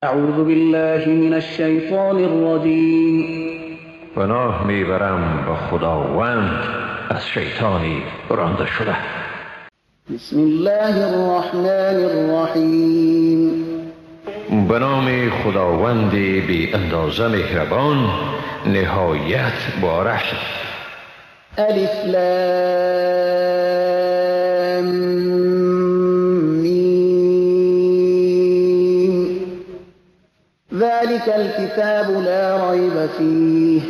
اعوذ بالله من الشیطان الرجیم. پناه میبرم به خداوند از شیطانی رانده شده. بسم الله الرحمن الرحیم. به نام خداوند بی اندازه مهربان، نهایت با رحم. الف لام میم. ذلك الكتاب لا ریب فیه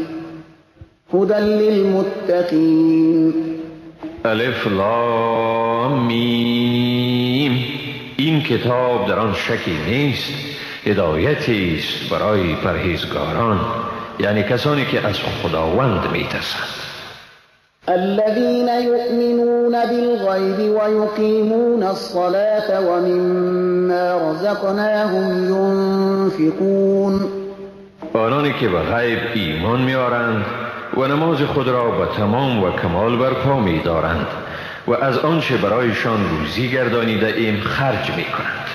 هدى للمتقین. الف لام میم. این کتاب در آن شکی نیست، هدایتی است برای پرهیزگاران، یعنی کسانی که از خداوند میترسند. الذين يؤمنون بالغيب ويقيمون الصلاة ومما رزقناهم ينفقون. آنانی که به غیب ایمان میآورند و نماز خود را به تمام و کمال برپا می‌دارند و از آنچه برایشان روزی گردانیده ایم خرج می‌کنند.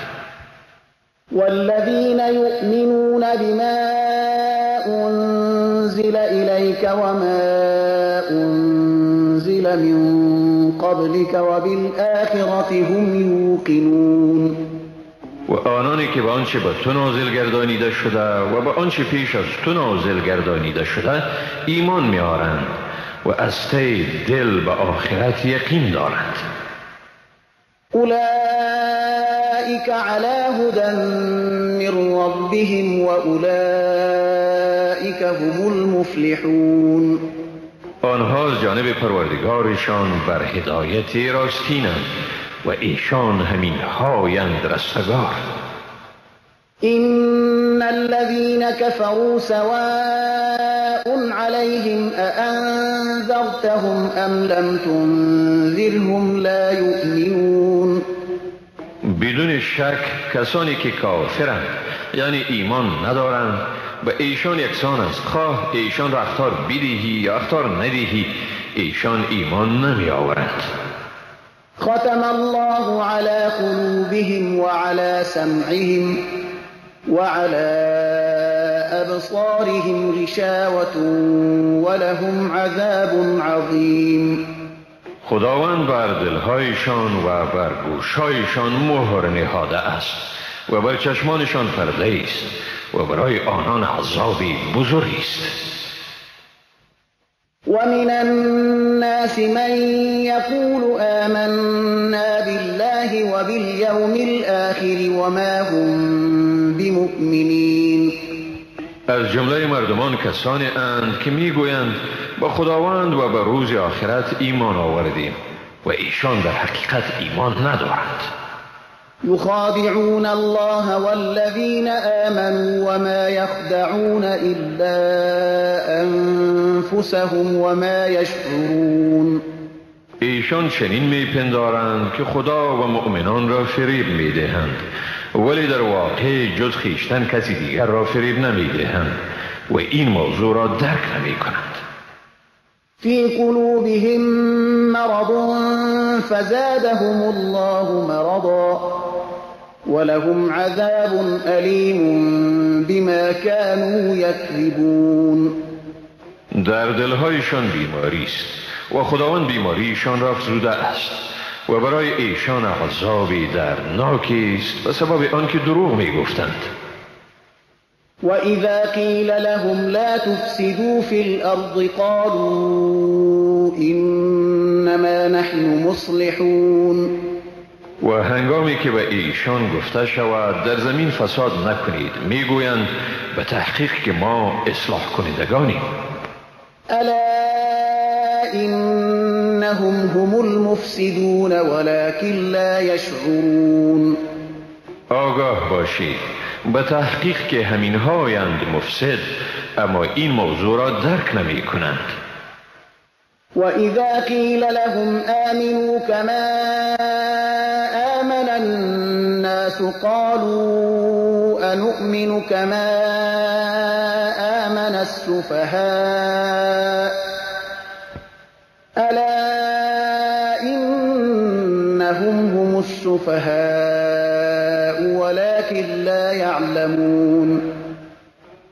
والذین یؤمنون بما انزل الیک وما انزل من قبلک وبالآخرة هم یوقنون. و آنانی که به آنچه به تو نازل گردانیده شده و به آنچه پیش از تو نازل گردانیده شده ایمان میآورند و از ته دل به آخرت یقین دارند. اولئک علی هدی من ربهم و اولئک هم المفلحون. آنها از جانب پروردگارشان بر هدایت راستینند و ایشان همین هایند رستگار. إن الذين كفروا سواء عليهم أأنذرتهم أم لم تنذرهم لا يؤمنون. بدون شک کسانی که کافرند، یعنی ایمان ندارند، به ایشان یکسان است، خواه ایشان را اخطار بدهی یا اخطار ندهی، ایشان ایمان نمی آورند. ختم الله على قلوبهم وعلى سمعهم وعلى أبصارهم غشاوة ولهم عذاب عظیم. خداوند بر دلهایشان و بر گوشهایشان مهر نهاده است و بر چشمانشان پرده است و برای آنان عذابی بزرگی است. ومن الناس من يقول آمنا بالله وباليوم الآخر وما هم بمؤمنين. از جمله مردمان کسانی اند که میگویند با خداوند و به روز آخرت ایمان آوردیم و ایشان در حقیقت ایمان ندارند. يخادعون الله والذين آمنوا وما يخدعون إلا أنفسهم وما يشعرون. ایشان چنین میپندارند که خدا و مؤمنان را فریب میدهند، ولی در واقع جز خویشتن کسی دیگر را فریب نمیدهند و این موضوع را درک نمیکنند. في قلوبهم مرض فزادهم الله مرضا ولهم عذاب أليم بما كانوا يكذبون. در دلهایشان بیماری است و خداوند بیماریشان را افزوده است و برای ایشان عذابی دردناکی است به سبب آنکه دروغ میگفتند. وإذا قيل لهم لا تفسدوا في الأرض قالوا إنما نحن مصلحون. و هنگامی که به ایشان گفته شود در زمین فساد نکنید، میگویند به تحقیق که ما اصلاح کنندگانیم. ألا إنهم هم المفسدون ولكن لا يشعرون. آگاه باشید، به تحقیق که همین هایند مفسد، اما این موضوع را درک نمی کنند. وإذا قيل لهم آمنوا كما آمن الناس قالوا أنؤمن كما آمن السفهاء ألا إنهم هم السفهاء ولكن لا يعلمون.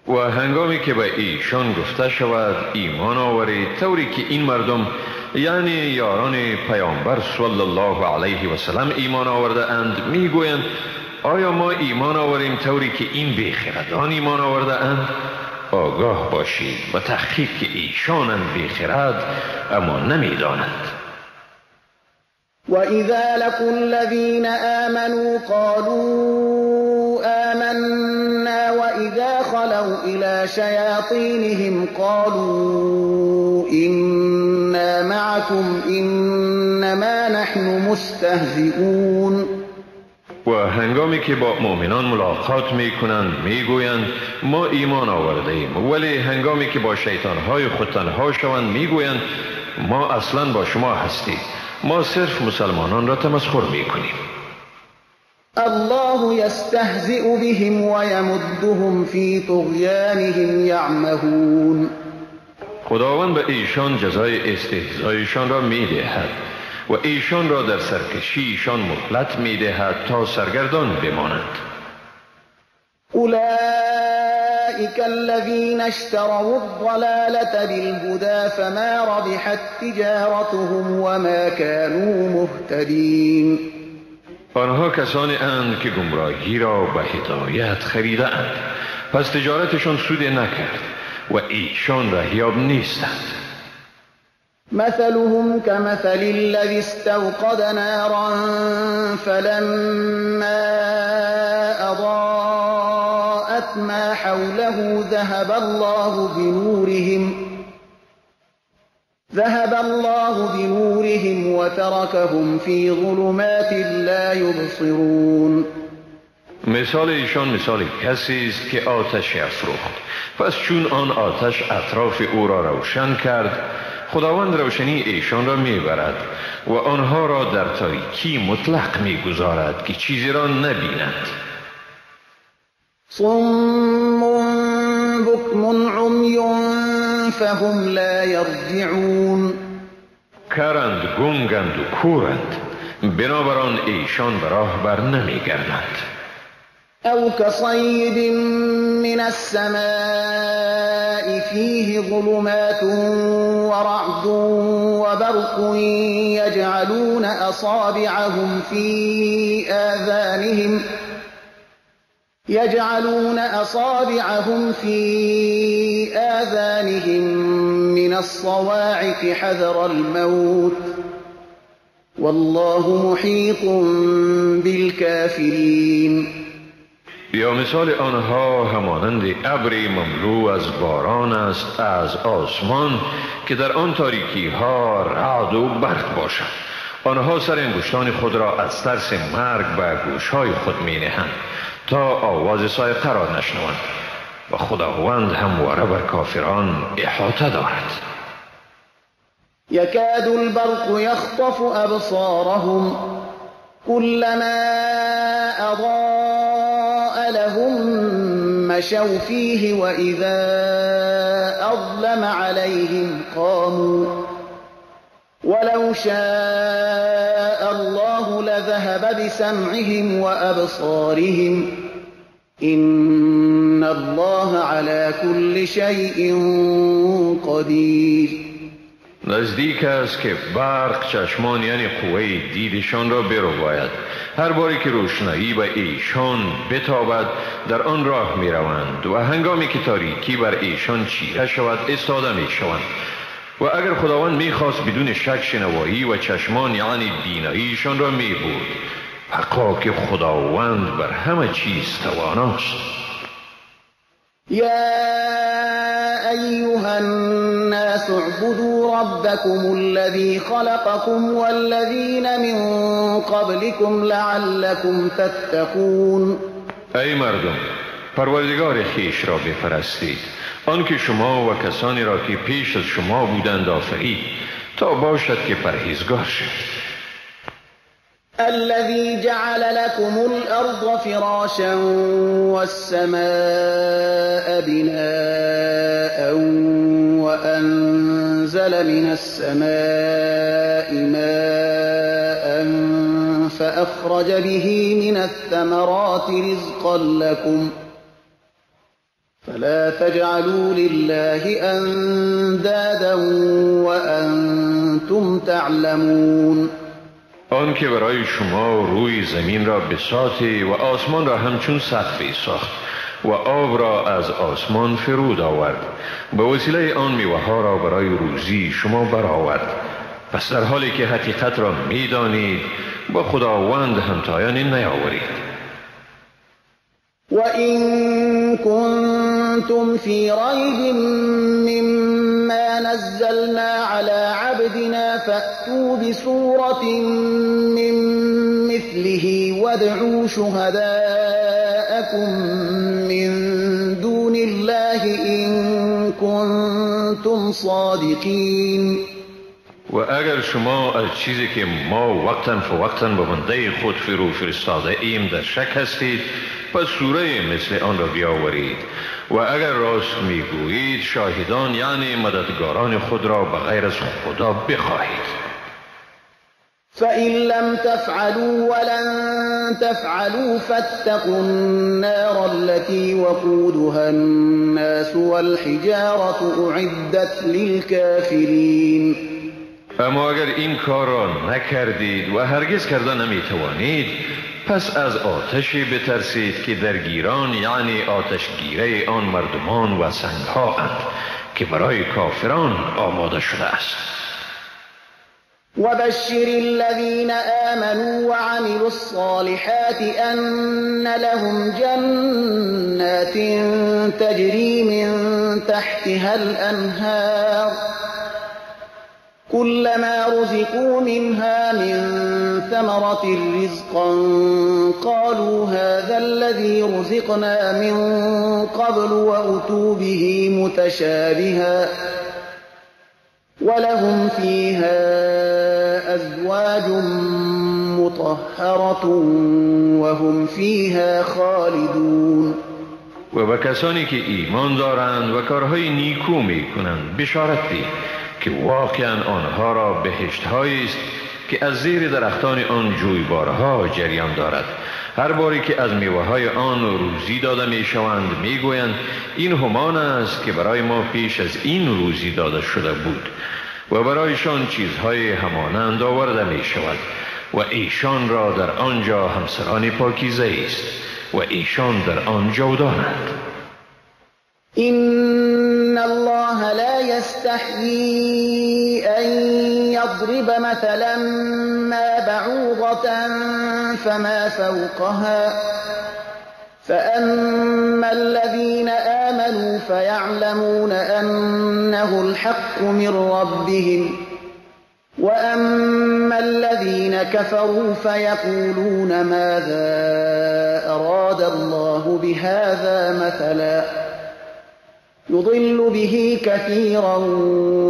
و هنگامی که به ایشان گفته شود ایمان آورید طوری که این مردم یعنی یاران پیامبر صلی الله علیه و سلم ایمان آورده اند، میگویند آیا ما ایمان آوریم طوری که این بیخردان ایمان آورده اند؟ آگاه باشید و تحقیق که ایشانند بیخرد اما نمیدانند. وإذا لقوا الذين آمنوا قالوا آمنا وإذا خلوا إلى شياطينهم قالوا إنا معكم إنما نحن مستهزئون. و هنگامی که با مؤمنان ملاقات میکنند میگویند ما ایمان آورده ایم، ولی هنگامی که با شیطانهای خود تنها شوند میگویند ما اصلا با شما هستیم، ما صرف مسلمانان را تمسخر میکنیم. الله یستهزئ بهم ویمدهم فی طغیانهم یعمهون. خداوند به ایشان جزای استهزایشان را میدهد و ایشان را در سرکشی ایشان مهلت میدهد تا سرگردان بمانند. أولئك الذين اشتروا الضلالة بالهدى فما ربحت تجارتهم وما كانوا مهتدين. آنها کسانی اند که گمراهی را به هدایت خریده اند، پس تجارتشان سود نکرد و ایشان رهیاب نیستند. مثلهم كمثل الذي استوقد نارا فلما أضاءت ما حوله ذهب الله بنورهم وتركهم في ظلمات لا يبصرون. مثال ایشان مثال کسی است که آتش افروخت، پس چون آن آتش اطراف او را روشن کرد، خداوند روشنی ایشان را میبرد و آنها را در تاریکی مطلق میگذارد که چیزی را نبینند. صم بکم عمی فهم لا یرجعون. کرند، گنگند و کورند، بنابران ایشان به راه بر نمیگردند. او كصيب من السماء فيه ظلمات ورعد وبرق يجعلون أصابعهم في آذانهم من الصواعق حذر الموت والله محيط بالكافرين. یا مثال آنها همانند ابری مملو از باران است از آسمان که در آن تاریکی ها رعد و برق باشد. آنها سر انگشتان خود را از ترس مرگ به گوشهای خود می نهند تا آواز صاعقه را نشنوند و خداوند همواره بر کافران احاطه دارد. یکاد البرق یخطف ابصارهم كلما اضاء لهم مشوا فيه وإذا أظلم عليهم قاموا ولو شاء الله لذهب بسمعهم وأبصارهم إن الله على كل شيء قدير. نزدیک است که برق چشمان یعنی قوه دیدشان را برباید. هر باری که روشنایی به ایشان بتابد در آن راه می روند و هنگامی که تاریکی بر ایشان چیره شود ایستاده می شوند. و اگر خداوند می خواست بدون شک شنوایی و چشمان یعنی بیناییشان را می برد. حقا که خداوند بر همه چیز تواناست. یا ایها الناس اعبدوا ربكم الذي خلقكم والذین من قبلكم لعلكم تتقون. ای مردم، پروردگار خویش را بپرستید، آنکه شما و کسانی را که پیش از شما بودند آفرید، تا باشد که پرهیزگار شوید. الذي جعل لكم الأرض فراشا والسماء بناء وأنزل من السماء ماء فأخرج به من الثمرات رزقا لكم فلا تجعلوا لله أندادا وأنتم تعلمون. آن که برای شما روی زمین را بساطی و آسمان را همچون سقفی ساخت و آب را از آسمان فرود آورد، به وسیله آن میوه ها را برای روزی شما برآورد. پس در حالی که حقیقت را میدانید با خداوند همتایانی نیاورید. وَإِن كُنتُمْ فِي رَيْبٍ مِّمَّا نَزَّلْنَا عَلَى عَبْدِنَا فَأْتُوا بِسُورَةٍ مِّن مِّثْلِهِ وَادْعُوا شُهَدَاءَكُم مِّن دُونِ اللَّهِ إِن كُنتُمْ صَادِقِينَ. و اگر شما از چیزی که ما وقتاً فوقتاً به بنده خود فرو فرستاده ایم در شک هستید، پس سوره مثل آن را بیاورید و اگر راست میگویید شاهدان یعنی مددگاران خود را به غیر از خدا بخواهید. فإن لم تفعلوا ولن تفعلوا فاتقوا النار التي وقودها الناس والحجارة أعدت للكافرين. اما اگر این کار را نکردید و هرگز کرده نمیتوانید، پس از آتشی بترسید که درگیران یعنی آتشگیره آن مردمان و سنگها اند که برای کافران آماده شده است. وبشر الذين آمنوا وعملوا الصالحات أن لهم جنات تجري من تحتها الأنهار كلما رزقوا منها من ثمرة رزقا قالوا هذا الذي رزقنا من قبل وأتوا به متشابها ولهم فيها أزواج مطهرة وهم فيها خالدون. و به کسانی که ایمان دارند و کارهای نیکو میکنند بشارت ده که واقعا آنها را بهشت‌هایی است که از زیر درختان آن جویبارها جریان دارد. هر باری که از میوه‌های آن روزی داده میشوند میگویند این همان است که برای ما پیش از این روزی داده شده بود و برایشان چیزهای همانند آورده میشود و ایشان را در آنجا همسران پاکیزه است و ایشان در آن جاودانند. إن الله لا يستحيي أن يضرب مثلا ما بعوضة فما فوقها فأما الذين آمنوا فيعلمون أنه الحق من ربهم وأما الذين كفروا فيقولون ماذا أراد الله بهذا مثلا يضل به كثيرا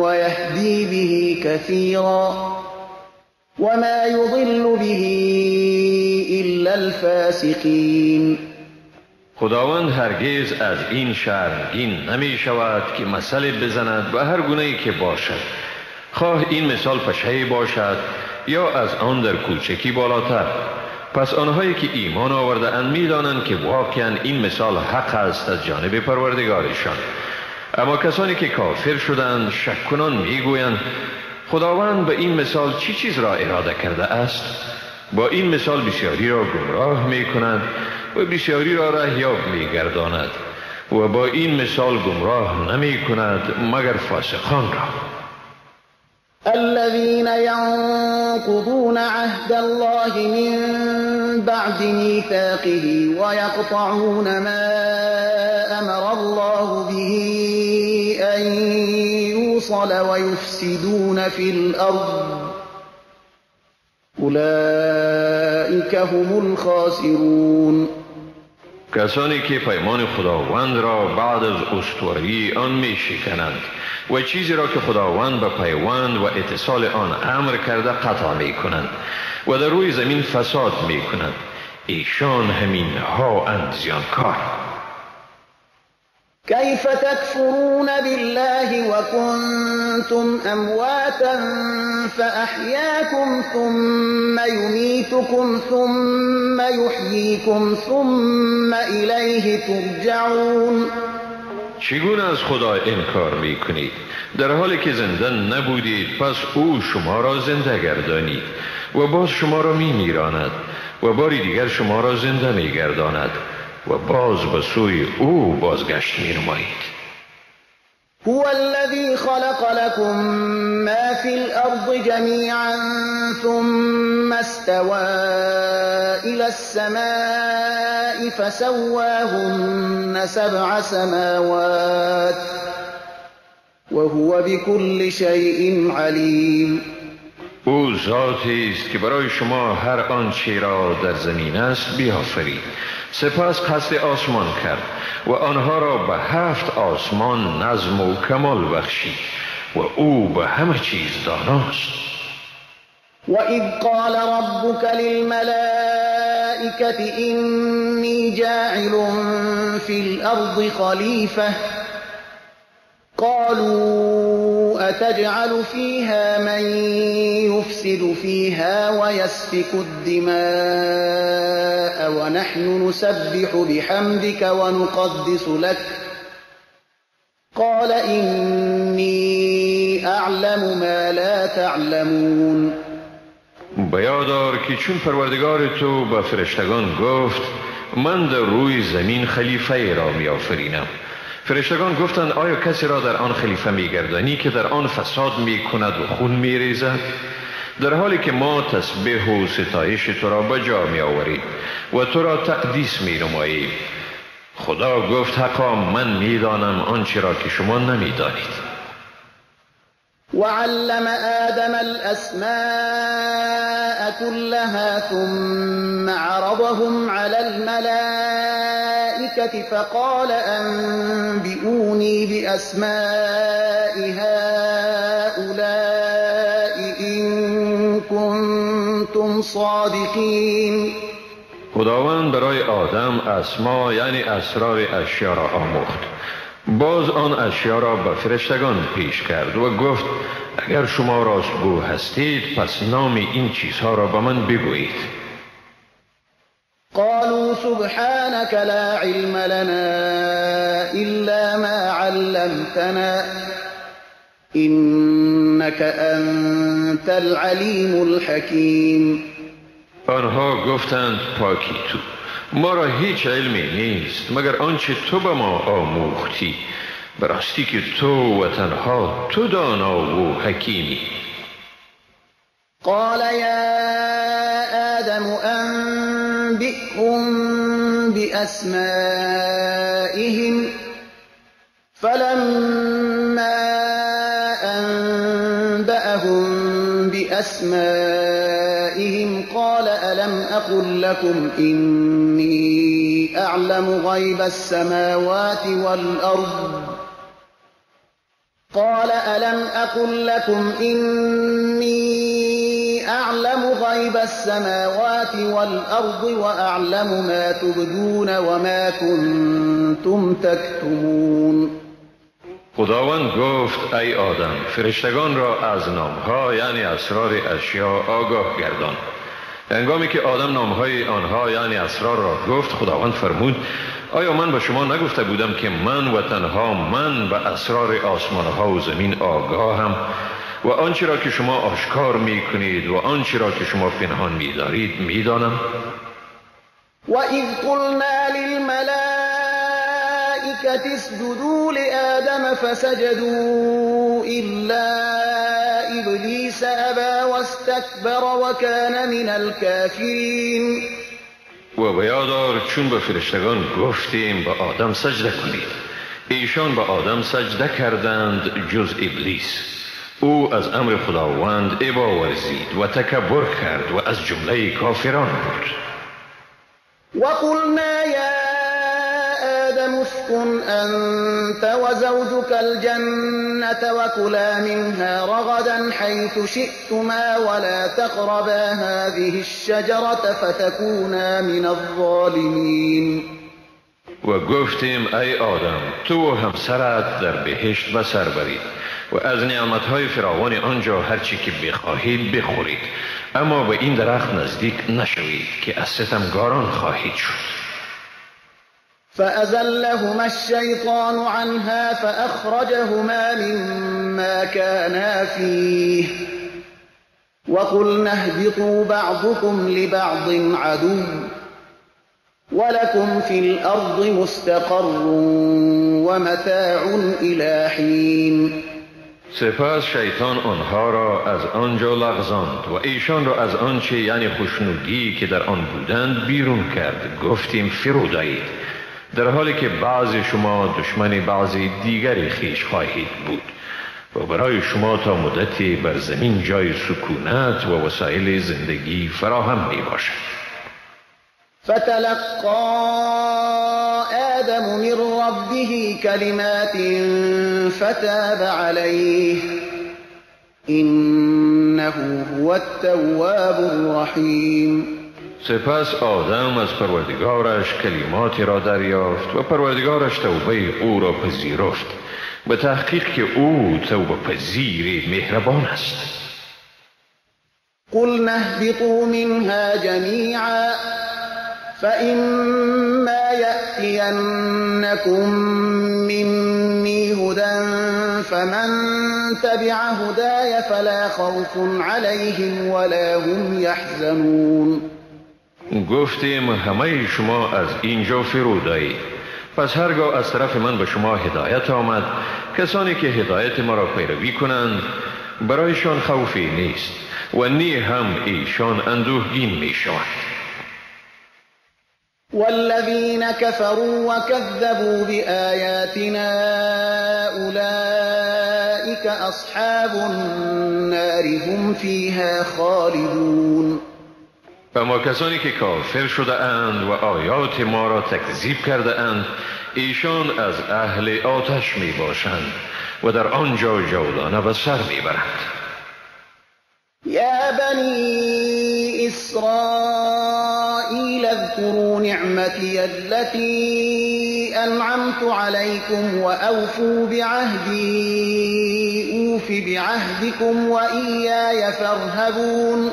ويهدي به كثيرا وما يضل به إلا الفاسقين. خداوند هرگز از این شرمگین نمی شود که مثل بزند و هر گونه ای که باشد، خواه این مثال پشه‌ای باشد یا از آن در کوچکی بالاتر. پس آنهایی که ایمان آورده اند می دانند که واقعا این مثال حق است از جانب پروردگارشان. اما کسانی که کافر شدند شک کنان می گویند خداوند به این مثال چی چیز را اراده کرده است؟ با این مثال بسیاری را گمراه می کند و بسیاری را رهیاب می گرداند و با این مثال گمراه نمی کند مگر فاسقان را. الذين ينقضون عهد الله من بعد ميثاقه ويقطعون ما أمر الله به أن يوصل ويفسدون في الأرض أولئك هم الخاسرون. کسانی که پیمان خداوند را بعد از استواری آن می شکنند و چیزی را که خداوند به پیوند و اتصال آن امر کرده قطع می کنند و در روی زمین فساد می کنند، ایشان همین ها اند زیانکار. كيف تكفرون بالله وكنتم أمواتا فأحياكم ثم يميتكم ثم يحييكم ثم إليه ترجعون. چگونه از خدا انکار میکنید در حالی که زنده نبودید؟ پس او شما را زنده گردانید و باز شما را میمیراند و باری دیگر شما را زنده میگرداند و باز به سوی او بازگشت می‌نمایید. هو الذي خلق لكم ما في الأرض جميعا ثم استوى إلى السماء فسواهن 7 سماوات وهو بكل شيء عليم. او ذاتی است که برای شما هر آنچه را در زمین است بیافرید، سپس قصد آسمان کرد و آنها را به 7 آسمان نظم و کمال بخشید و او به همه چیز داناست. وإذ قال ربك للملائكة إني جاعل في الأرض خليفة قالوا أتجعل فيها من يفسد فيها ويسفك الدماء ونحن نسبح بحمدك ونقدس لك قال إني أعلم ما لا تعلمون. بیادار که چون پروردگار تو به فرشتگان گفت من در روی زمین خلیفه را می‌آفرینم، فرشتگان گفتند آیا کسی را در آن خلیفه می‌گردانی که در آن فساد می‌کند و خون می‌ریزد، در حالی که ما تسبیح و ستایش تو را به جا می‌آوریم و تو را تقدیس می‌نماییم؟ خدا گفت حقا من می‌دانم آنچه را که شما نمی‌دانید. وعلم آدم الأسماء كلها ثم عرضهم على الملائكة فقال أنبئوني بأسماء هؤلاء إن كنتم صادقين. خداوند برای آدم اسما یعنی اسرار اشیا را آموخت، باز آن اشیا را به فرشتگان پیش کرد و گفت اگر شما راستگو هستید پس نام این چیزها را به من بگویید. قالوا سبحانك لا علم لنا إلا ما علمتنا إنك أنت العلیم الحکیم. آنها گفتند پاکی تو، ما را هیچ علمی نیست مگر آنچه تو به ما آموختی، به راستی که تو و تنها تو دانا و حکیمی. قال یا آدم انبئهم بأسمائهم فلما أنبأهم بأسمائهم قال ألم أقل لكم إني أعلم غيب السماوات والأرض قال ألم أقل لكم إني أعلم غيب السماوات والأرض وأعلم ما تبدون وما كنتم تكتمون. خداوند گفت ای آدم فرشتگان را از نامها یعنی اسرار اشیا آگاه گردان. هنگامی که آدم نامهای آنها یعنی اسرار را گفت، خداوند فرمود آیا من به شما نگفته بودم که من و تنها من به اسرار آسمانها و زمین آگاهم و آنچه را که شما آشکار می کنید و آنچه را که شما پنهان می دارید می دانم؟ وَإِذْ قُلْنَا لِلْمَلَائِكَةِ اسْجُدُوا لِآدَمَ فَسَجَدُوا إِلَّا إِبْلِيسَ أَبَى وَاسْتَكْبَرَ وَكَانَ مِنَ الْكَافِرِينَ. و به یاد آر چون به فرشتگان گفتیم به آدم سجده کنید، ایشان به آدم سجده کردند جز ابلیس. او از امر خداوند ابا ورزید و تکبر کرد و از جمله کافران بود. وقلنا یا آدم اسكن أنت وزوجك الجنة وكلا منها رغدا حيث شئتما ولا تقربا هذه الشجرة فتكونا من الظالمين. و گفتیم ای آدم، تو و همسرت در بهشت به سر برید و از نعمتهای فراوان آنجا هرچی که بخواهید بخورید، اما به این درخت نزدیک نشوید که از ستمگاران خواهید شد. فأزلهما الشیطان عنها فأخرجهما مما كانا فیه وقلنا اهبطوا بعضكم لبعض عدو ولكم في الأرض مستقر ومتاع إلى حين. سپس شیطان آنها را از آنجا لغزاند و ایشان را از آنچه یعنی خوشنودی که در آن بودند بیرون کرد. گفتیم فرود آیید، در حالی که بعض شما دشمن بعضی دیگری خویش خواهید بود و برای شما تا مدتی بر زمین جای سکونت و وسایل زندگی فراهم می باشد. فتلقى آدم من ربه كلمات فتاب عليه إنه هو التواب الرحیم. سپس آدم از پروردگارش کلماتی را دریافت و پروردگارش توبه او را پذیرفت، به تحقیق که او توبه پذیر مهربان است. قلنا اهبطوا منها جمیعا فإما يأتينكم مني هدى فمن تبع هداي فلا خوف عليهم ولا هم يحزنون. گفتیم همه شما از اینجا فرود آیید، پس هرگاه از طرف من به شما هدایت آمد، کسانی که هدایت ما را پیروی کنند برایشان خوفی نیست و نی هم ایشان اندوهگین می شوند. والذین كفروا وكذبوا بآیاتنا أولئك أصحاب النار هم فیها خالدون. اما کسانی که کافر شده اند و آیات ما را تکذیب کرده اند، ایشان از اهل آتش می باشند و در آنجا جاودانه به سر می برند. یا بنی اسرائیل اذكروا نعمتی التي انعمت عليكم وأوفوا بعهدی اوف بعهدكم وإیای فارهبون.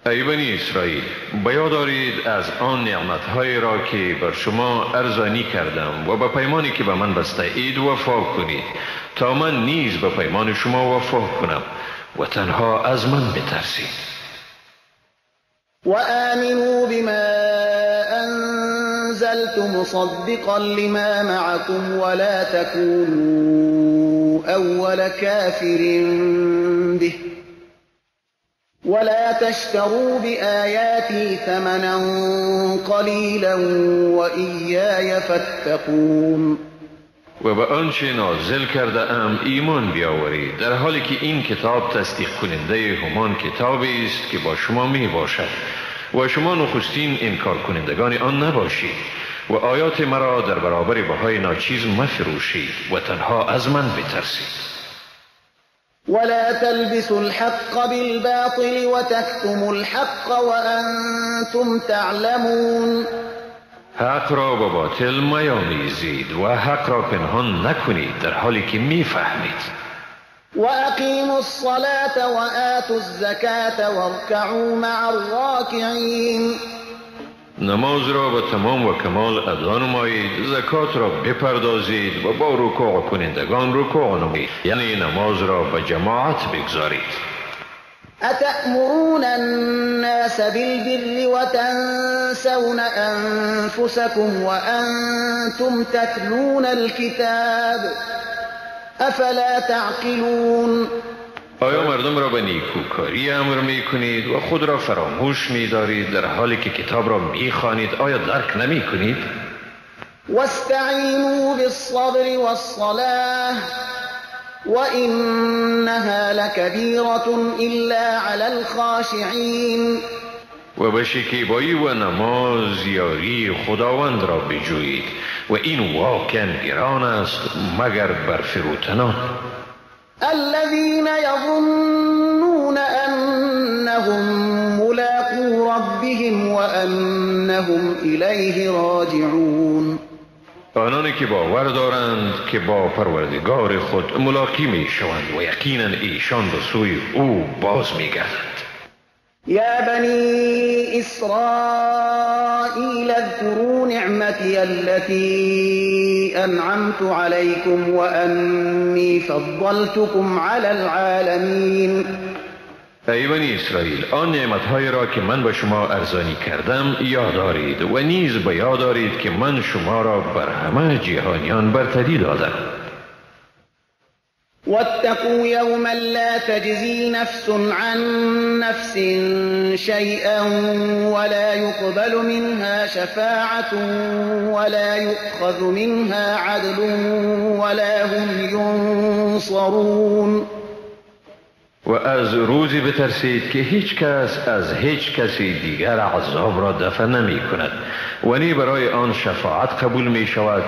ای بنی اسرائیل، بیاد دارید از آن نعمتهایی را که بر شما ارزانی کردم و به پیمانی که به من بسته اید وفا کنید تا من نیز به پیمان شما وفا کنم و تنها از من بترسید. و آمنوا بما انزلت مصدقا لما معكم ولا تكونوا اول كافر به ولا تشتروا بآياتي ثمنا قليلا وإياي فاتقون. و به آنچه نازل کرده ام ایمان بیاورید، در حالی که این کتاب تصدیق کننده همان کتابی است که با شما می باشد و شما نخستین انکار کنندگان آن نباشید و آیات مرا در برابر بهای ناچیز مفروشید و تنها از من بترسید. ولا تلبسوا الحق بالباطل وتكتموا الحق وأنتم تعلمون. حق را با باطل میامیزید و حق را پنهان نکنید در حالی که میفهمید. وأقیموا الصلاة وآتوا الزکاة وارکعوا مع الراکعین. نماز را به تمام و کمال ادا نمایید، زکات را بپردازید و با رکوع کنندگان رکوع نمایید، یعنی نماز را به جماعت بگذارید. اتأمرون الناس بالبر وتنسون انفسكم وانتم تتلون الكتاب افلا تعقلون. آیا مردم را به نیکوکاری امر می کنید و خود را فراموش می دارید در حالی که کتاب را می خوانید؟ آیا درک نمی کنید؟ واستعینوا بالصبر والصلاة وإنها لکبیرة إلا علی الخاشعین. و به شکیبایی و نماز یاری خداوند را بجویید و این واقعا گران است مگر بر فروتنان. الذين يظنون أنهم ملاقو ربهم وأنهم إليه راجعون. آنانی که باور دارند که با پروردگار خود ملاقی می شوند و یقینا ایشان به سوی او باز می گردند. یا بنی اسرائیل اذكروا نعمتی التي انعمت علیکم وانی فضلتکم علی العالمین. ای بنی اسرائیل، آن نعمتهای را که من به شما ارزانی کردم یاد دارید و نیز به یاد دارید که من شما را بر همه جهانیان برتری دادم. واتقوا یوما لا تجزی نفس عن نفس شیئا ولا يقبل منها شفاعة ولا يؤخذ منها عدل ولا هم ینصرون. و از روزی بترسید که هیچ کس از هیچ کسی دیگر عذاب را دفع نمی کند و نی برای آن شفاعت قبول می شود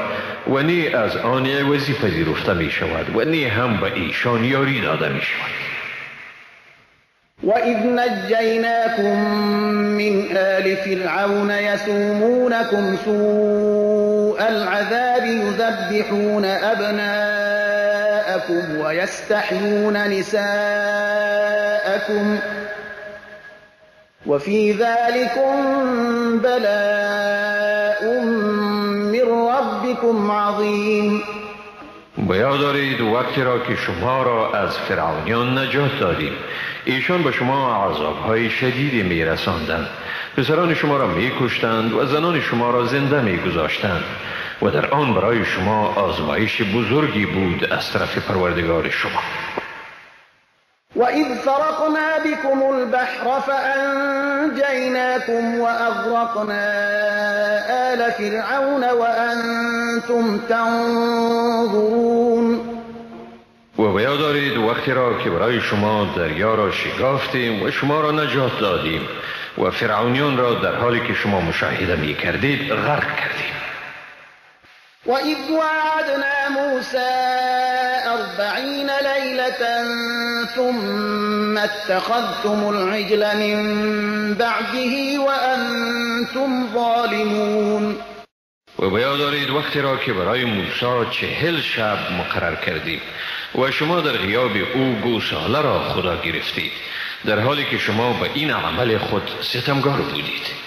و نی از آن عوضی پذیرفته می شود و نی هم به ایشان یاری داده می شود. و اذ نجیناکم من آل فرعون یسومونکم سوء العذاب یذبحون ابناءکم ویستحیون نساءکم وفی ذلکم بلاء من ربکم عظیم. به یاد دارید وقتی را که شما را از فرعونیان نجات دادیم، ایشان به شما عذابهای شدیدی می رساندند، پسران شما را می کشتند و زنان شما را زنده می گذاشتند و در آن برای شما آزمایش بزرگی بود از طرف پروردگار شما. وَإِذْ فَرَقْنَا بِكُمُ الْبَحْرَ فَأَنْجَيْنَاكُمْ وَأَغْرَقْنَا آلَ فِرْعَوْنَ وَأَنْتُمْ تَنْظُرُونَ. و به یاد دارید وقتی را که برای شما دریا را شکافتیم و شما را نجات دادیم و فرعونیان را در حالی که شما مشاهده می کردید غرق کردیم. وَإِذْ وَاعَدْنَا مُوسَى أَرْبَعِينَ لَيْلَةً ثُمَّ اتَّخَذْتُمُ الْعِجْلَ مِنْ بَعْدِهِ وَأَنْتُمْ ظَالِمُونَ. و به یاد دارید وقتی را که برای موسی 40 شب مقرر کردیم و شما در غیاب او گوساله را خدا گرفتید، در حالی که شما به این عمل خود ستمگار بودید.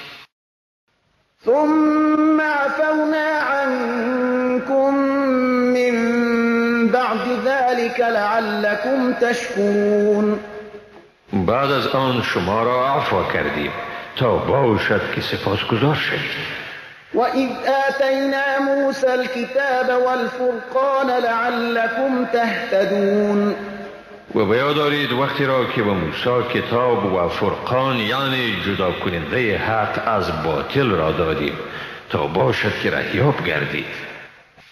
ثم عفونا عنكم من بعد ذلك لعلكم تشكرون. بعد از آن شما را عفو کردیم تا باشد که سپاسگزار شوید. وَإِذْ آتَيْنَا مُوسَى الْكِتَابَ وَالْفُرْقَانَ لَعَلَّكُمْ تَهْتَدُونَ. و به یاد دارید وقتی را که به موسی کتاب و فرقان، یعنی جدا کننده حق از باطل را دادیم تا باشد که رهیاب گردید.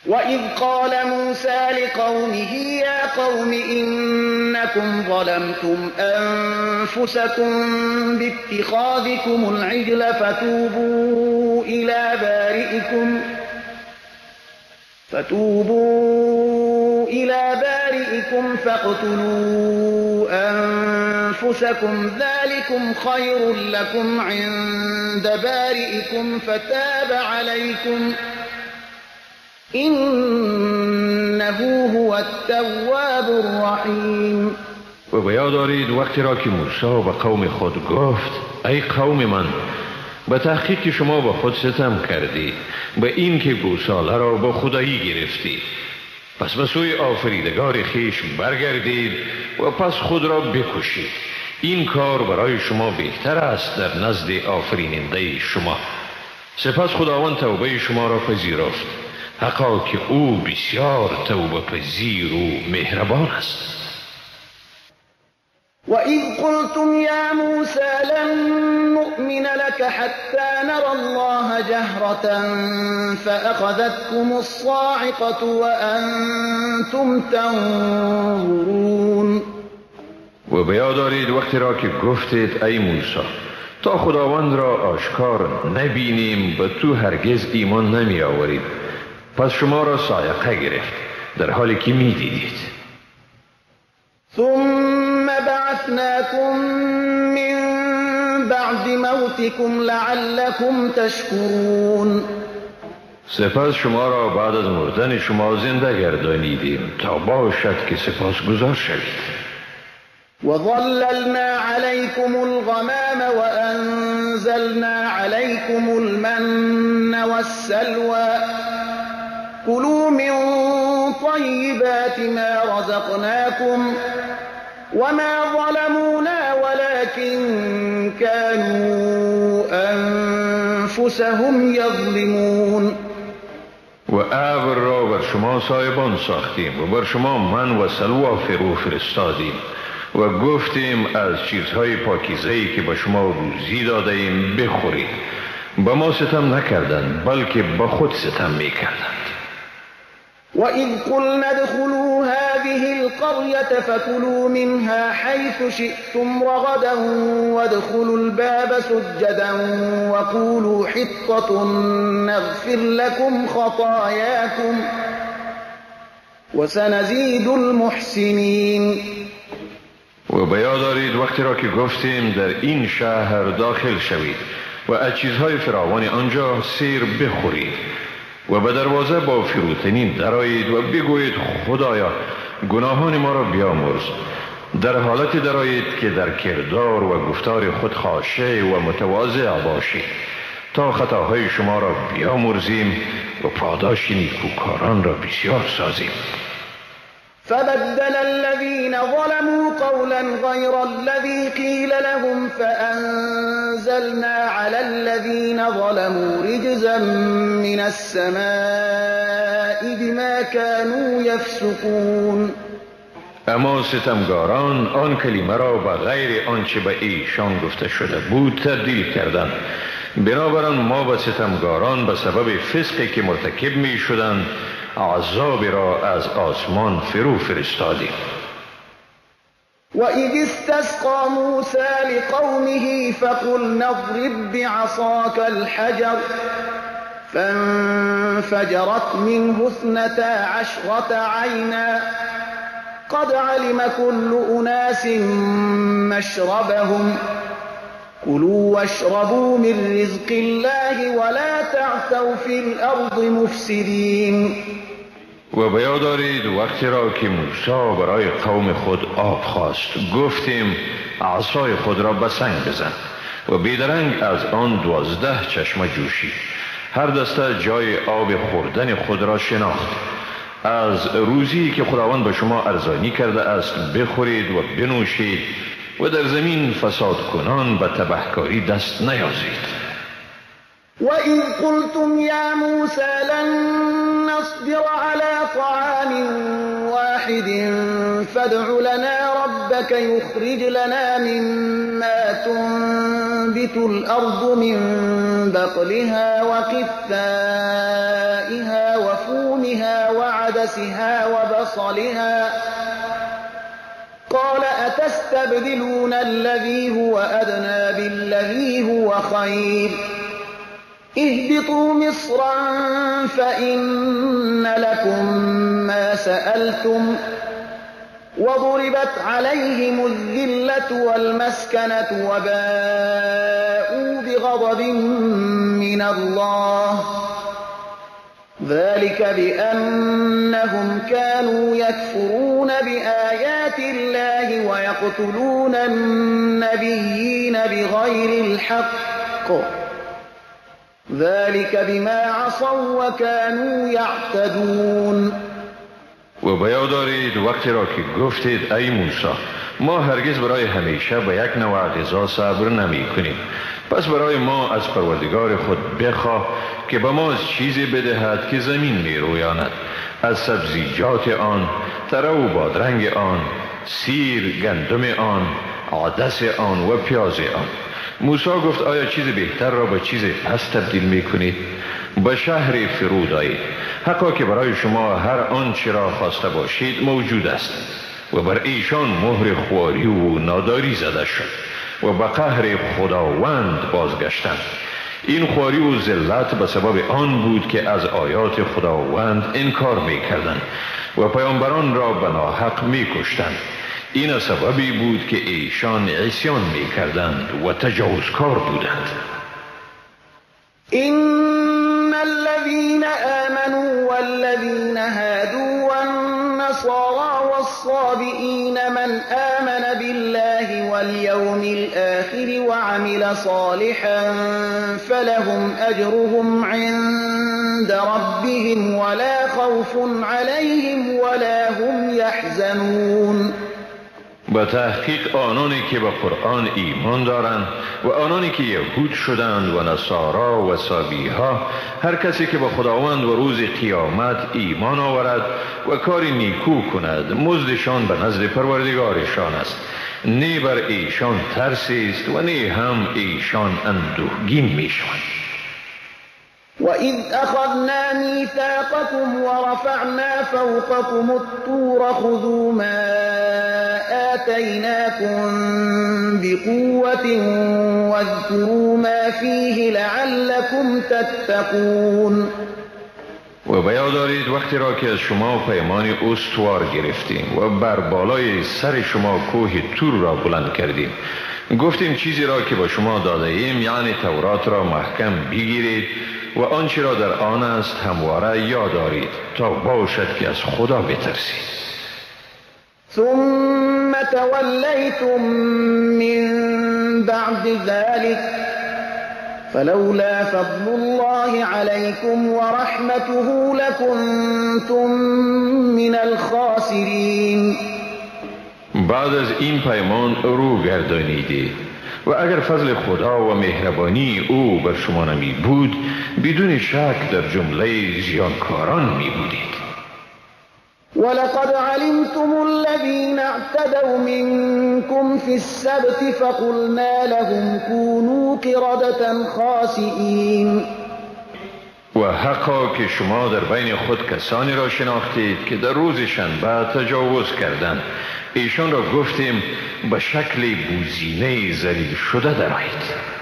وَإِذْ قَالَ مُوسَى لِقَوْمِهِ يَا قَوْمِ إِنَّكُمْ ظَلَمْتُمْ أَنفُسَكُمْ بِاتِّخَاذِكُمُ الْعِجْلَ فَتُوبُوا إِلَى بَارِئِكُمْ فَاقْتُلُوا أَنفُسَكُمْ ذَلِكُمْ خَيْرٌ لَكُمْ عِندَ بَارِئِكُمْ فَتَابَ عَلَيْكُمْ إِنَّهُ هُوَ التَّوَّابُ الرَّحِيمُ. و به یاد دارید وقتی را که موسی به قوم خود گفت ای قوم من، به تحقیق شما به خود ستم کردید به این که گوساله را با خدایی گرفتید، پس به سوی آفریدگار خویش برگردید و پس خود را بکشید، این کار برای شما بهتر است در نزد آفریننده شما. سپس خداوند توبه شما را پذیرفت، حقا که او بسیار توبه پذیر و مهربان است. وَإِذْ قُلْتُمْ يَا مُوسَى لَن نُّؤْمِنَ لَكَ حَتَّى نَرَى اللَّهَ جَهْرَةً فَأَخَذَتْكُمُ الصَّاعِقَةُ وَأَنْتُمْ تَنظُرُونَ. و به یاد دارید وقتی را که گفتید ای موسی تا خداوند را آشکار نبینیم به تو هرگز ایمان نمی آوریم، پس شما را صاعقه گرفت در حالی که می دیدید. ثم بعثناكم من بعد موتكم لعلكم تشكرون. سپس شما را بعد از مردن شما زنده گردانیدیم تا باشد که سپاسگزار شوید. وظللنا عليكم الغمام وأنزلنا عليكم المن والسلوى كلوا من طيبات ما رزقناكم وما ظلمونا ولكن كانوا أنفسهم يظلمون. و ابر را بر شما سایبان ساختیم و بر شما من و سلوا فرو فرستادیم و گفتیم از چیزهای پاکیزه‌ای که به شما روزی داده ایم بخورید. به ما ستم نکردند، بلکه به خود ستم میکردند. وَإِذْ قُلْنَا ادْخُلُوا هَذِهِ الْقَرْيَةَ فَكُلُوا مِنْهَا حَيْثُ شِئْتُمْ رَغَدًا وَادْخُلُوا الْبَابَ سُجَّدًا وَقُولُوا حِطَّةٌ نَغْفِرْ لَكُمْ خَطَايَاكُمْ وَسَنَزِيدُ الْمُحْسِنِينَ. و به یاد دارید وقتی را که گفتیم در این شهر داخل شوید و از چیزهای فراوان آنجا سیر بخورید و به دروازه با فروتنی درآیید و بگویید خدایا گناهان ما را بیامرز. در حالت درآیید که در کردار و گفتار خود خاشع و متواضع باشید تا خطاهای شما را بیامرزیم و پاداش نیکوکاران را بسیار سازیم. فبدل الذين ظلموا قولا غير الذي قيل لهم فأنزلنا على الذين ظلموا رجزا من السماء بما كانوا يفسقون. اما ستمگاران آن کلمه را به غیر آنچه به ایشان گفته شده بود تبدیل کردند. بنابراین ما به ستمگاران به سبب فسقی که مرتکب می شدند عذاب را از آسمان فرو فرستادیم. وَإِذِ اسْتَسْقَى مُوسَى لِقَوْمِهِ فَقُلْنَا اضْرِبْ بِعَصَاكَ الْحَجَرَ فَانْفَجَرَتْ مِنْهُ 12 عَيْنًا قَدْ عَلِمَ كُلُّ أُنَاسٍ مَّشْرَبَهُمْ كُلُوا وَاشْرَبُوا مِنْ رِزْقِ اللَّهِ وَلَا تَعْثَوْا فِي الْأَرْضِ مُفْسِدِينَ. و به یاد دارید وقتی را که موسی برای قوم خود آب خواست، گفتیم عصای خود را به سنگ بزن و بیدرنگ از آن 12 چشمه جوشید. هر دسته جای آب خوردن خود را شناخت. از روزی که خداوند به شما ارزانی کرده است بخورید و بنوشید و در زمین فساد کنان به تبهکاری دست نیازید. وَإِذْ قُلْتُمْ يَا مُوسَى لَنْ نَصْبِرَ عَلَى طَعَامٍ وَاحِدٍ فَادْعُ لَنَا رَبَّكَ يُخْرِجْ لَنَا مِمَّا تُنبِتُ الْأَرْضُ مِنْ بَقْلِهَا وَقِثَّائِهَا وَفُومِهَا وَعَدَسِهَا وَبَصَلِهَا قال أتستبدلون الذي هو أدنى بالذي هو خير اهبطوا مصرا فإن لكم ما سألتم وضربت عليهم الذلة والمسكنة وباءوا بغضب من الله ذلك بأنهم كانوا يكفرون بآيات الله ويقتلون النبيين بغير الحق ذلك بما عصوا وكانوا يعتدون. و به یاد دارید وقتی را که گفتید ای موسی ما هرگز برای همیشه به یک نوع غذا صبر نمی کنیم، پس برای ما از پروردگار خود بخواه که به ما از چیزی بدهد که زمین می رویاند، از سبزیجات آن، تره و بادرنگ آن، سیر، گندم آن، عدس آن و پیاز آن. موسی گفت آیا چیز بهتر را به چیز پس تبدیل می کنید؟ به شهر فرود آیید، حقا که برای شما هر آنچه را خواسته باشید موجود است. و بر ایشان مهر خواری و ناداری زده شد و به قهر خداوند بازگشتند. این خواری و ذلت به سبب آن بود که از آیات خداوند انکار می کردند و پیامبران را به ناحق می کشتند. این سببی بود که ایشان عصیان می کردند و تجاوزکار بودند. إن الذين هادوا والنصارى والصابئين من آمن بالله واليوم الآخر وعمل صالحا فلهم أجرهم عند ربهم ولا خوف عليهم ولا هم يحزنون. به تحقیق آنانی که به قرآن ایمان دارند و آنانی که یهود شدند و نصارا و صابیها، هر کسی که به خداوند و روز قیامت ایمان آورد و کار نیکو کند، مزدشان به نزد پروردگارشان است. نه بر ایشان ترسی است و نه هم ایشان اندوهگین میشوند. وَإِذْ أَخَذْنَا مِيثَاقَكُمْ وَرَفَعْنَا فَوْقَكُمُ الطُّورَ خُذُوا مَا آتَيْنَاكُمْ بِقُوَّةٍ وَاذْكُرُوا مَا فِيهِ لَعَلَّكُمْ تَتَّقُونَ. و بیاد دارید وقتی را که از شما پیمان استوار گرفتیم و بر بالای سر شما کوه تور را بلند کردیم، گفتیم چیزی را که با شما داده ایم، یعنی تورات را محکم بگیرید و آنچه را در آن است همواره یاد دارید تا باشد که از خدا بترسید. ثم تولیتم من بعد ذلك فلولا فضل الله عليكم ورحمته لكنتم من الخاسرین. بعد از این پیمان رو گردانیدید و اگر فضل خدا و مهربانی او بر شما نمی بود، بدون شک در جمله زیانکاران می بودید. ولقد علمتم الذين اعتدوا منكم في السبت فقلنا لهم كونوا قردة خاسئين. و حقا که شما در بین خود کسانی را شناختید که در روز شنبه تجاوز کردند، ایشان را گفتیم به شکل بوزینه ذلیل شده درآیید.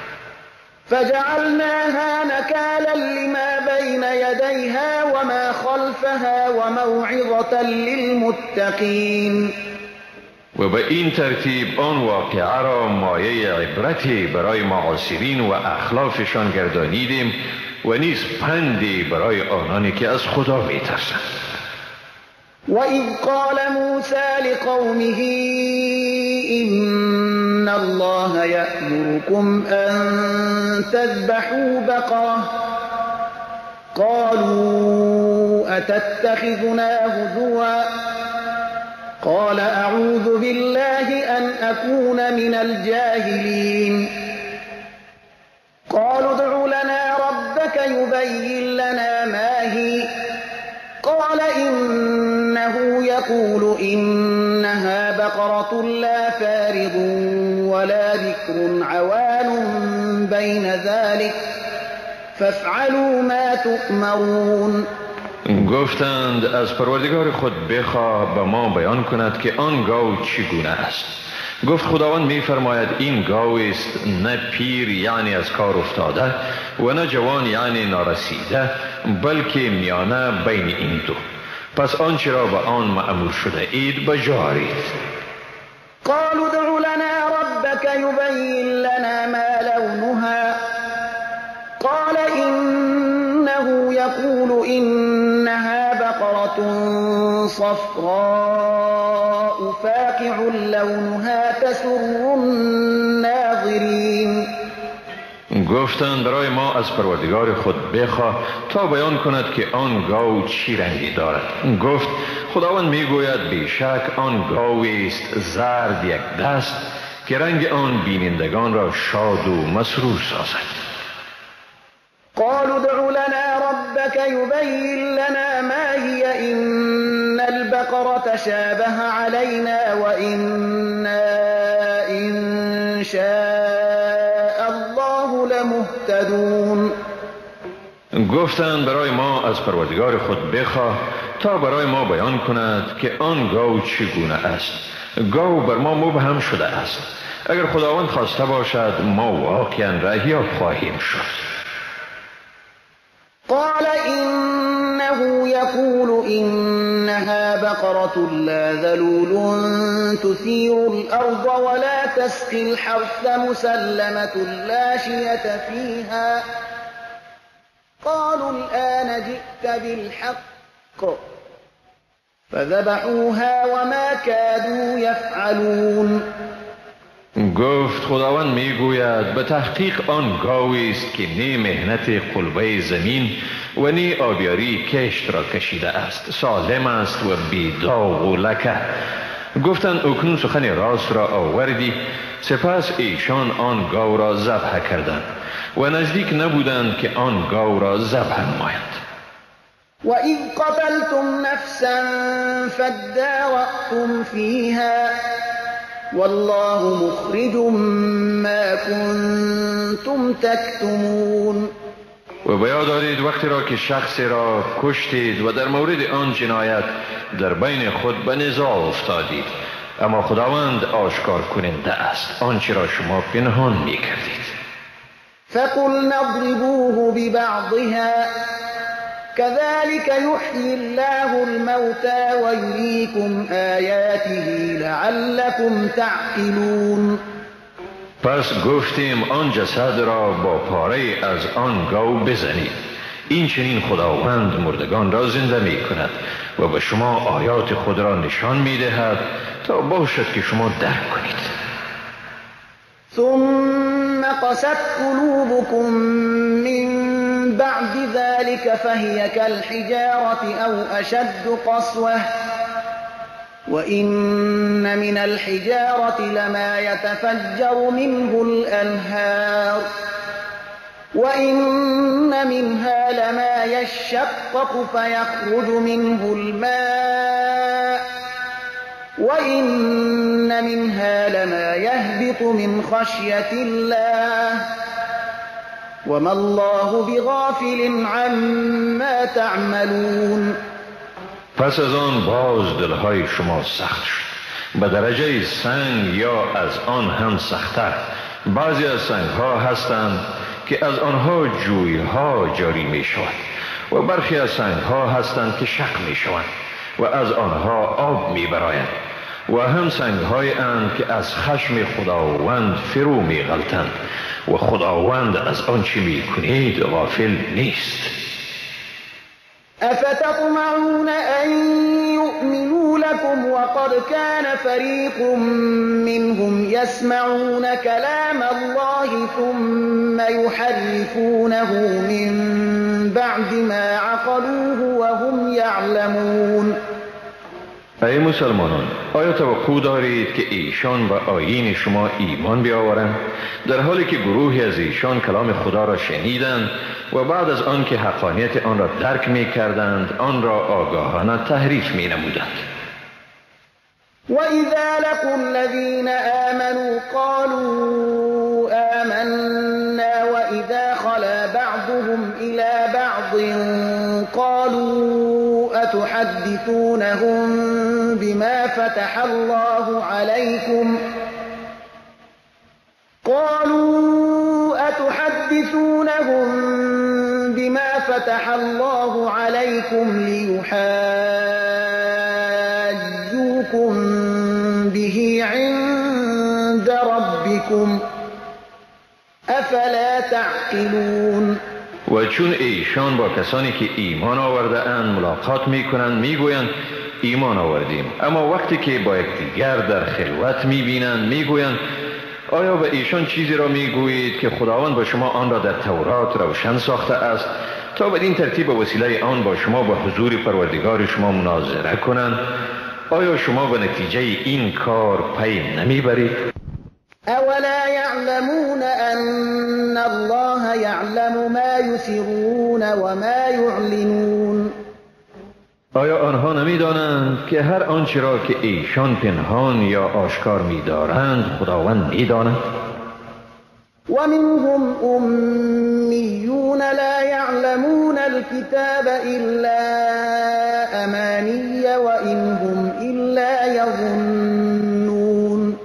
فجعلناها نكالا لما بين يديها وما خلفها وموعظة للمتقين. و به این ترتیب آن واقعه را مایه عبرتی برای معاصرین و اخلافشان گردانیدیم و نیز پندی برای آنانی که از خدا میترسند. وَإِذْ قَالَ مُوسَى لِقَوْمِهِ إِنَّ اللَّهَ يَأْمُرُكُمْ أَن تَذْبَحُوا بَقَرَةً قَالُوا أَتَتَّخِذُنَا هُزُوًا قَالَ أَعُوذُ بِاللَّهِ أَنْ أَكُونَ مِنَ الْجَاهِلِينَ قَالُوا ادْعُ لَنَا رَبَّكَ يُبَيِّنْ لَنَا مَا هِيَ قال إنه يقول إنها بقرة لا فارض ولا بكر عوان بين ذلك فافعلوا ما تؤمرون. گفتند از پروردگار خود بخواه به ما بیان کند که آن گاو چگونه است. گفت خداوند می‌فرماید این گاو است نه پیر یعنی از کار افتاده و نه جوان یعنی نارسیده، بلکه میانه بین این دو. پس آنچه را به آن مأمور شده اید بجارید. قالوا ادع لنا ربك يبين لنا ما لونها قال إنه يقول إنها بقرة صفراء فاقع لونها تسر الناظرين. گفتند برای ما از پروردگار خود بخواه تا بیان کند که آن گاو چی رنگی دارد. گفت خداوند میگوید بیشک آن گاو است زرد یک دست که رنگ آن بینندگان را شاد و مسرور سازد. قالوا ادع لنا ربك يبين لنا ما هي إن البقرة تشابه علينا وإنا إن شاء الله لمهتدون. گفتند برای ما از پروردگار خود بخواه تا برای ما بیان کند که آن گاو چگونه است. گاو بر ما مبهم شده است. اگر خداوند خواسته باشد ما واقعا رهیاب خواهیم شد. قال إنه يقول إنها بقرة لا ذلول تثير الأرض ولا تسقي الحرث مسلمة لا شية فيها قالوا الآن جئت بالحق فذبحوها وما كادوا يفعلون. گفت خداوند میگوید به تحقیق آن گاوی است که نی مهنت قلبه زمین و نی آبیاری کشت را کشیده است، سالم است و بی داغ و لکه. گفتند اکنون سخن راست را آوردی. سپس ایشان آن گاو را ذبح کردند و نزدیک نبودند که آن گاو را ذبح نمایند. وَإِذْ قَتَلْتُمْ نَفْسًا فَادَّارَأْتُمْ فِيهَا وَاللَّهُ مُخْرِجٌ مَا كُنْتُمْ تَكْتُمُونَ. و بیاد دارید وقتی را که شخصی را کشتید و در مورد آن جنایت در بین خود به نزاع افتادید، اما خداوند آشکار کننده است آنچه را شما پنهان می کردید. فقلنا اضربوه ببعضها كذلك يحيي الله الموتى ويريكم آياته لعلكم تعقلون. پس گفتیم آن جسد را با پاره از آن گاو بزنید، این چنین خداوند مردگان را زنده می کند و به شما آیات خود را نشان می دهد تا باشد که شما درک کنید. ثم قست قلوبكم من بعد ذلك فهي كالحجارة أو أشد قسوة وإن من الحجارة لما يتفجر منه الأنهار وإن منها لما يشقق فيخرج منه الماء وإن منها لما يهبط من خشية الله وما الله بغافل عما تعملون. پس از آن باز دلهای شما سخت شد به درجه سنگ یا از آن هم سخت‌تر. بعضی از سنگها هستند که از آنها جویها جاری می شود و برخی از سنگها هستند که شق می شوند و از آنها آب می براید و هم سنگهای اند که از خشم خداوند فرو می غلطند و خداوند از آنچه می کنید غافل نیست. افتطمعون ان یؤمنوا لكم وقد كان فريق منهم يسمعون كلام الله ثم يحرفونه من بعد ما عقلوه وهم يعلمون. ای مسلمانان، آیا توقع دارید که ایشان به آیین شما ایمان بیاورند در حالی که گروهی از ایشان کلام خدا را شنیدند و بعد از آن که حقانیت آن را درک می کردند آن را آگاهانه تحریف می نمودند؟ وَإِذَا لَقُوا الَّذِينَ آمَنُوا قَالُوا آمَنَّا وَإِذَا خَلَا بَعْضُهُمْ إِلَى بَعْضٍ قَالُوا أَتُحَدِّثُونَهُم بِمَا فَتَحَ اللَّهُ عَلَيْكُمْ قَالُوا أَتُحَدِّثُونَهُم بِمَا فَتَحَ اللَّهُ عَلَيْكُمْ لِيُحَاجُّوكُم به عند ربكم افلا تعقلون. و چون ایشان با کسانی که ایمان آورده اند ملاقات میکنند میگویند ایمان آوردیم، اما وقتی که با یکدیگر در خلوت میبینند میگویند آیا به ایشان چیزی را میگویید که خداوند با شما آن را در تورات روشن ساخته است تا بدین ترتیب به وسیله آن با شما به حضور پروردگار شما مناظره کنند؟ آیا شما به نتیجه این کار پی نمیبرید؟ اولا یعلمون ان الله یعلم ما یسرون و ما یعلنون. آیا آنها نمیدانند که هر آنچه را که ایشان پنهان یا آشکار میدارند خداوند میداند؟ ومنهم أميون لا يعلمون الكتاب إلا أماني وإن هم إلا يظنون.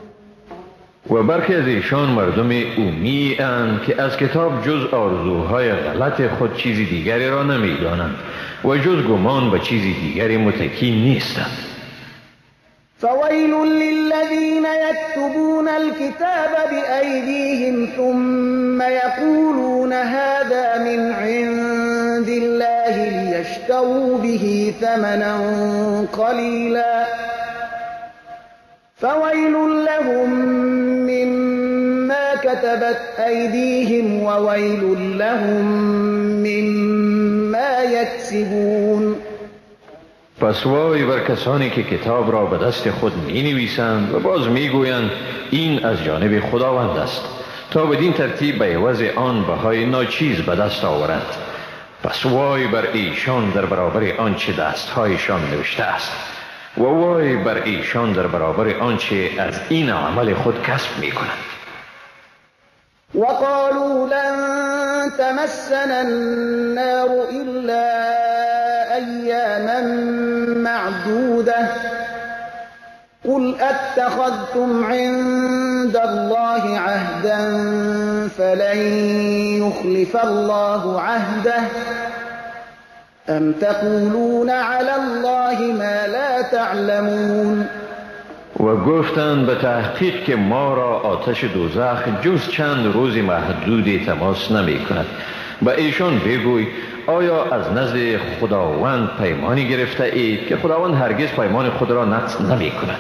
و برخی از ایشان مردم امی اند که از کتاب جز آرزوهای غلط خود چیزی دیگری را نمیدانند و جز گمان به چیزی دیگری متکی نیستند. فویل للذین یکتبون الكتاب بأیدیهم ثم یقولون هذا من عند الله الله ليشتروا به ثمنا قليلا فويل لهم مما كتبت أيديهم وويل لهم مما يكسبون. پس وای بر کسانی که کتاب را به دست خود می نویسند و باز می گویند این از جانب خداوند است، تا بدین ترتیب به عوض آن بهای ناچیز به دست آورند. پس وای بر ایشان در برابر آنچه دستهایشان نوشته است و وای بر ایشان در برابر آنچه از این عمل خود کسب می کنند. وقالوا لن تمسنا النار إلا أياما معدودة قل أتخذتم عند الله عهدا فلن يخلف الله عهده أم تقولون على الله ما لا تعلمون. و گفتند به تحقیق که ما را آتش دوزخ جز چند روز محدودی تماس نمی کند. به ایشان بگوی آیا از نزد خداوند پیمانی گرفته اید که خداوند هرگز پیمان خود را نقض نمی کند؟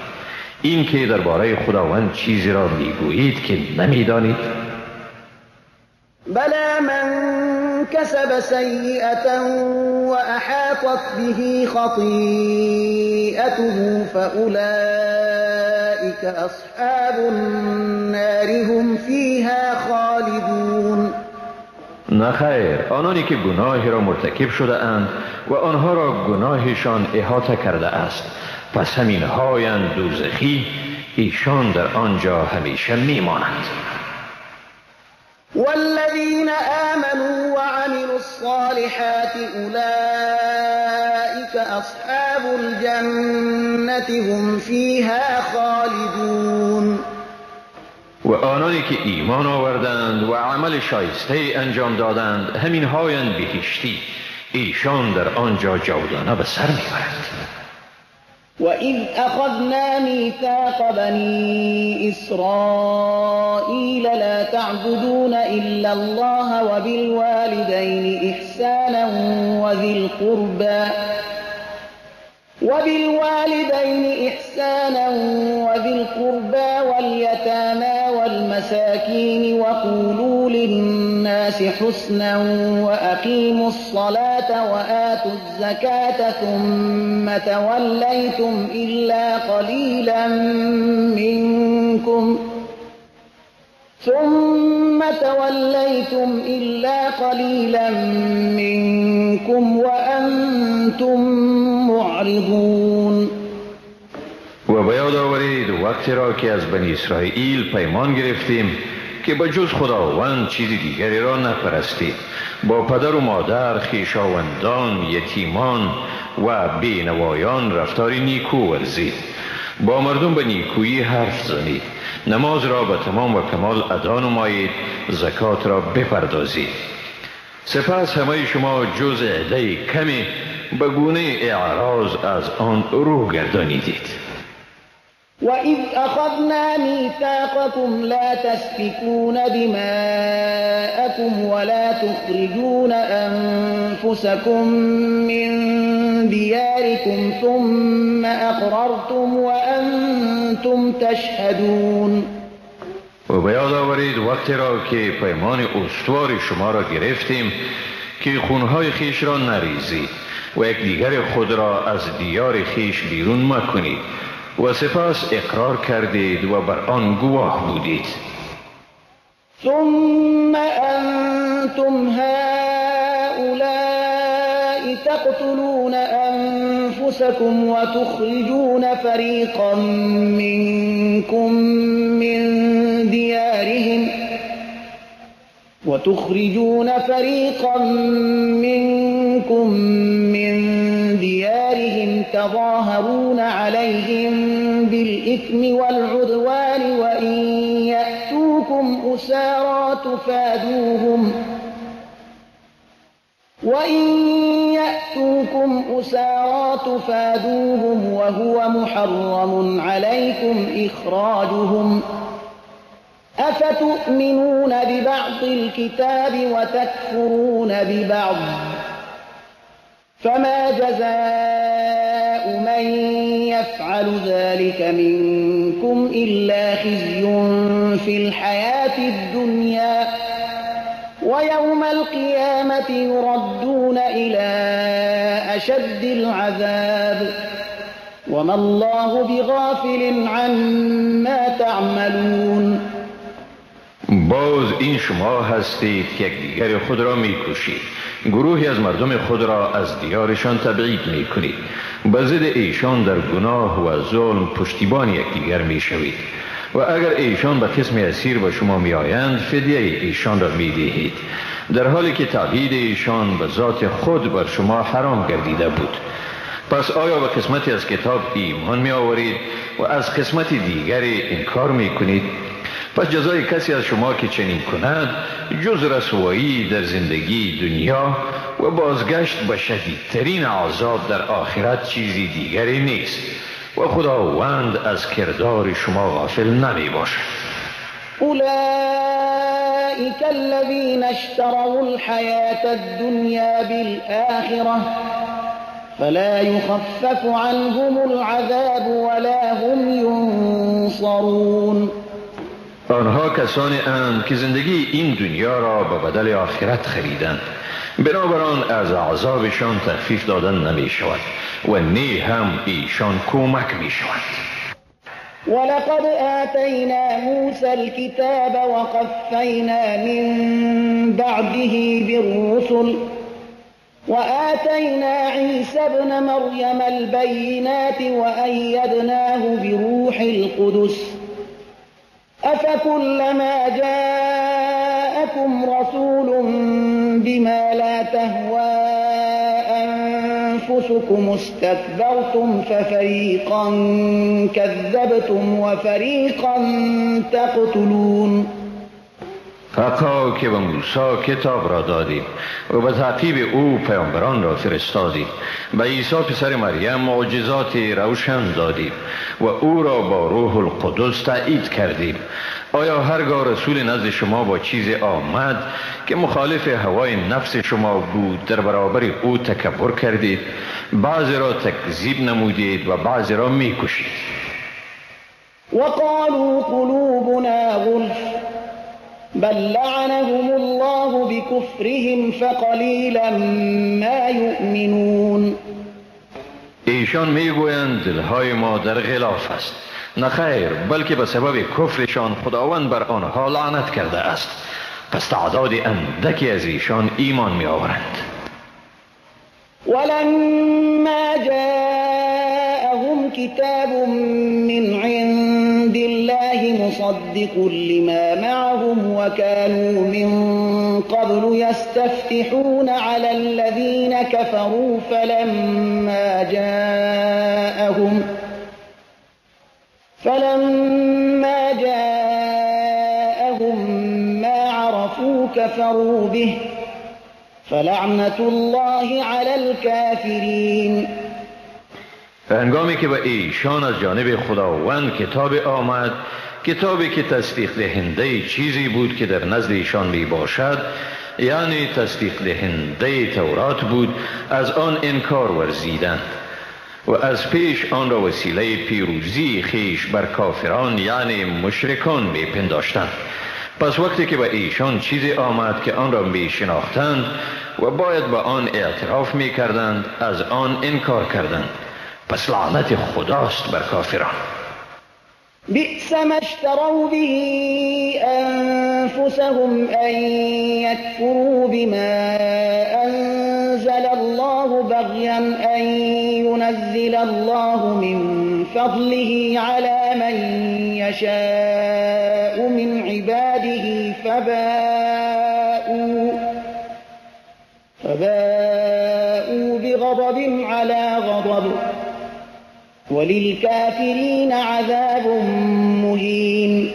این که درباره خداوند چیزی را می گویید که نمی دانید. بلى من كسب سيئة وأحاطت به خطيئته فأولئك أصحاب النار هم فيها خالدون. نه خیر، آنانی که گناهی را مرتکب شده اند و آنها را گناهشان احاطه کرده است، پس همین هایند دوزخی، ایشان در آنجا همیشه میمانند. والذین آمنوا وعملوا الصالحات أولئك أصحاب الجنة هم فيها خالدون. و آنانی که ایمان آوردند و عمل شایسته انجام دادند، همین هایند بهشتی، ایشان در آنجا جاودانه به سر میبرند. وَإِذْ أَخَذْنَا مِيثَاقَ بَنِي إِسْرَائِيلَ لَا تَعْبُدُونَ إِلَّا اللَّهَ وَبِالْوَالِدَيْنِ إِحْسَانًا وَذِي الْقُرْبَى وَالْيَتَامَى وَالْمَسَاكِينِ وَقُولُوا لِلنَّاسِ حُسْنًا وَأَقِيمُوا الصَّلَاةَ وَآتُوا الزَّكَاةَ ثُمَّ تَوَلَّيْتُمْ إِلَّا قَلِيلًا مِنكُمْ وَأَنْتُمْ مُعْرِضُونَ. و به یاد آورید وقتی را که از بنی اسرائیل پیمان گرفتیم که به جز خداوند چیزی دیگری را نپرستید، با پدر و مادر، خویشاوندان، یتیمان و بینوایان رفتار نیکو ورزید، با مردم به نیکویی حرف زنید، نماز را به تمام و کمال ادا نمایید، زکات را بپردازید. سپس همه شما جز عده کمی به گونه اعراض از آن رو گردانیدید. وَإِذْ أَخَذْنَا مِيثَاقَكُمْ لَا تَسْفِكُونَ دِمَاءَكُمْ وَلَا تُخْرِجُونَ أَنفُسَكُمْ مِنْ دِيَارِكُمْ ثُمَّ أَقْرَرْتُمْ وَأَنْتُمْ تَشْهَدُونَ. و به یاد آورید وقتی را که پیمان استوار شما را گرفتیم که خونهای خویش را نریزید و یکدیگر خود را از دیار خویش بیرون مکنید و سپس اقرار کردید و بر آن گواه بودید. ثم انتم هؤلاء تقتلون انفسكم وتخرجون فريقا منكم من ديارهم تظاهرون عليهم بالإثم والعدوان وإن يأتوكم أسارى تفادوهم وهو محرم عليكم إخراجهم أفتؤمنون ببعض الكتاب وتكفرون ببعض فما جزاء من يفعل ذلك منكم إلا خزي في الحياة الدنيا ويوم القيامة يردون إلى أشد العذاب وما الله بغافل عما تعملون. باز این شما هستید که یکدیگر خود را میکشید، گروهی از مردم خود را از دیارشان تبعید میکنید، به ضد ایشان در گناه و ظلم پشتیبان یکدیگر میشوید و اگر ایشان به قسم اسیر به شما میآیند فدیه ایشان را میدهید، در حالی که تبعید ایشان به ذات خود بر شما حرام گردیده بود. پس آیا به قسمتی از کتاب ایمان می آورید و از قسمت دیگری انکار می کنید؟ پس جزای کسی از شما که چنین کند جز رسوایی در زندگی دنیا و بازگشت به شدیدترین عذاب در آخرت چیزی دیگری نیست و خداوند از کردار شما غافل نمی باشد. اولئک الذین اشتروا الحیاة الدنیا بالآخرة فلا يخفف عنهم العذاب ولا هم ينصرون. آنها کسانی اند که زندگی این دنیا را به بدل آخرت خریدند، بنابراین از عذابشان تخفیف دادن نمی شود و نی هم ایشان کمک می شود. ولقد آتینا موسى الكتاب وقفینا من بعده بالرسل وآتينا عيسى ابن مريم البينات وأيدناه بروح القدس أفكلما جاءكم رسول بما لا تهوى أنفسكم استكبرتم ففريقا كذبتم وفريقا تقتلون. حقا که به موسی کتاب را دادیم و به تعقیب او پیامبران را فرستادیم، به عیسی پسر مریم معجزات روشن دادیم و او را با روح القدس تایید کردیم. آیا هرگاه رسول نزد شما با چیز آمد که مخالف هوای نفس شما بود در برابر او تکبر کردید، بعضی را تکذیب نمودید و بعضی را میکشید؟ وقالوا قلوبنا غلف بل لعنهم الله بكفرهم فقلیلا ما یؤمنون. ایشان میگویند دلهای ما در غلاف است. نه خیر، بلکه به سبب کفرشان خداوند بر آنها لعنت کرده است. پس تعداد اندکی از ایشان ایمان می آورند. ولما جاءهم كتاب من عند الله مصدق لما معهم وكانوا من قبل يستفتحون على الذين كفروا فلما جاءهم ما عرفوا كفروا به فلعنة الله على الكافرين. هنگامی که به ایشان از جانب خداوند کتاب آمد، کتابی که تصدیق دهنده چیزی بود که در نزد ایشان می باشد، یعنی تصدیق دهنده تورات بود، از آن انکار ورزیدند و از پیش آن را وسیله پیروزی خیش بر کافران یعنی مشرکان می پنداشتند. پس وقتی که به ایشان چیزی آمد که آن را می شناختند و باید به آن اعتراف می کردند، از آن انکار کردند. پس لعنت خداست بر کافران. بئس ما اشتروا به انفسهم ان یکفروا بما انزل الله بغیا ان ينزل الله من فضله على من يشاء من عباده فباءوا بغضب على غضب وللكافرین عذاب مهین.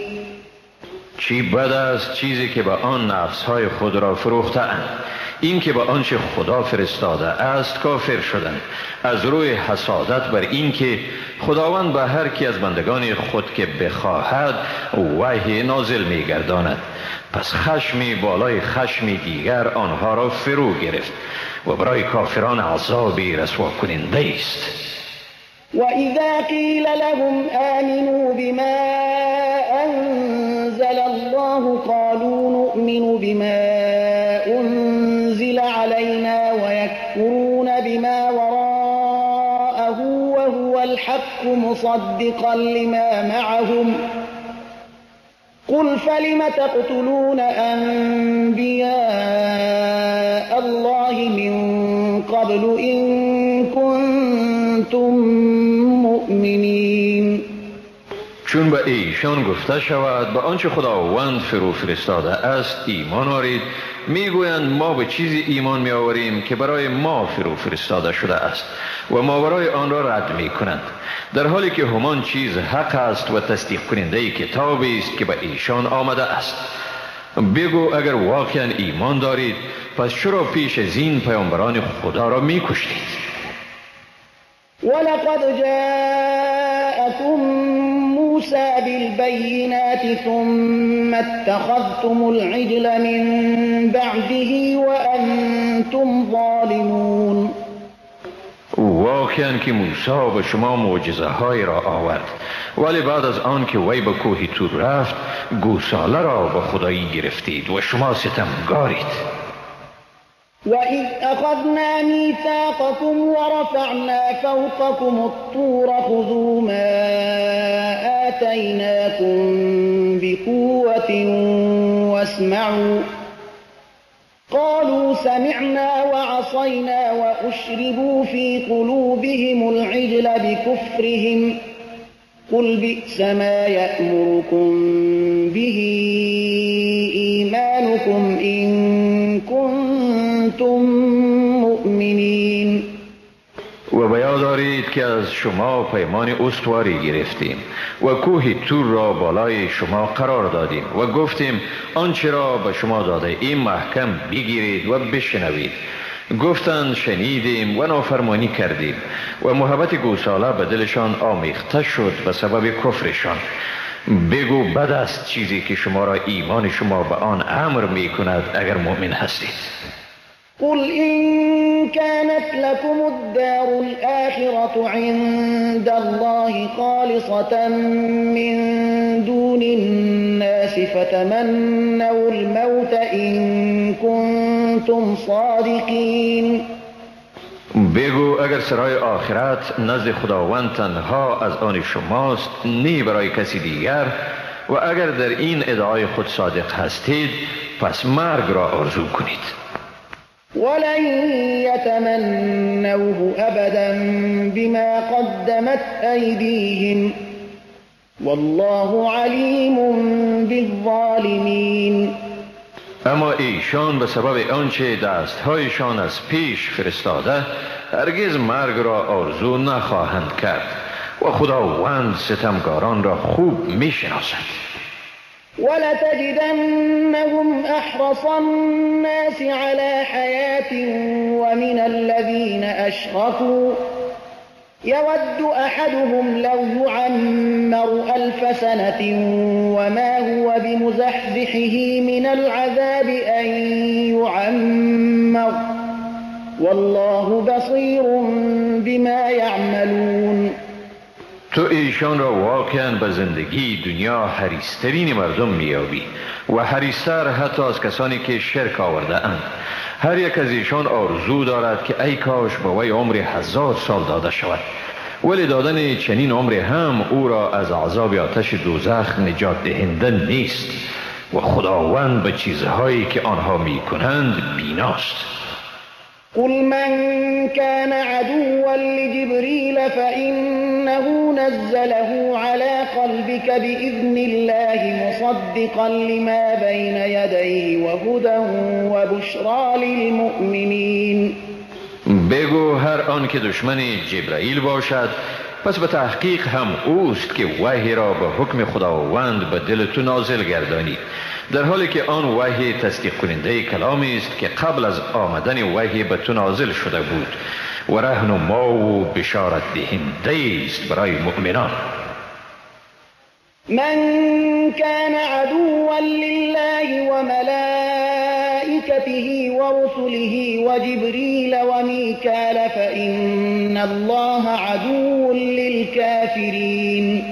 چی بد است چیزی که به آن نفسهای خود را فروختند، اینکه با آنچه خدا فرستاده است کافر شدند، از روی حسادت بر اینکه خداوند به هر کی از بندگان خود که بخواهد وحی نازل می‌گرداند. پس خشمی بالای خشم دیگر آنها را فرو گرفت و برای کافران عذابی رسوا کننده است. وإذا قيل لهم آمنوا بما أنزل الله قالوا نؤمن بما أنزل علينا ويكفرون بما وراءه وهو الحق مصدقا لما معهم قل فلم تقتلون أنبياء الله من قبل إن كنتم مؤمنین. چون به ایشان گفته شود به آنچه خداوند فرو فرستاده است ایمان آرید، میگویند ما به چیزی ایمان میآوریم که برای ما فرو فرستاده شده است و ماورای آن را رد میکنند، در حالی که همان چیز حق است و تصدیق کننده کتابی است که به ایشان آمده است. بگو اگر واقعا ایمان دارید پس چرا پیش از این پیامبران خدا را میکشتید؟ ولقد جاءكم موسى بالبينات ثم اتخذتم العجل من بعده وأنتم ظالمون. واقعا که موسی به شما معجزه های را آورد، ولی بعد از آن که وی به کوه طور رفت گوساله را به خدایی گرفتید و شما ستمگارید. وَإِذْ أَخَذْنَا مِيثَاقَكُمْ وَرَفَعْنَا فَوْقَكُمُ الطُّورَ خُذُوا مَا آتَيْنَاكُمْ بِقُوَّةٍ وَاسْمَعُوا قَالُوا سَمِعْنَا وَعَصَيْنَا وَأُشْرِبُوا فِي قُلُوبِهِمُ الْعِجْلَ بِكُفْرِهِمْ قُلْ بِئْسَ مَا يَأْمُرُكُمْ بِهِ إِيمَانُكُمْ إِن كُنتم مؤمنین. و به یاد دارید که از شما پیمان استواری گرفتیم و کوه طور را بالای شما قرار دادیم و گفتیم آنچه را به شما داده ایم محکم بگیرید و بشنوید. گفتند شنیدیم و نافرمانی کردیم و محبت گوساله به دلشان آمیخته شد به سبب کفرشان. بگو بد است چیزی که شما را ایمان شما به آن امر می کند اگر مؤمن هستید. قل إن كانت لكم الدار الآخرة عند الله خالصة من دون الناس فتمنوا الموت إن كنتم صادقین. بگو اگر سرای آخرت نزد خداوند تنها از آن شماست نی برای کسی دیگر، و اگر در این ادعای خود صادق هستید پس مرگ را آرزو کنید. ولن يتمنوه أبدا بما قدمت أيديهم والله عليم بالظالمين. اما ایشان به سبب آنچه دستهایشان از پیش فرستاده هرگز مرگ را آرزو نخواهند کرد و خداوند ستمگاران را خوب میشناسد. ولتجدنهم أحرص الناس على حياة ومن الذين أشركوا يود أحدهم لو يعمر 1000 سنة وما هو بمزحزحه من العذاب أن يعمر والله بصير بما يعملون. تو ایشان را واقعا به زندگی دنیا حریصترین مردم میابی و حریصتر حتی از کسانی که شرک آورده اند. هر یک از ایشان آرزو دارد که ای کاش به وی عمر 1000 سال داده شود، ولی دادن چنین عمر هم او را از عذاب آتش دوزخ نجات دهنده نیست و خداوند به چیزهایی که آنها میکنند بیناست. قل من كان عدوا لجبريل فإنه نزله على قلبك بإذن الله مصدقا لما بين يديه وهدى وبشرى للمؤمنين. بگو هر آن که دشمن جبرائیل باشد پس به تحقیق هم اوست که وحی را به حکم خداوند به دل تو نازل گردانید در حالی که آن وحی تصدیق کننده کلامی است که قبل از آمدن وحی به تو نازل شده بود و رهنما و بشارت دهنده است برای مؤمنان. من كان عدوا لله وملائكته ورسله وجبريل وميكال فإن الله عدو للكافرين.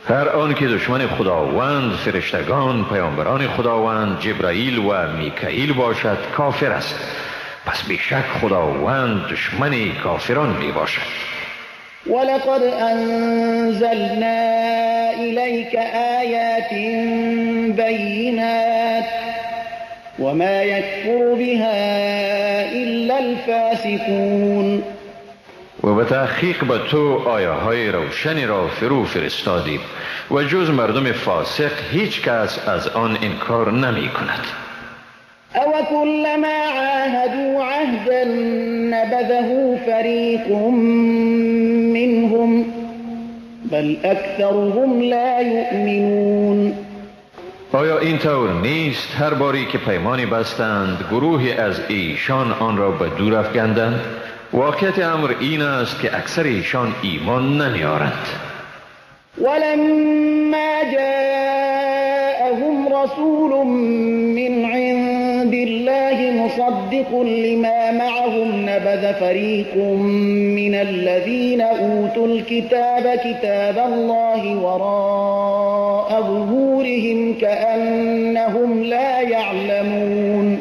هر آن که دشمن خداوند، فرشتگان، پیامبران خداوند، جبرائیل و میکائیل باشد کافر است. پس بیشک خداوند دشمن کافران می باشد. ولقد أنزلنا إليك آيات بينات وما يكفر بها إلا الفاسقون. و به تحقیق به تو آیه های روشنی را فرو فرستادیم و جز مردم فاسق هیچ کس از آن انکار نمی کند. او كلما عاهدوا عهدا نبذه فريق منهم بل اکثرهم لا یؤمنون. آیا این طور نیست هر باری که پیمانی بستند گروهی از ایشان آن را به دور افکندند؟ واقعیت امر این است که اکثر ایشان ایمان نمیارند. ولما جاءهم رسول من عند الله مصدق لما معهم نبذ فريق من الذين أوتوا الكتاب كتاب الله وراء ظهورهم كأنهم لا يعلمون.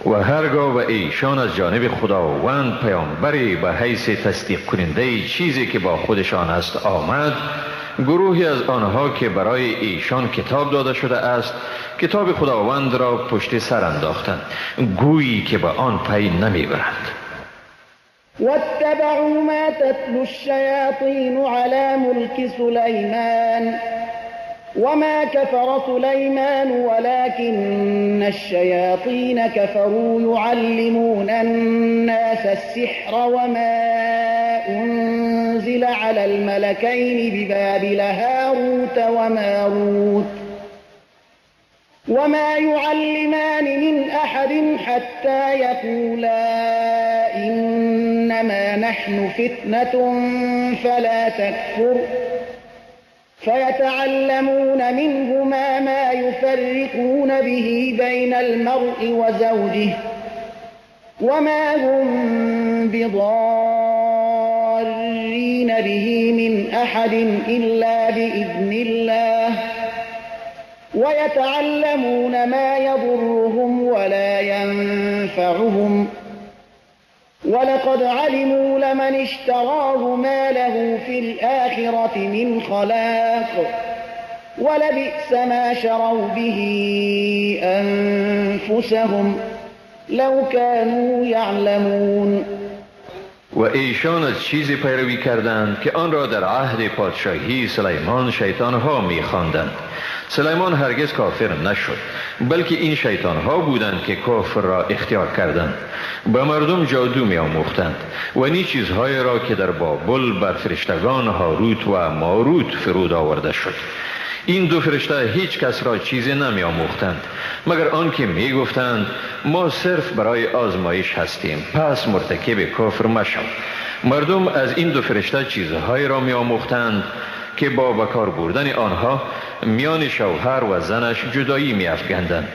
و هرگاه و ایشان از جانب خداوند پیامبری به حیث تصدیق کننده چیزی که با خودشان است آمد، گروهی از آنها که برای ایشان کتاب داده شده است کتاب خداوند را پشت سر انداختند، گویی که به آن پی نمیبرند. واتبعوا ما تتلو الشیاطین علی ملک سلیمان وما كفر سليمان ولكن الشياطين كفروا يعلمون الناس السحر وما أنزل على الملكين ببابل هاروت وماروت وما يعلمان من أحد حتى يقولا إنما نحن فتنة فلا تكفر فيتعلمون منهما ما يفرقون به بين المرء وزوجه وما هم بضارين به من أحد إلا بإذن الله ويتعلمون ما يضرهم ولا ينفعهم ولقد علموا لمن اشتراه ما له في الآخرة من خلاق ولبئس ما شروا به أنفسهم لو كانوا يعلمون. و ایشان از چیزی پیروی کردند که آن را در عهد پادشاهی سلیمان شیطانها می‌خواندند. سلیمان هرگز کافر نشد، بلکه این شیطانها بودند که کفر را اختیار کردند، به مردم جادو می آموختند و نی چیزهای را که در بابل بر فرشتگان هاروت و ماروت فرود آورده شد. این دو فرشته هیچ کس را چیزی نمی آموختند مگر آنکه می گفتند ما صرف برای آزمایش هستیم، پس مرتکب کفر مشو. مردم از این دو فرشته چیزهایی را می آموختند که با بکار بردن آنها میان شوهر و زنش جدایی می افکندند.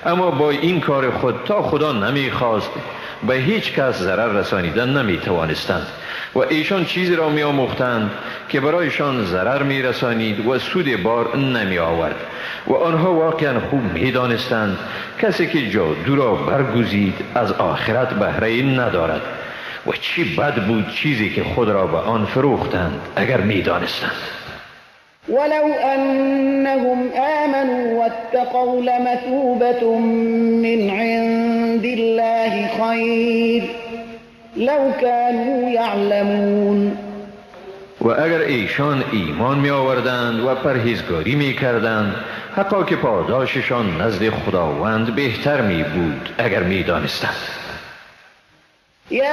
اما با این کار خود تا خدا نمی خواست به هیچ کس ضرر رسانیدن نمی توانستند و ایشان چیزی را می آموختند که برایشان ضرر می رسانید و سود بار نمی آورد و آنها واقعا خوب می دانستند کسی که جادو را برگزید از آخرت بهره ندارد و چی بد بود چیزی که خود را به آن فروختند اگر می دانستند. ولو أنهم آمنوا واتقوا لمثوبة من عند الله خير لو كانوا يعلمون. و اگر ایشان ایمان می آوردند و پرهیزگاری می کردند حقا که پاداششان نزد خداوند بهتر می بود اگر می دانستند. یا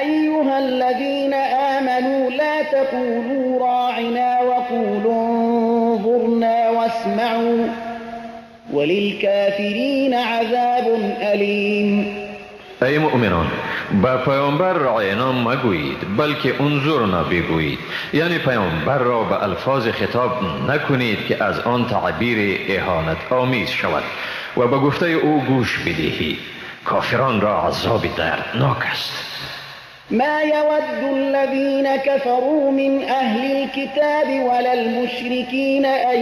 ایها الذین آمنوا لا تقولوا راعنا وقولوا انظرنا واسمعوا وللكافرين عذاب أليم. ای مؤمنان، به پیامبر راینا مگویید، بلکه انظرنا بگویید. یعنی پیامبر را به الفاظ خطاب نکنید که از آن تعبیر اهانت آمیز شود و به گفته او گوش بدهید. کافران را عذاب دردناک است. ما يود الذين كفروا من أهل الكتاب ولا المشركين أن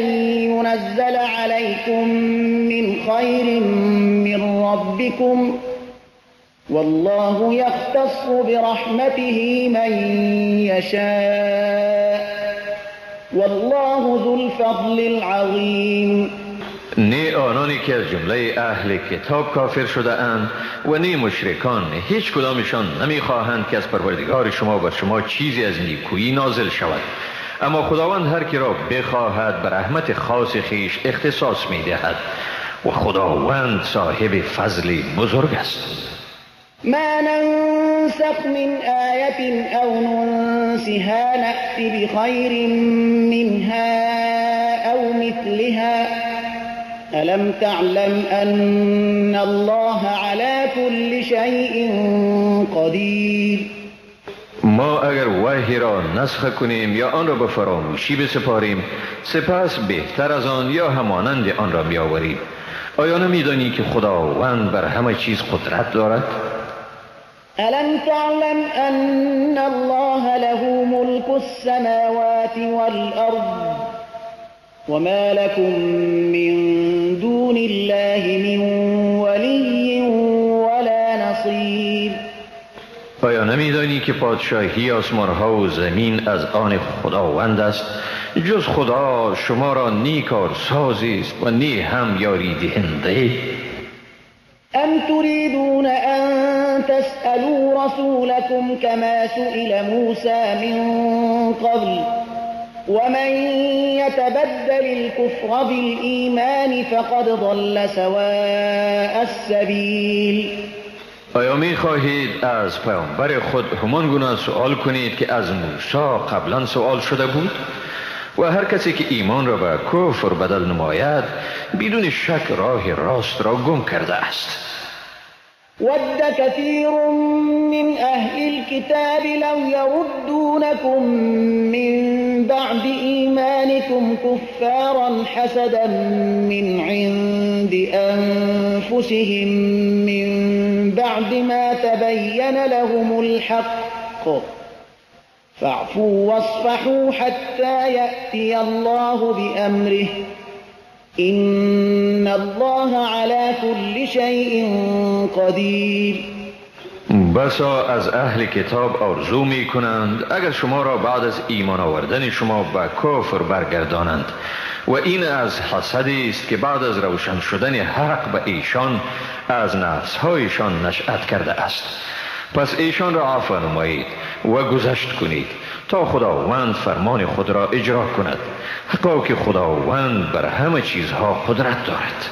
ينزل عليكم من خير من ربكم والله يختص برحمته من يشاء والله ذو الفضل العظيم. نه آنانی که از جمله اهل کتاب کافر شده اند و نه مشرکان، هیچ کدامشان نمیخواهند که از پروردگار شما بر شما چیزی از نیکویی نازل شود، اما خداوند هر کی را بخواهد به رحمت خاص خویش اختصاص میدهد و خداوند صاحب فضل بزرگ است. ما ننسخ من آية أو ننسها نأت بخير منها أو مثلها ألم تعلم أن الله على كل شيء قدير. ما اگر وحی را نسخ کنیم یا آن را به فراموشی بسپاریم، سپس بهتر از آن یا همانند آن را می‌آوریم. آیا نمی‌دانی که خداوند بر همه چیز قدرت دارد؟ ألم تعلم أن الله له ملك السماوات والأرض وما لكم من دون الله من ولي ولا نصير. آیا نمیدانی که پادشاهی آسمانها و زمین از آن خداوند است؟ جز خدا شما را نی کارسازی است و نی هم یاری دهنده. أم تريدون أن تسألوا رسولكم كما سئل موسى من قبل ومن يتبدل الكفر بالإيمان فقد ضل سواء السبيل. آیا می خواهید از پیامبر خود همان گونه سوال کنید که از موسی قبلا سوال شده بود؟ و هر کسی که ایمان را به کفر بدل نماید بدون شک راه راست را گم کرده است. ود كثير من أهل الكتاب لو يردونكم من بعد إيمانكم كفارا حسدا من عند أنفسهم من بعد ما تبين لهم الحق فاعفوا واصفحوا حتى يأتي الله بأمره إن الله على كل شيء قدير. بسا از اهل کتاب آرزو می کنند اگر شما را بعد از ایمان آوردن شما به کفر برگردانند، و این از حسدی است که بعد از روشن شدن حق به ایشان از نفسهایشان نشأت کرده است. پس ایشان را عفو نمایید و گذشت کنید تا خداوند فرمان خود را اجرا کند، حقا که خداوند بر همه چیزها قدرت دارد.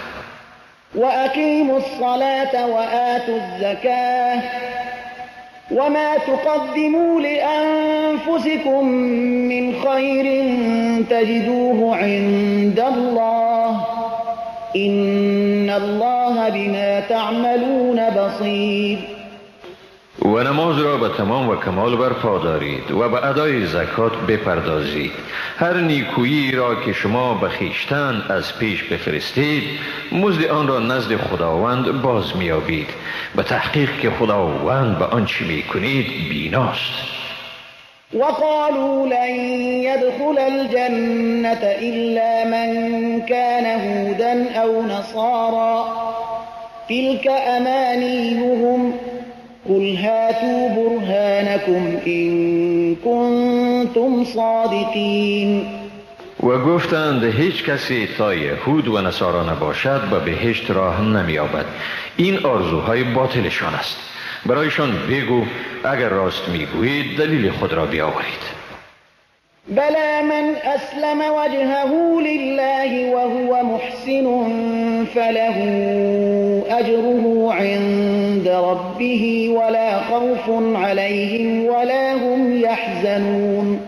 و اقیموا الصلاة و آتوا الزکاة وما تقدموا لأنفسكم من خیر تجدوه عند الله إن الله بما تعملون بصیر. و نماز را به تمام و کمال برپا دارید و به ادای زکات بپردازید. هر نیکویی را که شما به خویشتن از پیش بفرستید مزد آن را نزد خداوند باز می‌یابید، به تحقیق که خداوند به آنچه می‌کنید بیناست. وقالوا لن يدخل الجنة إلا من كان هودا أو نصارى تلك أمانيهم قل هاتوا برهانكم إن كنتم صادقين. و گفتند هیچ کسی تا یهود و نصارا نباشد به بهشت راه نمی‌یابد. این آرزوهای باطلشان است. برایشان بگو اگر راست میگویید دلیل خود را بیاورید. بلى من أسلم وجهه لله وهو محسن فله أجره عند ربه ولا خوف عليهم ولا هم يحزنون.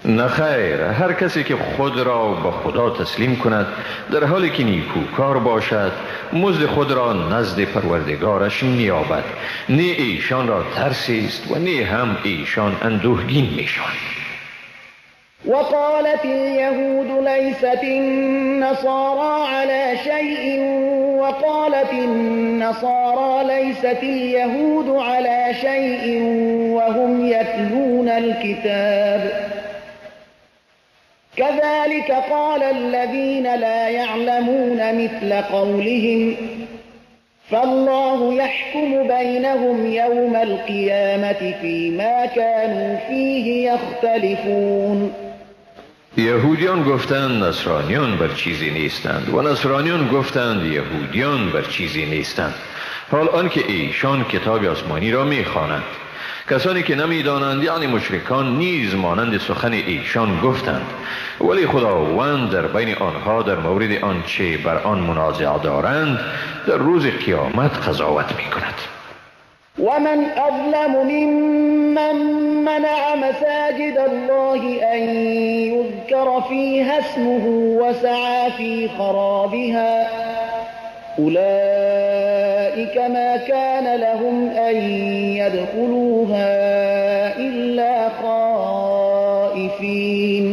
نه خیر، هر کسی که خود را به خدا تسلیم کند در حالی که نیکوکار باشد، مزد خود را نزد پروردگارش می‌یابد. نه ایشان را ترسی است و نه هم ایشان اندوهگین میشوند. وقالت اليهود ليست النصارى على شيء وقالت النصارى ليست اليهود على شيء وهم يتلون الكتاب كذلك قال الذين لا يعلمون مثل قولهم فالله يحكم بينهم يوم القيامة فيما كانوا فيه يختلفون. یهودیان گفتند نصرانیان بر چیزی نیستند و نصرانیان گفتند یهودیان بر چیزی نیستند، حال آنکه ایشان کتاب آسمانی را میخوانند. کسانی که نمیدانند، یعنی مشرکان، نیز مانند سخن ایشان گفتند، ولی خداوند در بین آنها در مورد آنچه بر آن منازعه دارند در روز قیامت قضاوت میکند. ومن أظلم ممن منع مساجد الله أن يذكر فيها اسمه وسعى في خرابها أولئك ما كان لهم أن يدخلوها إلا خائفين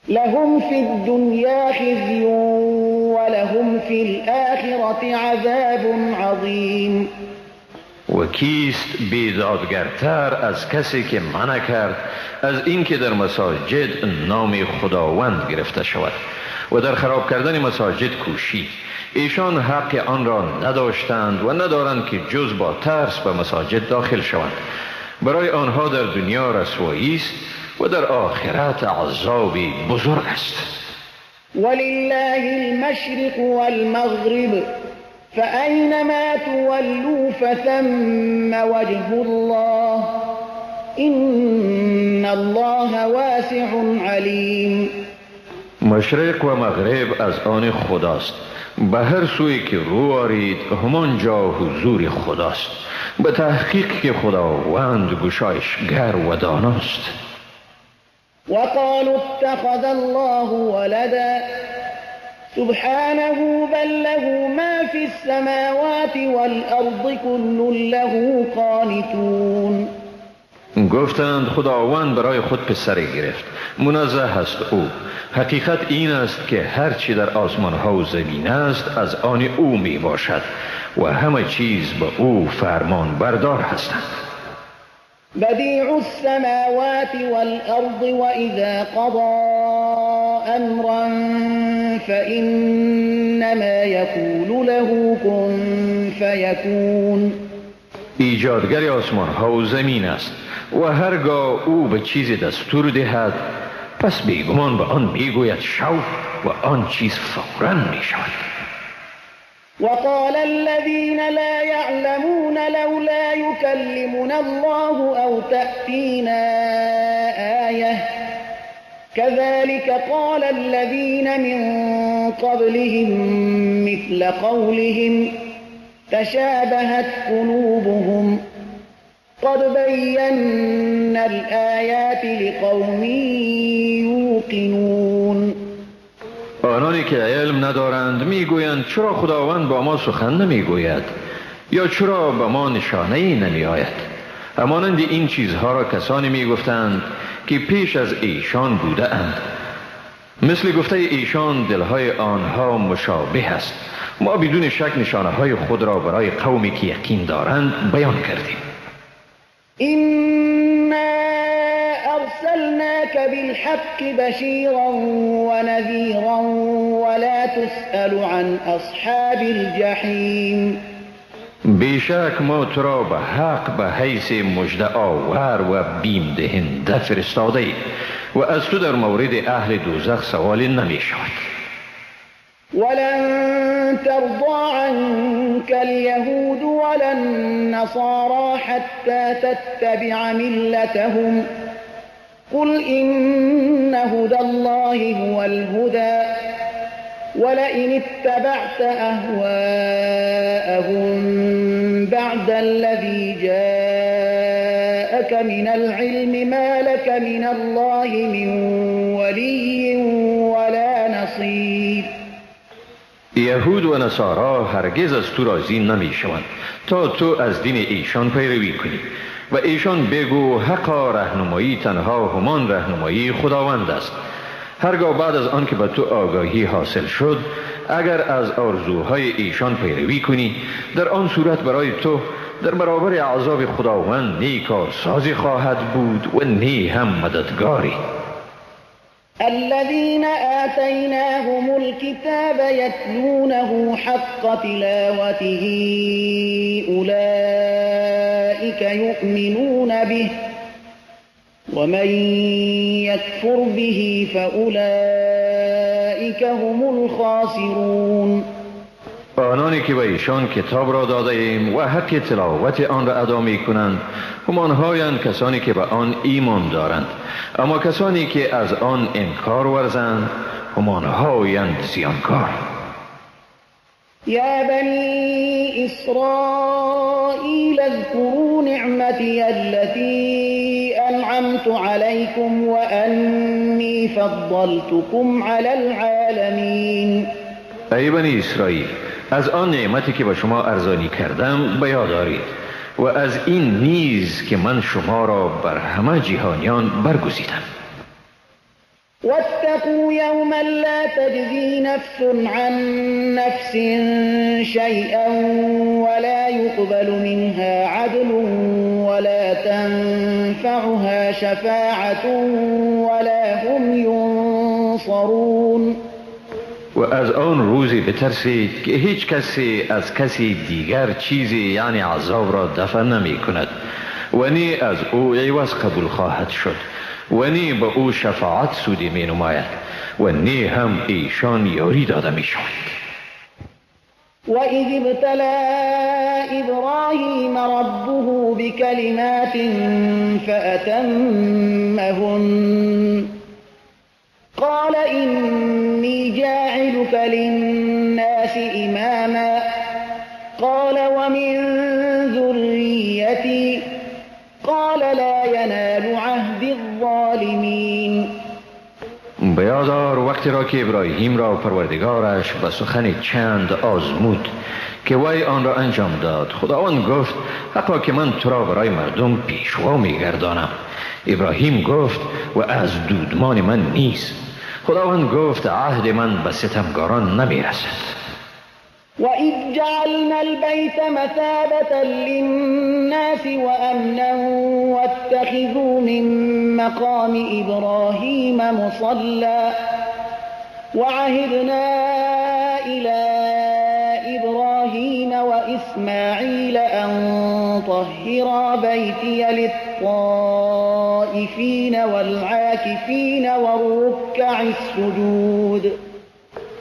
لهم في الدنيا خزي ولهم في الآخرة عذاب عظيم. و کیست بیدادگرتر از کسی که منع کرد از اینکه در مساجد نام خداوند گرفته شود و در خراب کردن مساجد کوشید؟ ایشان حق آن را نداشتند و ندارند که جز با ترس به مساجد داخل شوند. برای آنها در دنیا رسوایی است و در آخرت عذابی بزرگ است. ولله المشرق والمغرب فأينما تولوا فثم وجه الله إن الله واسع عليم. مشرق و مغرب از آن خداست، به هر سوی که رو آرید همانجا حضور خداست. به تحقیق که خداوند گشایشگر و داناست. وقالوا اتخذ الله ولدا سبحانه بل له ما في السماوات والأرض كل له قانتون. گفتند خداوند برای خود پسری گرفت، منزه است او. حقیقت این است که هرچی در آسمان ها و زمین است از آن او می باشد و همه چیز به او فرمان بردار هستند. بدیع السماوات والأرض وإذا قضى أمرا فإنما يقول له كن فيكون. ایجادگر آسمان ها و زمین است و هرگاه او به چیزی دستور دهد پس بیگمان به آن میگوید شو و آن چیز فوراً میشود. وقال الذين لا يعلمون لولا يكلمنا الله أو تأتينا آية كذلك قال الذين من قبلهم مثل قولهم تشابهت قلوبهم قد بينا الآيات لقوم يوقنون. آنانی که علم ندارند میگویند چرا خداوند با ما سخن نمیگوید یا چرا به ما نشانه ای نمیآید؟ همانند این چیزها را کسانی میگفتند که پیش از ایشان بوده اند. مثل گفته ایشان دلهای آنها مشابه است. ما بدون شک نشانه های خود را برای قومی که یقین دارند بیان کردیم. إنا أرسلناك بالحق بشيرا ونذيرا ولا تسأل عن أصحاب الجحيم. بیشک ما تو را به حق به حیث مژده آور و بیم دهنده فرستاده ایم و از تو در مورد اهل دوزخ سوالی نمی شود. ولن ترضى عنك اليهود ولا النصارى حتى تتبع ملتهم قل إن هدى الله هو الهدى ولئن اتبعت أهواءهم بعد الذي جاءك لك من العلم ما لك من الله من ولي ولا نصير. یهود و نصارا هرگز از تو راضی نمی شوند تا تو از دین ایشان پیروی کنی و ایشان بگو حقا رهنمایی تنها همان رهنمایی خداوند است. هرگاه بعد از آن که به تو آگاهی حاصل شد اگر از آرزوهای ایشان پیروی کنی، در آن صورت برای تو در برابر عذاب خداوند نی کارسازی خواهد بود و نی هم مددگاری. الذين آتيناهم الكتاب يتلونه حق تلاوته أولئك يؤمنون به ومن يكفر به فأولئك هم الخاسرون. آنانی که به ایشان کتاب را داده ایم و حق تلاوت آن را ادا می کنند همانهایند کسانی که به آن ایمان دارند، اما کسانی که از آن انکار ورزند همانهایند زیانکار. یا بنی اسرائیل اذکروا نعمتی التي انعمت علیکم وانی فضلتکم علی العالمین. ای بنی اسرائیل، از آن نعمتی که به شما ارزانی کردم به یاد آرید و از این نیز که من شما را بر همه جهانیان برگزیدم. واتقوا یوما لا تجزی نفس عن نفس شیئا ولا يقبل منها عدل ولا تنفعها شفاعة ولا هم ینصرون. و از آن روزی بترسید که هیچ کسی از کسی دیگر چیزی یعنی عذاب را دفع نمی کند و نی از او عوض قبول خواهد شد و نی به او شفاعت سودی می نماید و نی هم ایشان یاری داده می شوند. و اذ ابتلی ابراهیم ربه بکلمات فأتمهن قال إني جاعلك للناس إماما قال ومن ذريتي قال لا ينال عهد الظالمين. بیادار وقتی را که ابراهیم را پروردگارش به سخن چند آزمود که وی آن را انجام داد، خداوند گفت حقا که من تو را برای مردم پیشوا میگردانم. ابراهیم گفت و از دودمان من نیست. خداوند گفت عهد من به ستمگاران نمیرسد. وَإِذْ جَعَلْنَا الْبَيْتَ مَثَابَةً لِلنَّاسِ وَأَمْنًا وَاتَّخِذُوا مِنْ مَقَامِ إِبْرَاهِيمَ مُصَلًّى وَعَهِدْنَا إِلَى إِبْرَاهِيمَ وَإِسْمَاعِيلَ أَنْ طَهِّرَا بَيْتِيَ لِلطَّائِفِينَ وَالْعَاكِفِينَ وَالرُّكَّعِ السُّجُودِ.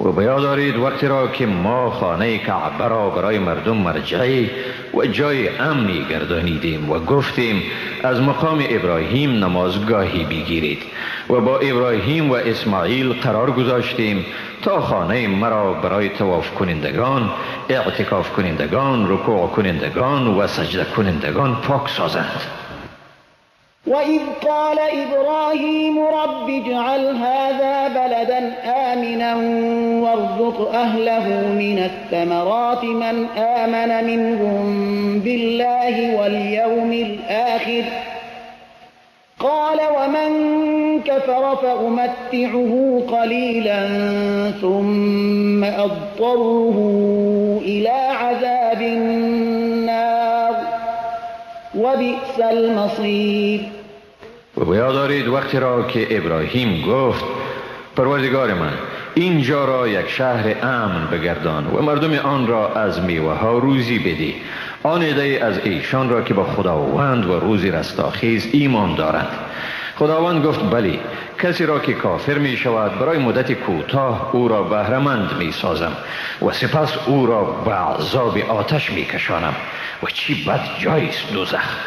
و بیاد دارید وقتی را که ما خانه کعبه را برای مردم مرجعی و جای امنی گردانیدیم و گفتیم از مقام ابراهیم نمازگاهی بگیرید و با ابراهیم و اسماعیل قرار گذاشتیم تا خانه مرا برای طواف کنندگان، اعتکاف کنندگان، رکوع کنندگان و سجده کنندگان پاک سازند. وَإِذْ قَالَ إِبْرَاهِيمُ رَبِّ اجْعَلْ هَذَا بَلَدًا آمِنًا وَارْزُقْ أَهْلَهُ مِنَ الثَّمَرَاتِ مَنْ آمَنَ مِنْهُمْ بِاللَّهِ وَالْيَوْمِ الْآخِرِ قَالَ وَمَنْ كَفَرَ فَأُمَتِّعُهُ قَلِيلًا ثُمَّ أَضْطَرُّهُ إِلَى عَذَابِ النَّارِ وَبِئْسَ الْمَصِيرُ. و بیاد دارید وقتی را که ابراهیم گفت پروردگار من اینجا را یک شهر امن بگردان و مردم آن را از میوه ها روزی بدی، آن عده از ایشان را که با خداوند و روز رستاخیز ایمان دارند. خداوند گفت بلی، کسی را که کافر می شود برای مدت کوتاه او را بهره‌مند می سازم و سپس او را به عذاب آتش می کشانم و چی بد جایی است دوزخ.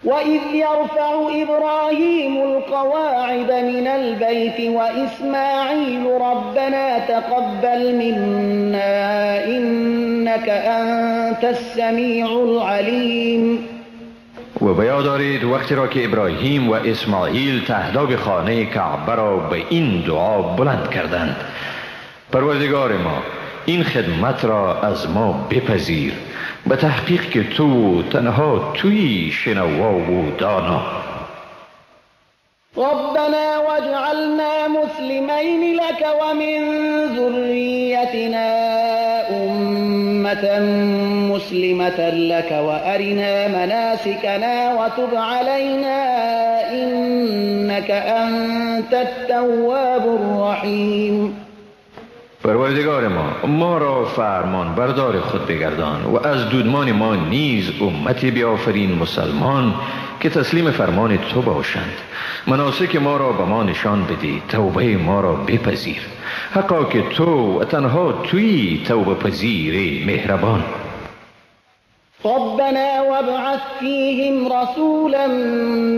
وَإِذْ يَرْفَعُ إِبْرَاهِيمُ الْقَوَاعِدَ مِنَ الْبَيْتِ وَإِسْمَاعِيلُ رَبَّنَا تَقَبَّلْ مِنَّا إِنَّكَ أَنْتَ السَّمِيعُ الْعَلِيمُ. و و به یاد دارید وقتی را که ابراهیم و اسماعیل تهداب خانه کعبه را به این دعا بلند کردند: پروردگار ما، این خدمت را از ما بپذیر، به تحقیق که تو تنها تویی شنوا و دانا. ربنا واجعلنا مسلمين لك ومن ذريتنا أمة مسلمة لك وأرنا مناسكنا وتب علينا إنك أنت التواب الرحيم. پروردگار ما، ما را فرمان بردار خود بگردان و از دودمان ما نیز امتی بیافرین مسلمان که تسلیم فرمان تو باشند. مناسک ما را به ما نشان بدی، توبه ما را بپذیر، حقا که تو و تنها تویی توبه پذیر مهربان. ربنا وابعث فيهم رسولا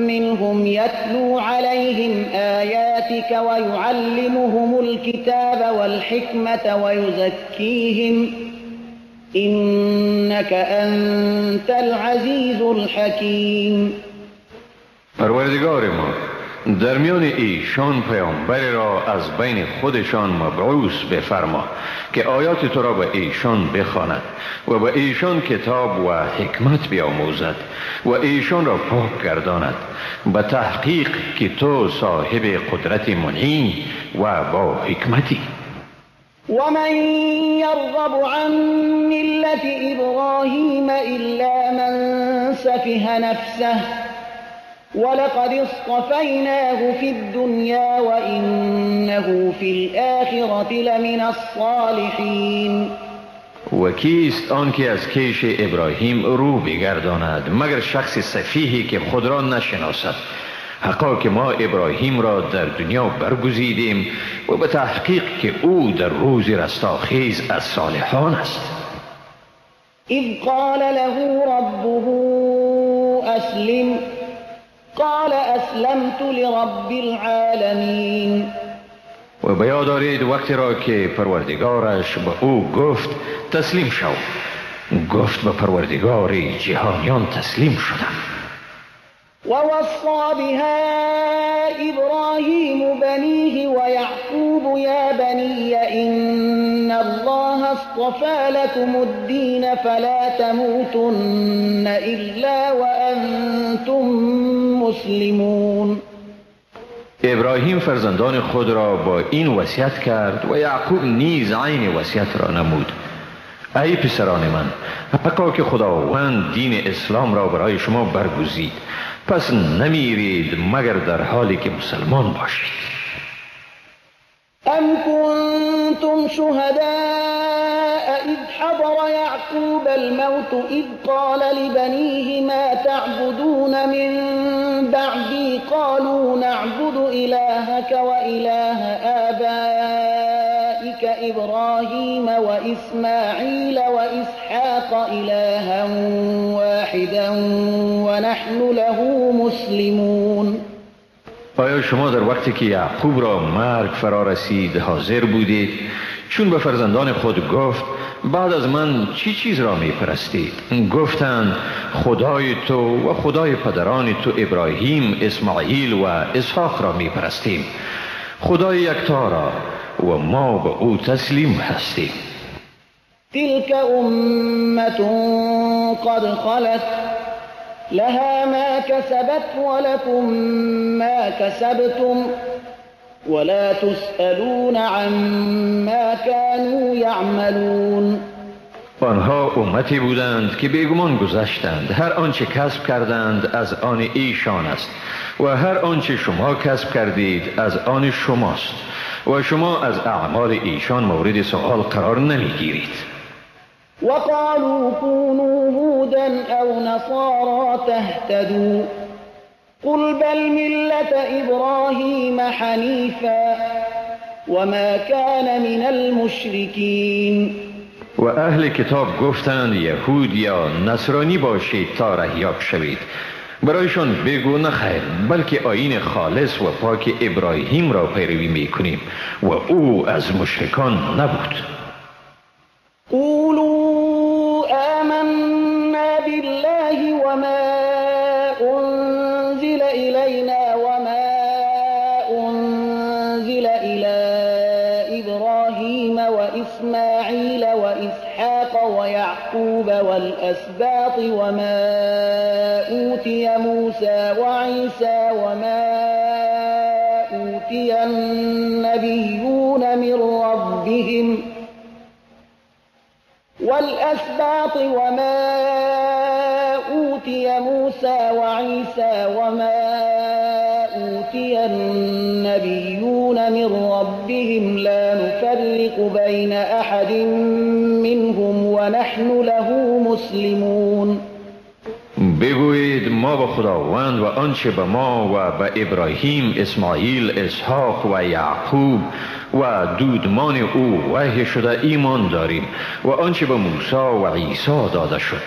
منهم يتلو عليهم آياتك ويعلمهم الكتاب والحكمة ويزكيهم إنك أنت العزيز الحكيم. پروردگار ما، در میان ایشان پیامبر را از بین خودشان مبعوث بفرما که آیات تو را به ایشان بخواند و به ایشان کتاب و حکمت بیاموزد و ایشان را پاک گرداند، به تحقیق که تو صاحب قدرت منعی و با حکمتی. ومن يرغب عن ملة إبراهيم إلا من سفه نفسه ولقد اصطفيناه في الدنيا وإنه في الآخرة لمن الصالحين. و کیست آن که از کیش ابراهیم رو بگرداند مگر شخص سفیهی که خود را نشناسد؟ حقا که ما ابراهیم را در دنیا برگزیدیم و به تحقیق که او در روز رستاخیز از صالحان است. اذ قال له ربه اسلم قال اسلمت لرب العالمین. و به یاد دارید وقتی را که پروردگارش به او گفت تسلیم شو، گفت به پروردگار جهانیان تسلیم شدم. ووصى بها إبراهيم بنيه ويعقوب يا بني إن الله اصطفى لكم الدين فلا تموتن إلا وأنتم مسلمون. ابراهیم فرزندان خود را با این وصیت کرد و یعقوب نیز عین وصیت را نمود: ای پسران من، حقا که خداوند دین اسلام را برای شما برگزید، پس نمیرید مگر در حالی که مسلمان باشید. ام کنتم شهداء اذ حضر یعقوب الموت اذ قال لبنیه ما تعبدون من بعدی قالوا نعبد الهک و اله آبائک ابراهیم و اسماعیل و اسحاق الها واحدا و نحن له مسلمون. آیا شما در وقتی که یعقوب را مرگ فرا رسید حاضر بودید؟ چون به فرزندان خود گفت بعد از من چی چیز را می پرستید؟ گفتند خدای تو و خدای پدران تو ابراهیم، اسماعیل و اسحاق را می پرستیم، خدای یکتا را، و ما به او تسلیم هستیم. تلك امة قد خلت لها ما كسبت ولكم ما كسبتم ولا تسألون عما كانوا يعملون. آنها امتی بودند که بیگمان گذشتند. هر آنچه کسب کردند از آن ایشان است و هر آنچه شما کسب کردید از آن شماست و شما از اعمال ایشان مورد سؤال قرار نمیگیرید. وقالوا كونوا هودا أو نصارى تهتدوا قل بل ملة إبراهيم حنيفا وما كان من المشركين. و اهل کتاب گفتند یهود یا نصرانی باشید تا رهیاب شوید. برایشان بگو نه خیر، بلکه آیین خالص و پاک ابراهیم را پیروی میکنیم و او از مشرکان نبود. قولوا آمنا بالله وما والأسباط وما أوتي موسى وعيسى وما أوتي النبيون من ربهم والأسباط وما أوتي موسى وعيسى وما أوتي النبيون من ربهم لا نفرق بين أحد منهم ونحن له مسلمون. بگویید ما به خداوند و آنچه به ما و به ابراهیم، اسماعیل، اسحاق و یعقوب و دودمان او وحی شده ایمان داریم و آنچه به موسی و عیسی داده شد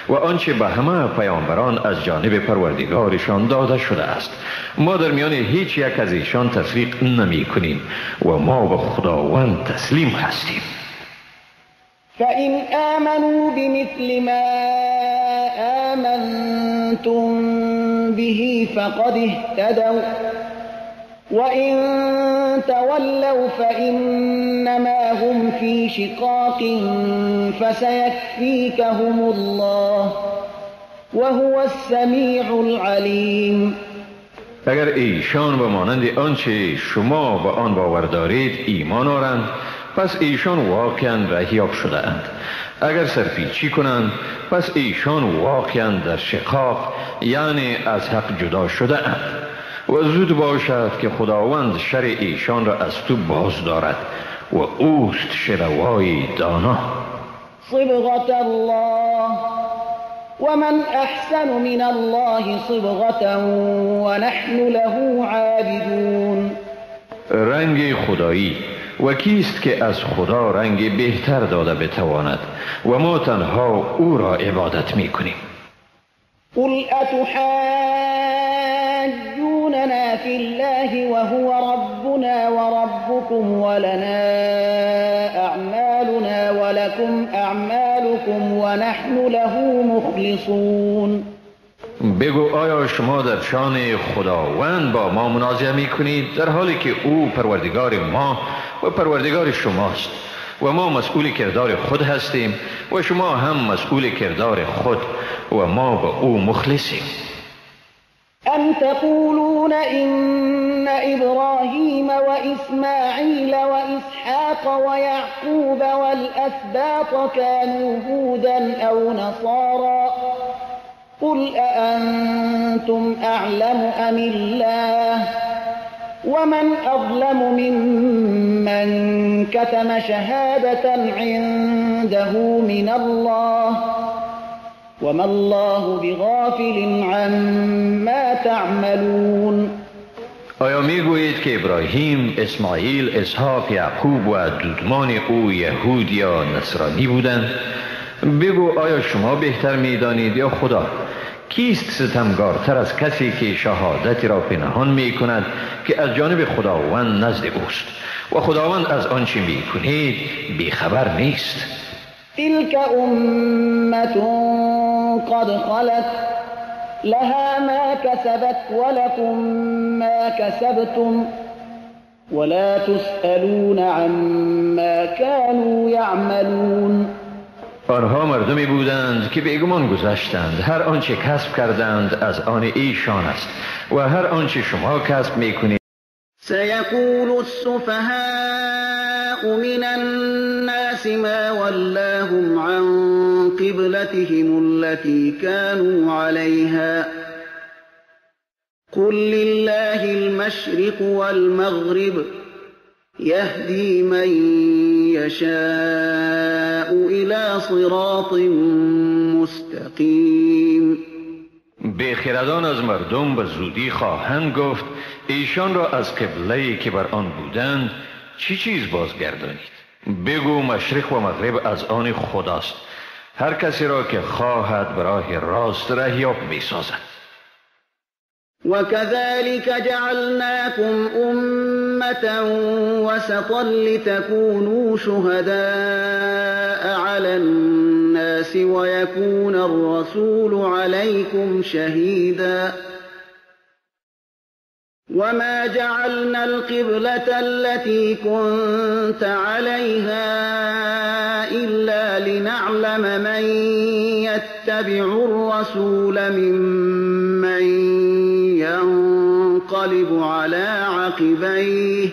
و آنچه به همه پیامبران از جانب پروردگارشان داده شده است. ما در میان هیچ یک از ایشان تفریق نمی کنیم و ما به خداوند تسلیم هستیم. فإن آمنوا بمثل ما آمنتم به فقد اهتدوا وإن تولوا فإنما هم في شقاق فسيكفيكهم الله وهو السميع العليم. اگر ایشان به مانند آنچه شما به آن باور دارید ایمان آرند، پس ایشان واقعا رهیاب شده اند. اگر سرپیچی کنند، پس ایشان واقعا در شقاق، یعنی از حق جدا شده اند. و زود باشد که خداوند شر ایشان را از تو باز دارد و اوست شنوای دانا. صبغة الله ومن احسن من الله صبغة ونحن له عابدون. رنگ خدایی، و کیست که از خدا رنگ بهتر داده بتواند و ما تنها او را عبادت می کنیم. قل أتحاجوننا في الله وهو ربنا وربكم ولنا أعمالنا ولكم أعمالكم ونحن له مخلصون. بگو آیا شما در شان خداوند با ما منازعه می کنید، در حالی که او پروردگار ما و پروردگار شماست و ما مسئول کردار خود هستیم و شما هم مسئول کردار خود و ما به او مخلصیم. أم تقولون إن إبراهيم وإسماعيل وإسحاق ويعقوب والأسباط كانوا هودا أو نصارى قل أأنتم أعلم أم الله ومن أظلم ممن كتم شهادة عنده من الله وما الله بغافل عما تعملون. آیا میگویید که ابراهیم، اسماعیل، اسحاق، یعقوب و دودمان او یهود یا نصرانی بودند؟ بگو آیا شما بهتر میدانید یا خدا؟ کیست ستمگارتر از کسی که شهادتی را پنهان می کند که از جانب خداوند نزد اوست و خداوند از آنچه می کنید بیخبر نیست. تلك أمة قد خلت لها ما كسبت ولكم ما كسبتم ولا تسألون عما كانوا يعملون. آنها مردمی بودند که بیگمان گذشتند. هر آنچه کسب کردند از آن ایشان است و هر آنچه شما کسب میکنید. سيقول السفهاء من الناس ما ولاهم عن قبلتهم التي كانوا عليها قل لله المشرق والمغرب يهدي من يشاء إلى صراط مستقيم. بیخردان از مردم به زودی خواهند گفت ایشان را از قبله‌ای که بر آن بودند چی چیز بازگردانید؟ بگو مشرق و مغرب از آن خداست، هر کسی را که خواهد به راه راست رهیاب می‌سازد. وكذلك جعلناكم أمة وسطا لتكونوا شهداء على الناس ويكون الرسول عليكم شهيدا وما جعلنا القبلة التي كنت عليها إلا لنعلم من يتبع الرسول ممن ينقلب على عقبيه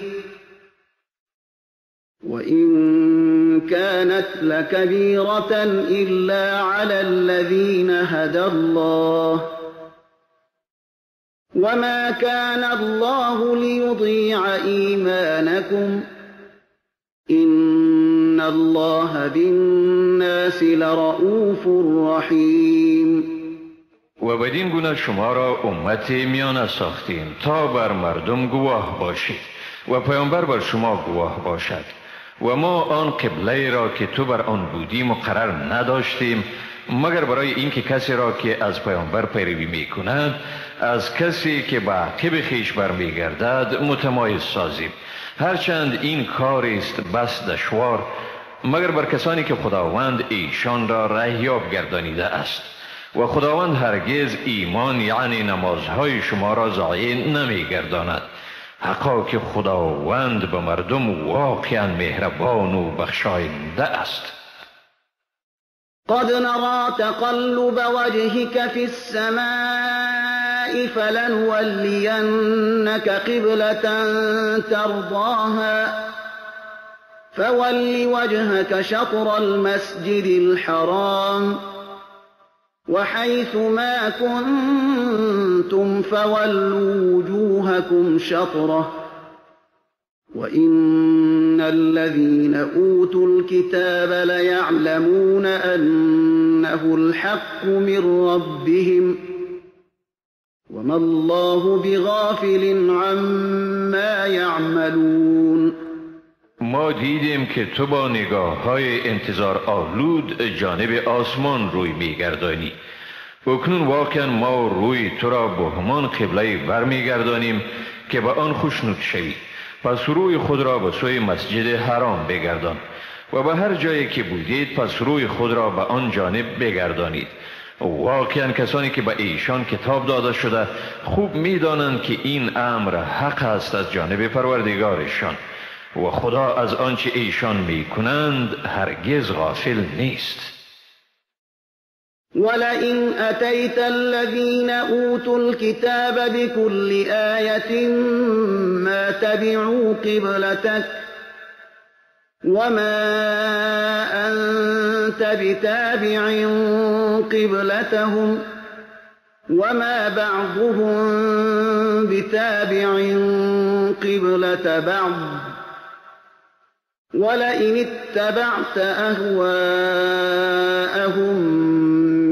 وإن كانت لكبيرة إلا على الذين هدى الله وما كان الله ليضيع إيمانكم إن الله بالناس لرؤوف رحيم. و بدین گونه شما را امت میانه ساختیم تا بر مردم گواه باشید و پیامبر بر شما گواه باشد و ما آن قبله را که تو بر آن بودی مقرر نداشتیم مگر برای اینکه کسی را که از پیامبر پیروی می کند از کسی که به عقب خویش برمیگردد متمایز سازیم، هرچند این کار است بس دشوار مگر بر کسانی که خداوند ایشان را رهیاب گردانیده است و خداوند هرگز ایمان یعنی نمازهای شما را ضایع نمیگرداند. حقا که خداوند به مردم واقعا مهربان و بخشاینده است. قد نرى تقلب وجهك في السماء فلنولينك قبلة ترضاها فول وجهك شطر المسجد الحرام وحيث ما كنتم فولوا وجوهكم شطره وإن الذين أوتوا الكتاب ليعلمون أنه الحق من ربهم وما الله بغافل عما يعملون. ما دیدیم که تو با نگاه های انتظار آلود جانب آسمان روی میگردانی. اکنون واقعا ما روی تو را به همان قبله برمیگردانیم که به آن خوشنود شوی. پس روی خود را به سوی مسجد حرام بگردان و به هر جایی که بودید پس روی خود را به آن جانب بگردانید. واقعا کسانی که به ایشان کتاب داده شده خوب میدانند که این امر حق است از جانب پروردگارشان و خدا از آنچه ایشان میکنند هرگز غافل نیست. ولئن أتيت الذين أوتوا الكتاب بكل آية ما تبعوا قبلتك وما أنت بتابع قبلتهم وما بعضهم بتابع قبلة بعض ولئن اتبعت أهواءهم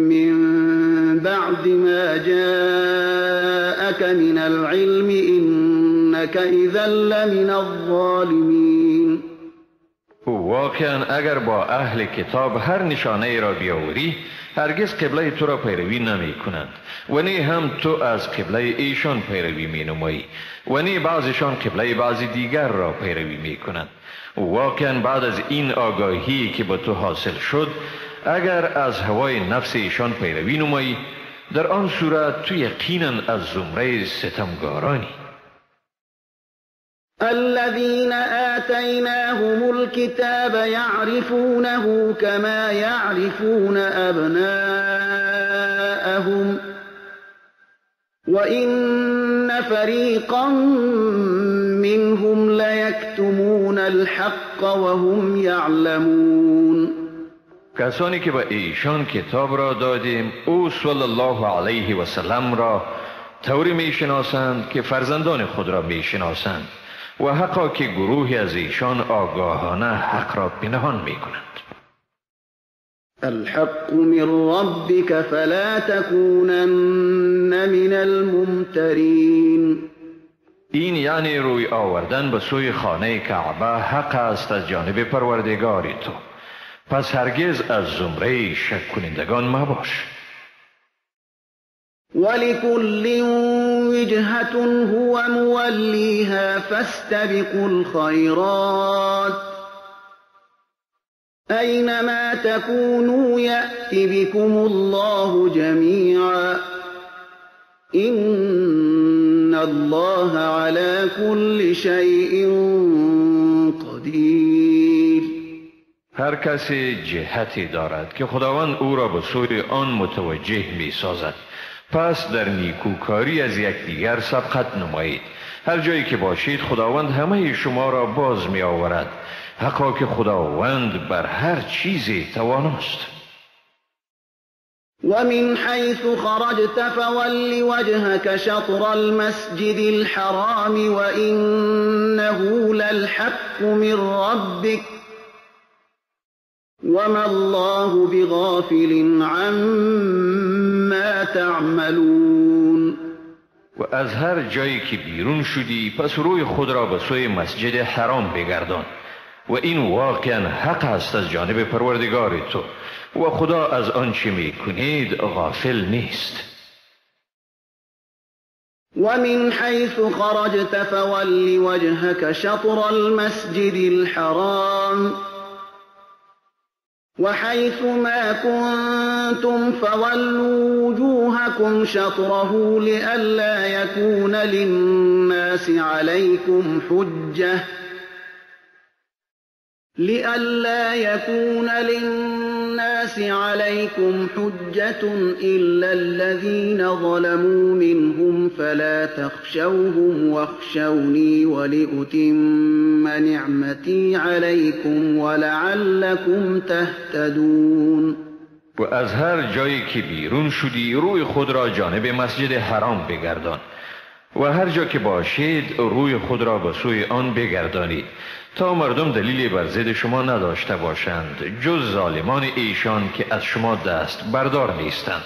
من بعد ما جاءك من العلم إنك إذا لمن الظالمين. واقعا اگر با اهل کتاب هر نشانه ای را بیاوری هرگز قبله تو را پیروی نمی کنند و نه هم تو از قبله ایشان پیروی می نمایی و نه بعضشان قبله بعضی دیگر را پیروی می کنند. واقعا بعد از این آگاهی که با تو حاصل شد اگر از هوای نفس ایشان پیروی نمایی در آن صورت تو یقینا از زمره ستمگارانی. الذين آتيناهم الكتاب يعرفونه كما يعرفون أبناءهم وإن فريقا منهم ليكتمون الحق وهم يعلمون. کسانی که به ایشان کتاب را دادیم او صلی الله علیه و سلم را طوری میشناسند که فرزندان خود را میشناسند و حقا که گروهی از ایشان آگاهانه حق را پنهان میکنند. الحق من ربك فلا تكونن من الممترین. این یعنی روی آوردن به سوی خانه کعبه حق است از جانب پروردگار تو، پس هرگز از زمره شک کنندگان مباش. ولكل وجهة هو موليها فاستبقوا الخيرات أينما تكونوا يأت بكم الله جميعا إن الله على كل شيء قدیر. هر کسی جهتی دارد که خداوند او را به سوی آن متوجه می سازد. پس در نیکوکاری از یکدیگر سبقت نمایید. هر جایی که باشید خداوند همه شما را باز می آورد. حقا که خداوند بر هر چیزی تواناست. ومن حيث خرجت فول وجهك شطر المسجد الحرام وإنه للحق من ربك وما الله بغافل عما تعملون. و از هر جایی که بیرون شدی پس روی خود را به سوی مسجد حرام بگردان و این واقعا حق است از جانب پروردگار تو و خدا از آنچه میکنید غافل نیست. ومن حيث خرجت فول وجهك شطر المسجد الحرام وحيث ما كنتم فولوا وجوهكم شطره لئلا يكون للناس عليكم حجة لئلا يكون للناس عليكم حجة إلا الذين ظلموا منهم فلا تخشوهم واخشوني ولأتم نعمتي عليكم ولعلكم تهتدون. و از هر جایی که بیرون شدی روی خود را جانب مسجد حرام بگردان و هر جا که باشید روی خود را به سوی آن بگردانید تا مردم دلیلی بر ضد شما نداشته باشند جز ظالمان ایشان که از شما دست بردار نیستند.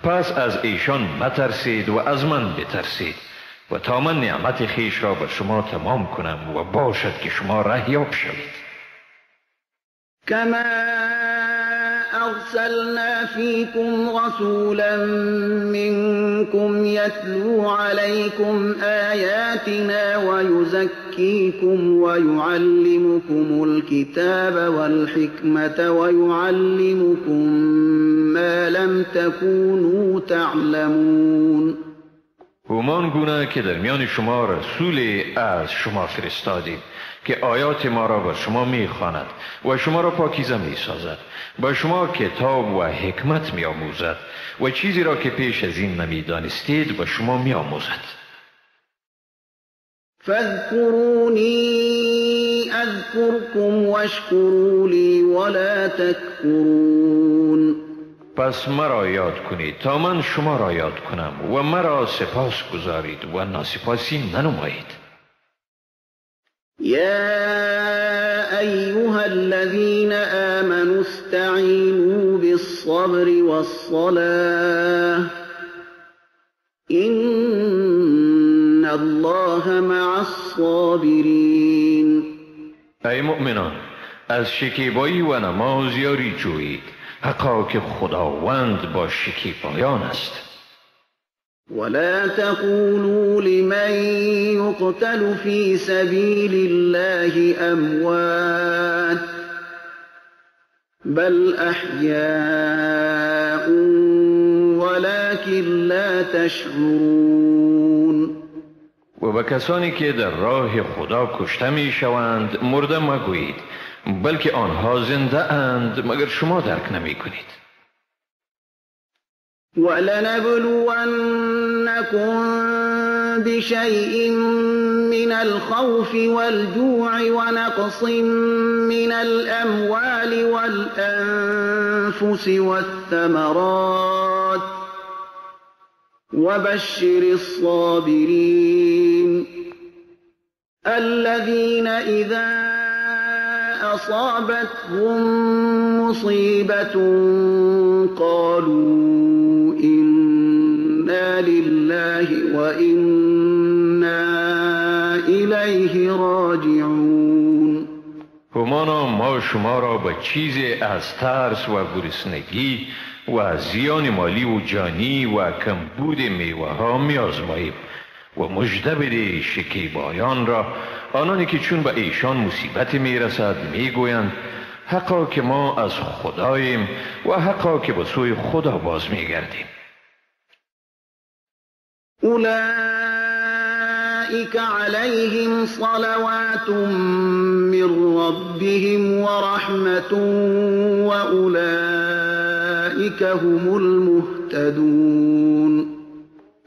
پس از ایشان مترسید و از من بترسید و تا من نعمت خویش را بر شما تمام کنم و باشد که شما رهیاب شوید. کما أرسلنا فيكم رسولا منكم يتلو عليكم آياتنا ويزكيكم ويعلمكم الكتاب والحكمة ويعلمكم ما لم تكونوا تعلمون. همان گونه که در میان شما رسول از شما فرستادیم که آیات ما را بر شما میخواند و شما را پاکیزه میسازد، با شما کتاب و حکمت میآموزد و چیزی را که پیش از این نمیدانستید به شما میآموزد. فاذكروني اذكركم واشكروا لي ولا تكفرون. پس مرا یاد کنید تا من شما را یاد کنم و مرا سپاس گذارید و ناسپاسی ننمایید. يا أيها الذين آمنوا استعينوا بالصبر والصلاة إن الله مع الصابرين. ای مؤمنان، از شکیبایی و نماز یاری جویید، حقا که خداوند با شکیبایان است. ولا تقولوا لمن يقتل في سبيل الله أموات بل أحياء ولكن لا تشعرون. و به کسانی که در راه خدا کشته می شوند مرده مگویید، بلکه آنها زنده اند مگر شما درک نمی کنید. ولنبلونكم بشيء من الخوف والجوع ونقص من الأموال والأنفس والثمرات وبشر الصابرين الذين إذا أصابتهم مصيبة قالوا إنا لله وإنا إليه راجعون. همانا ما شما را به چیزی از ترس و گرسنگی و زیان مالی و جانی و کمبود میوه ها می‌آزماییم و مژده بده شکیبایان را، آنانی که چون به ایشان مصیبت میرسد میگویند حقا که ما از خداییم و حقا که به سوی خدا باز میگردیم. اولئک عليهم صلوات من ربهم ورحمة وأولئك هم المهتدون.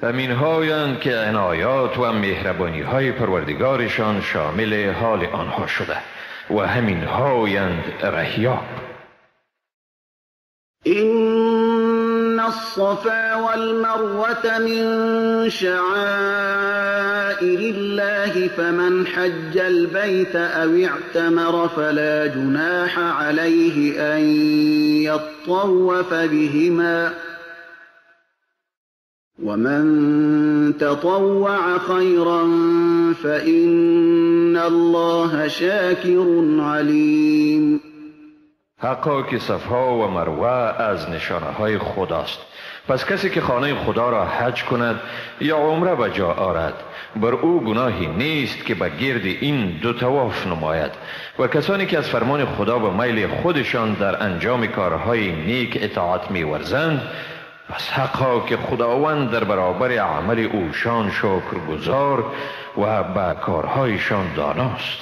همین هایند که عنایات و مهربانی های پروردگارشان شامل حال آنها شده و همین هایند رهیاب. إن الصفا والمروة من شعائر الله فمن حج البيت أو اعتمر فلا جناح عليه أن يطوف بهما ومن تطوع خيرا فإن الله شاكر عليم. حقا که صفا و مروه از نشانه های خداست، پس کسی که خانه خدا را حج کند یا عمره به جا آرد بر او گناهی نیست که به گرد این دو طواف نماید. و کسانی که از فرمان خدا به میل خودشان در انجام کارهای نیک اطاعت می‌ورزند، پس حقا که خداوند در برابر عمل اوشان شکرگزار و به کارهایشان داناست.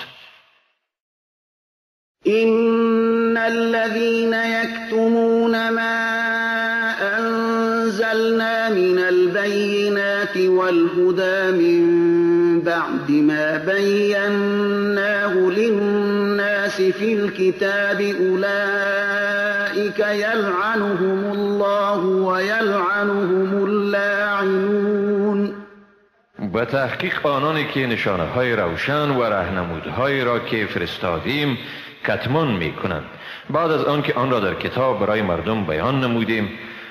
إن الذين يكتمون ما أنزلنا من البينات والهدى من بعد ما بيناه للناس في الكتاب أولئك يلعنهم الله ويلعنهم اللاعنون. به تحقیق آنانی که نشانه های روشن و رهنمودهایی را که فرستادیم کتمان می کنند بعد از آنکه آن را در کتاب برای مردم بیان نمودیم،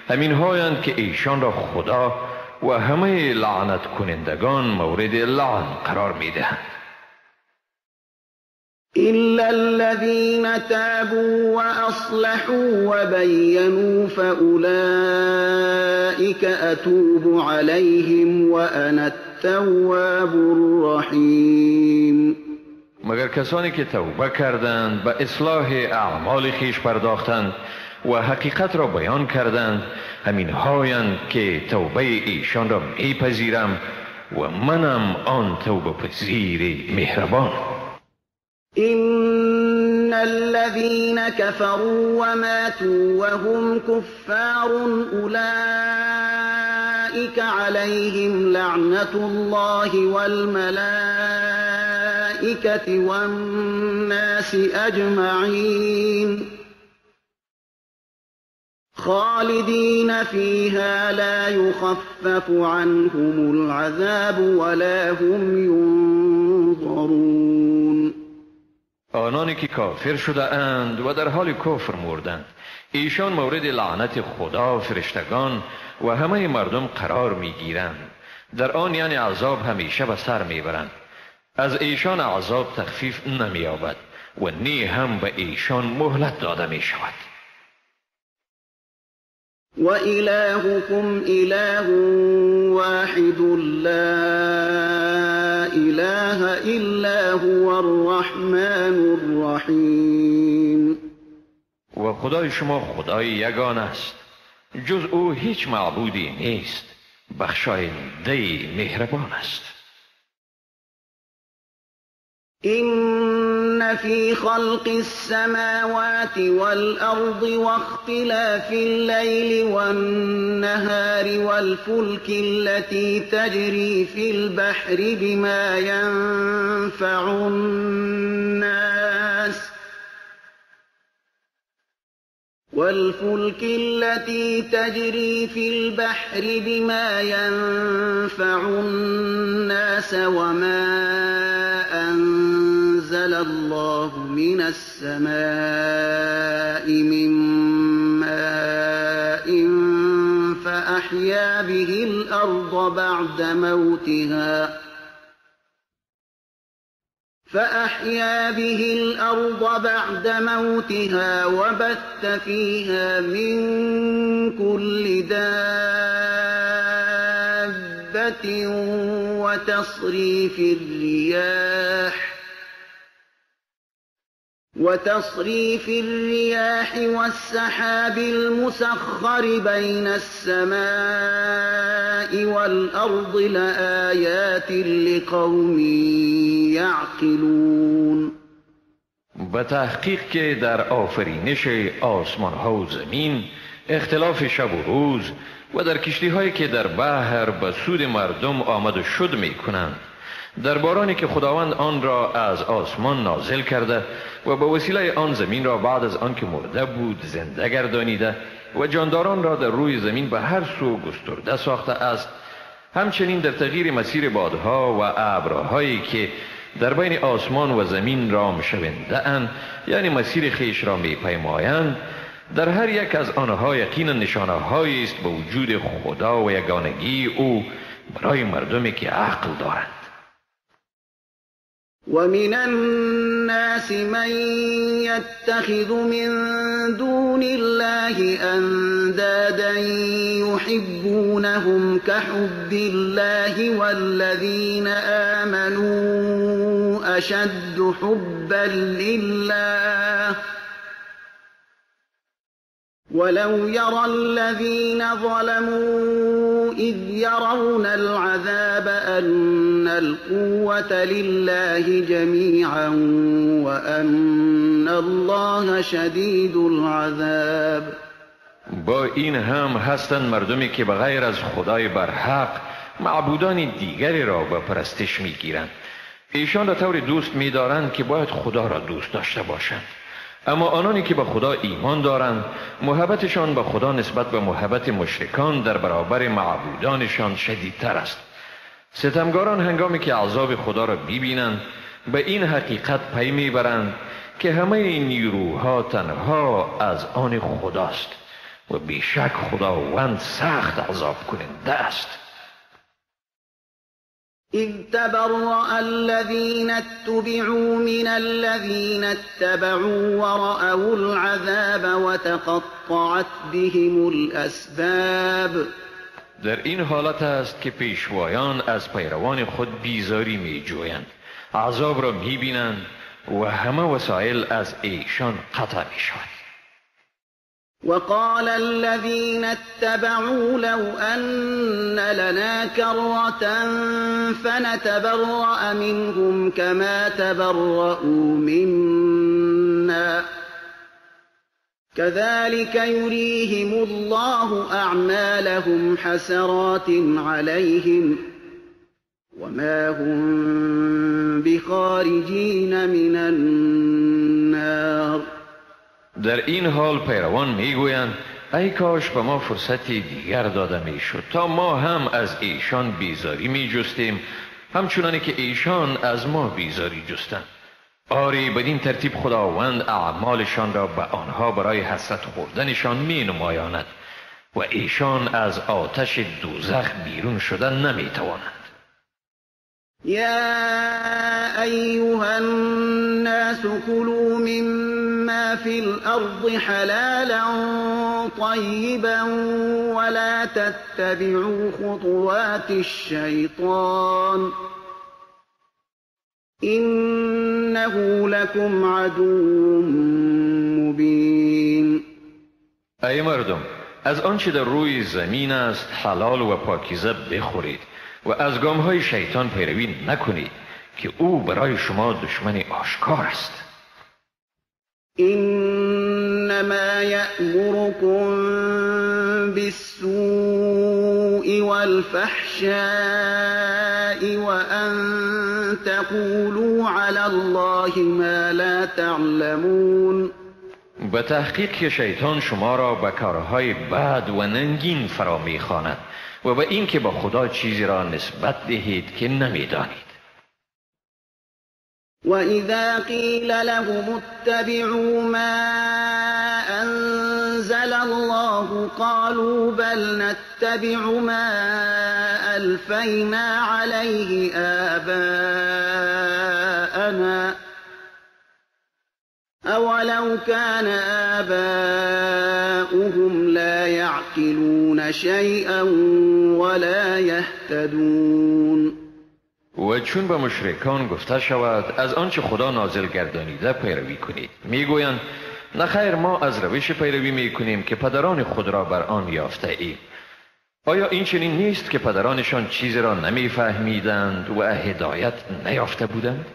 همین هایند که ایشان را خدا و همه لعنت کنندگان مورد لعن قرار می دهند. إلا الذين تابوا وأصلحوا وبينوا فأولئك أتوب عليهم وأنا التواب الرحيم. مگر کسانی که توبه کردند، به اصلاح اعمال خویش پرداختند و حقیقت را بیان کردند، همین هایند که توبه ایشان را میپذیرم و منم آن توبه پذیر مهربان. إن الذين كفروا وماتوا وهم كفار أولئك عليهم لعنة الله والملائكة والناس أجمعين خالدين فيها لا يخفف عنهم العذاب ولا هم ينظرون. آنانی که کافر شده اند و در حال کفر مردند، ایشان مورد لعنت خدا، فرشتگان و همه مردم قرار میگیرند. در آن یعنی عذاب همیشه به سر میبرند. از ایشان عذاب تخفیف نمییابد و نی هم به ایشان مهلت داده میشود. و الهکم اله واحد لا اله الا هو الرحمن الرحیم. و خدای شما خدای یگانه است، جز او هیچ معبودی نیست، بخشاینده مهربان است. إن في خلق السماوات والأرض واختلاف الليل والنهار والفلك التي تجري في البحر بما ينفع الناس والفلك التي تجري في البحر بما ينفع الناس وما أنزل الله من السماء من ماء فأحيا به الأرض بعد موتها وبث فيها من كل دابة وتصريف الرياح والسحاب المسخر بين السماء والأرض لآيات لقوم يعقلون. به تحقیق که در آفرینش آسمان ها و زمین، اختلاف شب و روز و در کشتی هایی که در بحر به سود مردم آمد و شد می کنند، در بارانی که خداوند آن را از آسمان نازل کرده و به وسیله آن زمین را بعد از آن که مرده بود زنده گردانیده و جانداران را در روی زمین به هر سو گسترده ساخته است، همچنین در تغییر مسیر بادها و ابرهایی که در بین آسمان و زمین رام شونده اند، یعنی مسیر خویش را می پیمایند، در هر یک از آنها یقینا نشانه هایی است به وجود خدا و یگانگی او برای مردمی که عقل دارند. ومن الناس من يتخذ من دون الله أندادا يحبونهم كحب الله والذين آمنوا أشد حبا لله ولو يرى الذين ظلموا إذ يرون العذاب أن القوة لله جميعا وأن الله شديد العذاب. با این هم هستند مردمی که به غیر از خدای برحق معبودان دیگری را به پرستش میگیرند. ایشان را طوری دوست می‌دارند که باید خدا را دوست داشته باشند. اما آنانی که به خدا ایمان دارند، محبتشان به خدا نسبت به محبت مشرکان در برابر معبودانشان شدیدتر است. ستمگاران هنگامی که عذاب خدا را ببینند، به این حقیقت پی میبرند که همه این نیروها تنها از آن خداست و بیشک خداوند سخت عذاب کننده است. إذ تبرأ الذين اتبعوا من الذين اتبعوا ورأوا العذاب وتقطعت بهم الأسباب. در این حالت است که پیشوایان از پیروان خود بیزاری می جویند، عذاب را می بینند و همه وسایل از ایشان قطع می شود. وقال الذين اتبعوا لو أن لنا كرة فنتبرأ منهم كما تبرؤوا منا كذلك يريهم الله أعمالهم حسرات عليهم وما هم بخارجين من النار. در این حال پیروان میگویند ای کاش به ما فرصتی دیگر داده میشد تا ما هم از ایشان بیزاری میجستیم، همچنانی که ایشان از ما بیزاری جستند. آری بدین ترتیب خداوند اعمالشان را به آنها برای حسرت خوردنشان می نمایاند و ایشان از آتش دوزخ بیرون شدن نمیتوانند. یا ایها الناس كلوا مما في الأرض حلالا طيبا ولا تتبعوا خطوات الشيطان إنه لكم عدو مبين. ای مردم، از آنچه در روی زمین است حلال و پاکیزه بخورید و از گامهای شیطان پیروی نکنید که او برای شما دشمن آشکار است. انما یأمرکم بالسوء والفحشاء وأن تقولوا علی الله ما لا تعلمون. به تحقیق که شیطان شما را به کارهای بد و ننگین فرا می‌خواند و به این که با خدا چیزی را نسبت دهید که نمی‌دانید. وَإِذَا قِيلَ لَهُمُ اتَّبِعُوا مَا أَنزَلَ اللَّهُ قَالُوا بَلْ نَتَّبِعُ مَا أَلْفَيْنَا عَلَيْهِ آبَاءَنَا أَوَلَوْ كَانَ آبَاؤُهُمْ لَا يَعْقِلُونَ شَيْئًا وَلَا يَهْتَدُونَ. و و چون به مشرکان گفته شود از آنچه خدا نازل گردانیده پیروی کنید، میگویند نه خیر، ما از روش پیروی میکنیم که پدران خود را بر آن یافته ایم. آیا این چنین نیست که پدرانشان چیزی را نمیفهمیدند و هدایت نیافته بودند؟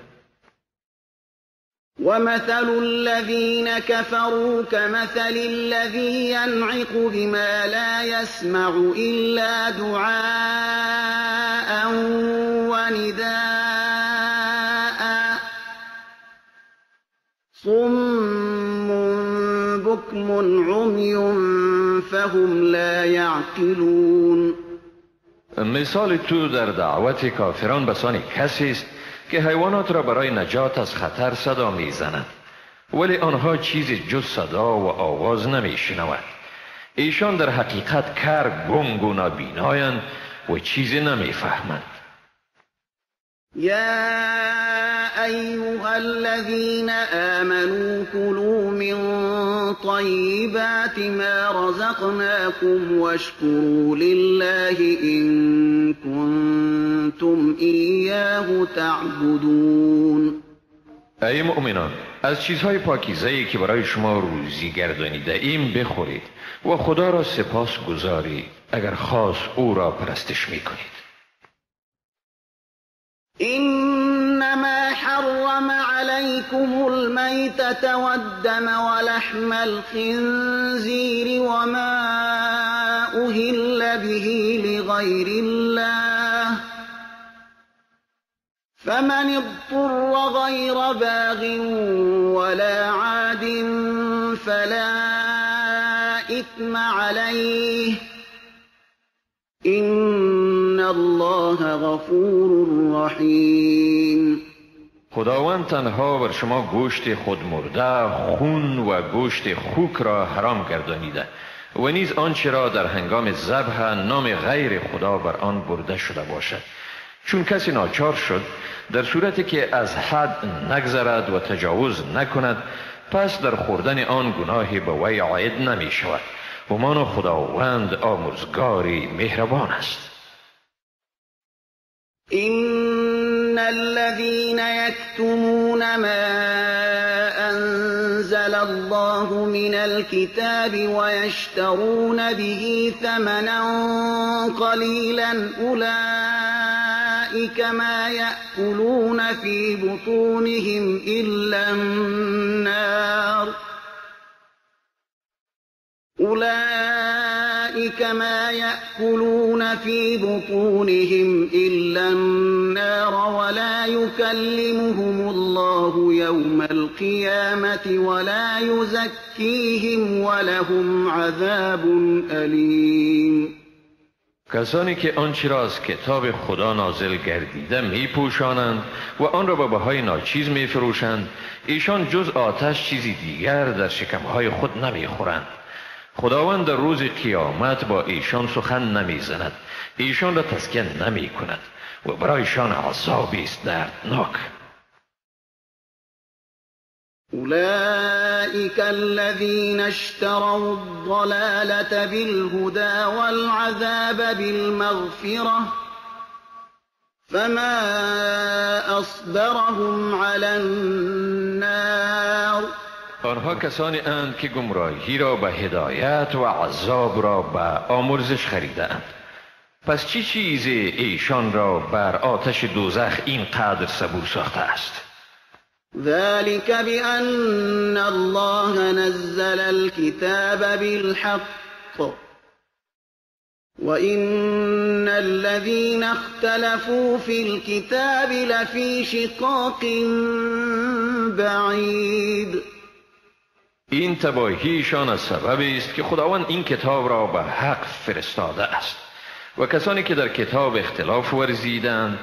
ومثل الذين كفروا كمثل الذي ينعق بما لا يسمع إلا دعاء ونداء صم بكم عمي فهم لا يعقلون. مثال تو در دعوت کافران بسان کسی است که حیوانات را برای نجات از خطر صدا میزنند، ولی آنها چیزی جز صدا و آواز نمیشنوند. ایشان در حقیقت کر، گنگ و نابینایند و چیزی نمیفهمند. یا ایها الذین آمنوا كلوا من طیبات ما رزقناكم واشكروا لله إن كنتم إياه تعبدون. ای مؤمنان، از چیزهای پاکیزه‌ای که برای شما روزی گردانیده ایم بخورید و خدا را سپاس گذارید اگر خاص او را پرستش میکنید. إنما حرم عليكم الميتة والدم ولحم الخنزير وما أهل به لغير الله فمن اضطر غير باغ ولا عاد فلا إثم عليه إن الله غفور رحیم. خداوند تنها بر شما گوشت خود مرده، خون و گوشت خوک را حرام گردانیده و نیز آنچه را در هنگام ذبح نام غیر خدا بر آن برده شده باشد. چون کسی ناچار شد در صورتی که از حد نگذرد و تجاوز نکند، پس در خوردن آن گناهی به وی عاید نمی شود. همان خداوند آمرزگاری مهربان است. إن الذين يكتمون ما أنزل الله من الكتاب ويشترون به ثمنا قليلا أولئك ما يأكلون في بطونهم إلا النار أولئك ما يأكلون في بطونهم إلا النار ولا يكلمهم الله يوم القيامة ولا يزكيهم ولهم عذاب أليم. کسانی که آنچه را از کتاب خدا نازل گردیده می پوشانند و آن را به بهای ناچیز می فروشند، ایشان جز آتش چیزی دیگر در شکمهای خود نمی خورند. خداوند در روز قیامت با ایشان سخن نمیزند، ایشان را تزکیه نمی کند و برایشان عذابی است دردناک. أولئك الذين اشتروا الضلالة بالهدى والعذاب بالمغفرة فما أصبرهم على النار. آنها کسانی اند که گمراهی را به هدایت و عذاب را به آمرزش خریدند. پس چی چیزی ایشان را بر آتش دوزخ اینقدر صبور ساخته است؟ ذلك بأن الله نزل الكتاب بالحق وإن الذين اختلفوا في الكتاب لفي شقاق بعید. این تباهیشان از سبب است که خداوند این کتاب را به حق فرستاده است و کسانی که در کتاب اختلاف ورزیدند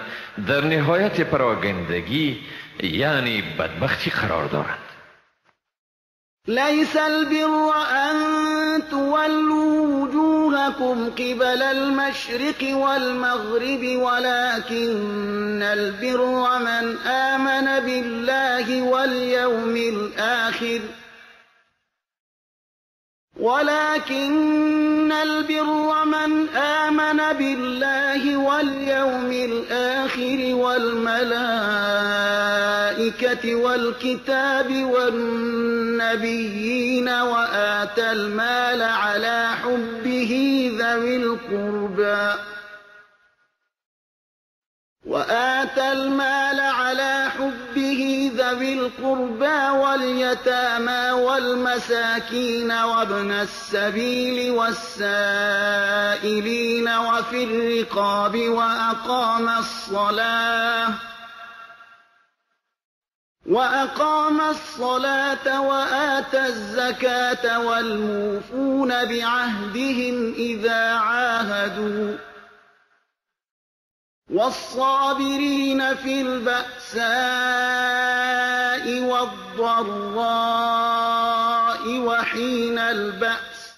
در نهایت پراگندگی یعنی بدبختی قرار دارند. لیس البر ان تولوا وجوهكم قبل المشرق والمغرب ولكن البر من آمن بالله واليوم الآخر ولكن البر من آمن بالله واليوم الآخر والملائكة والكتاب والنبيين وآتى المال على حبه ذوي القربى وآتى المال على حبه ذوي القربى واليتامى والمساكين وابن السبيل والسائلين وفي الرقاب وأقام الصلاة وآتى الزكاة والموفون بعهدهم إذا عاهدوا والصابرين في البأساء والضراء وحين البأس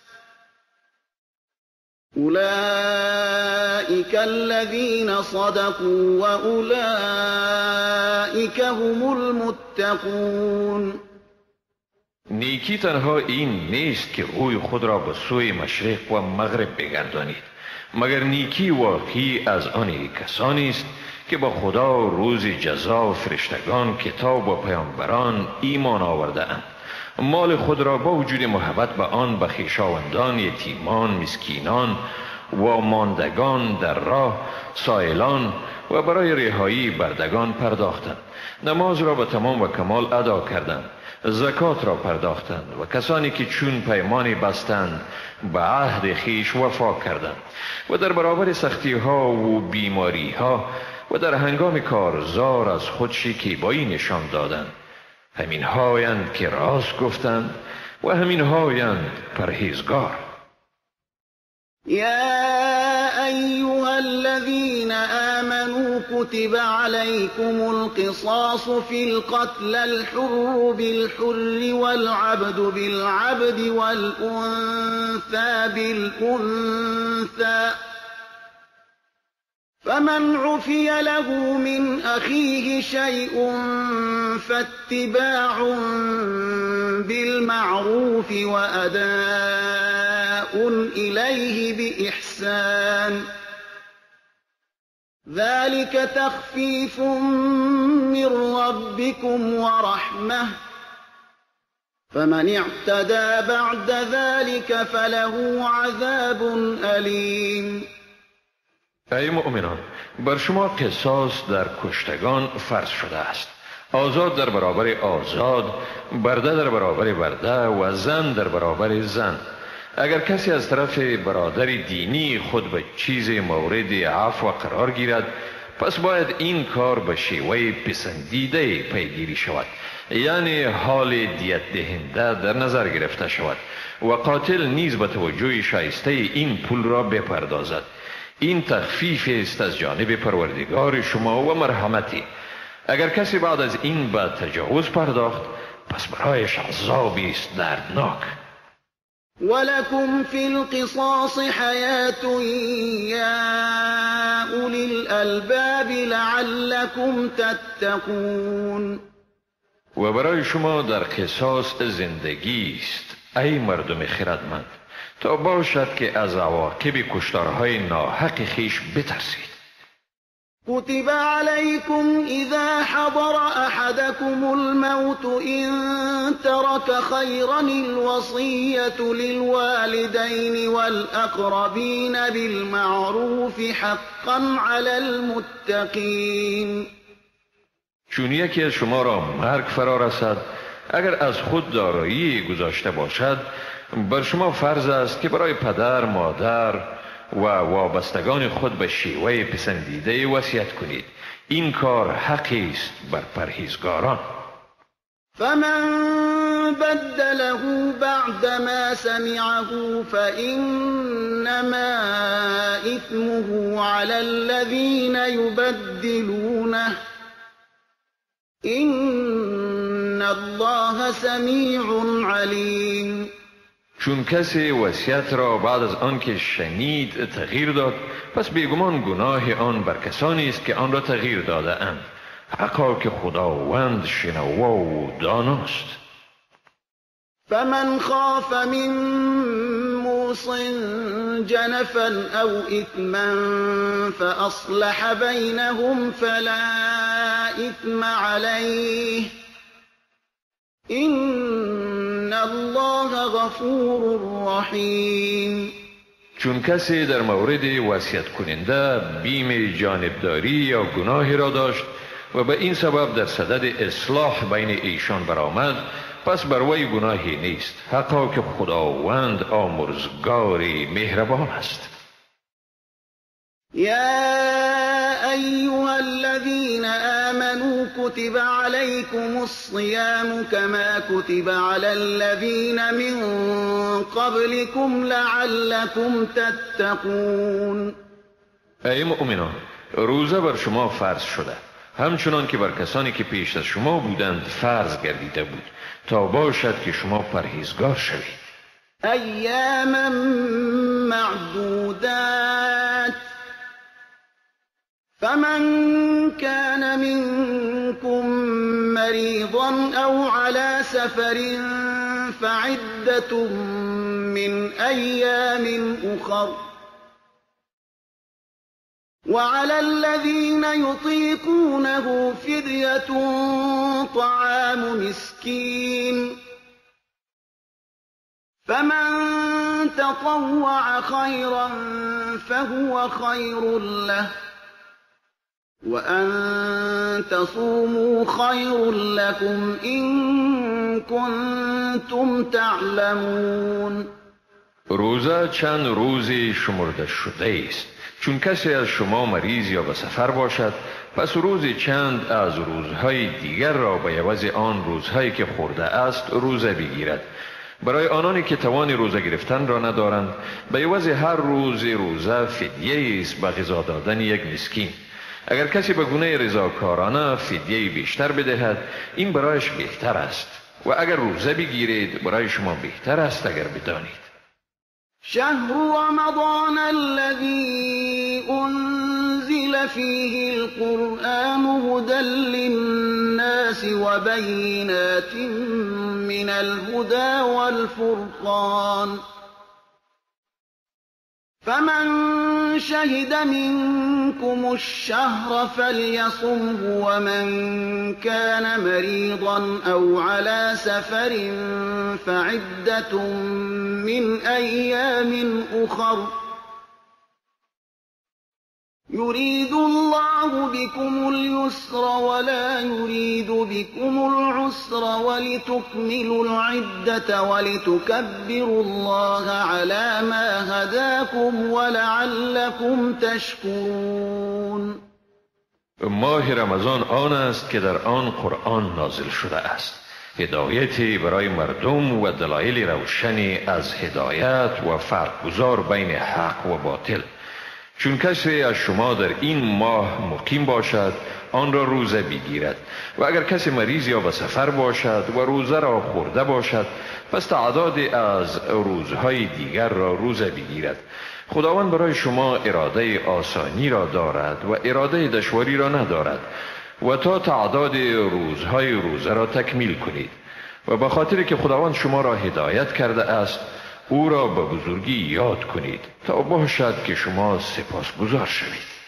أولئك الذين صدقوا وأولئك هم المتقون. نیکی تنها این نیست که روی خود را به سوی مشرق و مغرب بگردانید، مگر نیکی واقعی از آن کسانی است که با خدا و روز جزا و فرشتگان، کتاب و پیامبران ایمان آورده اند، مال خود را با وجود محبت به آن به خویشاوندان، یتیمان، مسکینان و ماندگان در راه، سائلان و برای رهایی بردگان پرداختند، نماز را به تمام و کمال ادا کردند، زکات را پرداختند و کسانی که چون پیمانی بستند به عهد خویش وفا کردند و در برابر سختی ها و بیماری ها و در هنگام کارزار از خود شکیبایی نشان دادند. همین هایند که راست گفتند و همین هایند پرهیزگار. يا أيها الذين آمنوا كتب عليكم القصاص في القتل الحر بالحر والعبد بالعبد والأنثى بالأنثى فمن عفي له من أخيه شيء فاتباع بالمعروف وأداء إليه بإحسان ذلك تخفيف من ربكم ورحمة فمن اعتدى بعد ذلك فله عذاب أليم. ای مؤمنان، بر شما قصاص در کشتگان فرض شده است، آزاد در برابر آزاد، برده در برابر برده و زن در برابر زن. اگر کسی از طرف برادر دینی خود به چیز مورد عفو قرار گیرد، پس باید این کار به شیوه پسندیده پیگیری شود، یعنی حال دیت دهنده در نظر گرفته شود و قاتل نیز به توجه شایسته این پول را بپردازد. این تخفیف است از جانب پروردگار شما و مرحمتی. اگر کسی بعد از این به تجاوز پرداخت، پس برایش عذابی است دردناک. ولكم في القصاص حیات یا اولی الالباب لعلكم تتقون. و برای شما در قصاص زندگی است ای مردم خردمند، تا باشد که از عواقب کشتارهای ناحق خویش بترسید. كتب عليكم إذا حضر أحدكم الموت إن ترك خيرا الوصية للوالدين والأقربين بالمعروف حقا على المتقين. چون یکی از شما را مرگ فرا رسد، اگر از خود دارایی گذاشته باشد، بر شما فرض است که برای پدر، مادر و وابستگان خود به شیوه پسندیده وصیت کنید. این کار حقی است بر پرهیزگاران. فمن بدله بعدما سمعه فإنما إثمه على الذين يبدلونه إن الله سمیع علیم. چون کسی وصیت را بعد از آنکه شنید تغییر داد، پس بیگمان گناه آن بر کسانی است که آن را تغییر داده اند. حقا که خداوند شنوا و داناست. فمن خاف من موص جنفا أو إثما فأصلح بينهم فلا إثم عليه إن الله غفور رحيم. چون کسی در مورد وصیت کننده بیم جانبداری یا گناهی را داشت و به این سبب در صدد اصلاح بین ایشان برآمد، پس بر وی گناهی نیست، حقا که خداوند آمرزگار مهربان است. یا ایها الذین آمنوا كتب عليكم الصيام كما كتب على الذين من قبلكم لعلكم تتقون. ای مؤمنان، روزه بر شما فرض شده، همچنان که بر کسانی که پیش از شما بودند فرض گردیده بود، تا باشد که شما پرهیزگار شوید. ایاما معدودات فمن كان منكم مريضا أو على سفر فعدة من أيام أخر وعلى الذين يطيقونه فدية طعام مسكين فمن تطوع خيرا فهو خير له وأن تصوموا خير لكم إن كنتم تعلمون. روزه چند روزی شمرده شده است. چون کسی از شما مریض یا به سفر باشد، پس روزی چند از روزهای دیگر را به عوض آن روزهایی که خورده است روزه بگیرد. برای آنانی که توان روزه گرفتن را ندارند، به عوض هر روز روزه فدیه است به غذا دادن یک مسکین. اگر کسی به گونه رضاکارانه فدیه بیشتر بدهد، این برایش بهتر است، و اگر روزه بگیرید برای شما بهتر است اگر بدانید. شهر رمضان الذي أنزل فيه القرآن هدى للناس وبينات من الهدى والفرقان فمن شهد منكم الشهر فليصمه ومن كان مريضا أو على سفر فعدة من أيام أخر يريد الله بكم اليسر ولا يريد بكم العسر ولتكملوا العدة ولتكبروا الله على ما هداكم ولعلكم تشكرون. ماه رمضان آن است که در آن قرآن نازل شده است، هدایتی برای مردم و دلایل روشنی از هدایت و فرق گذار بین حق و باطل. چون کسی از شما در این ماه مقیم باشد آن را روزه بگیرد، و اگر کسی مریض یا به سفر باشد و روزه را خورده باشد، پس تعداد از روزهای دیگر را روزه بگیرد. خداوند برای شما اراده آسانی را دارد و اراده دشواری را ندارد، و تا تعداد روزهای روزه را تکمیل کنید، و به خاطر که خداوند شما را هدایت کرده است او را به بزرگی یاد کنید تا باشد که شما سپاسگزار شوید.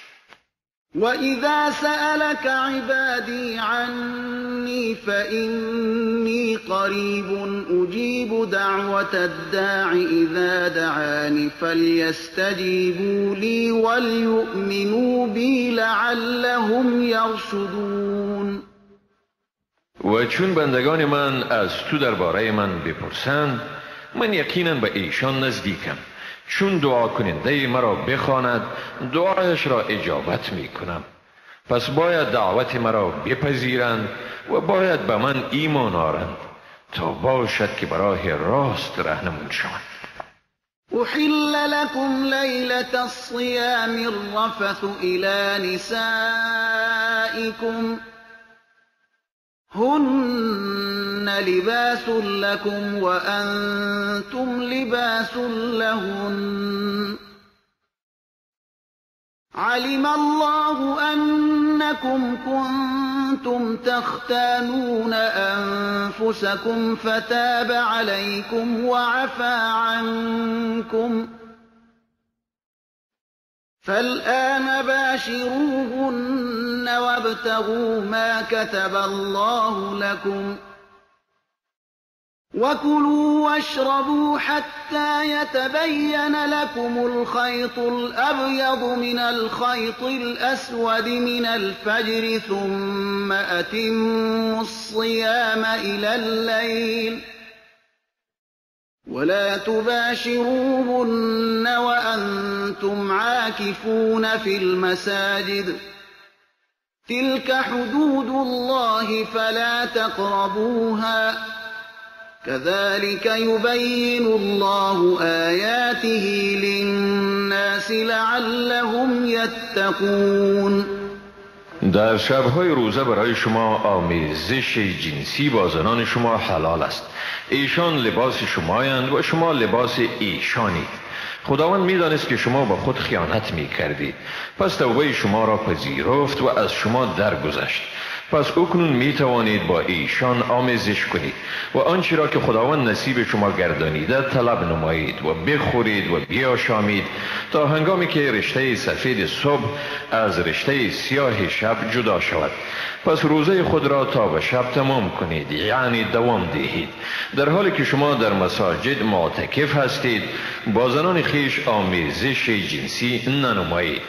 و اذا سألك عبادی عنی فإنی قریب اجیب دعوة الداع اذا دعانی فلیستجیبوا لی ولیؤمنوا بی لعلهم یرشدون. و چون بندگان من از تو درباره من بپرسند، من یقینا به ایشان نزدیکم. چون دعا کننده مرا بخواند دعایش را اجابت می کنم. پس باید دعوت مرا بپذیرند و باید به من ایمان آرند تا باشد که براه راست رهنمون شوند. احل لكم لیلة الصیام الرفث الى نسائكم هن لباس لكم وأنتم لباس لهن علم الله أنكم كنتم كنتم تختانون أنفسكم فتاب عليكم وعفى عنكم فالآن باشروهن وابتغوا ما كتب الله لكم وكلوا واشربوا حتى يتبين لكم الخيط الأبيض من الخيط الأسود من الفجر ثم أتموا الصيام إلى الليل ولا تباشروهن وأنتم عاكفون في المساجد تلك حدود الله فلا تقربوها كذلك يبين الله آياته للناس لعلهم يتقون. در شب‌های روزه برای شما آمیزش جنسی با زنان شما حلال است. ایشان لباس شمایند و شما لباس ایشانید. خداوند می‌دانست که شما با خود خیانت می‌کردید، پس توبه شما را پذیرفت و از شما درگذشت. پس اکنون می توانید با ایشان آمیزش کنید و آنچه را که خداوند نصیب شما گردانیده طلب نمایید و بخورید و بیاشامید تا هنگامی که رشته سفید صبح از رشته سیاه شب جدا شود. پس روزه خود را تا به شب تمام کنید، یعنی دوام دهید. در حالی که شما در مساجد معتکف هستید با زنان خویش آمیزش جنسی ننمایید.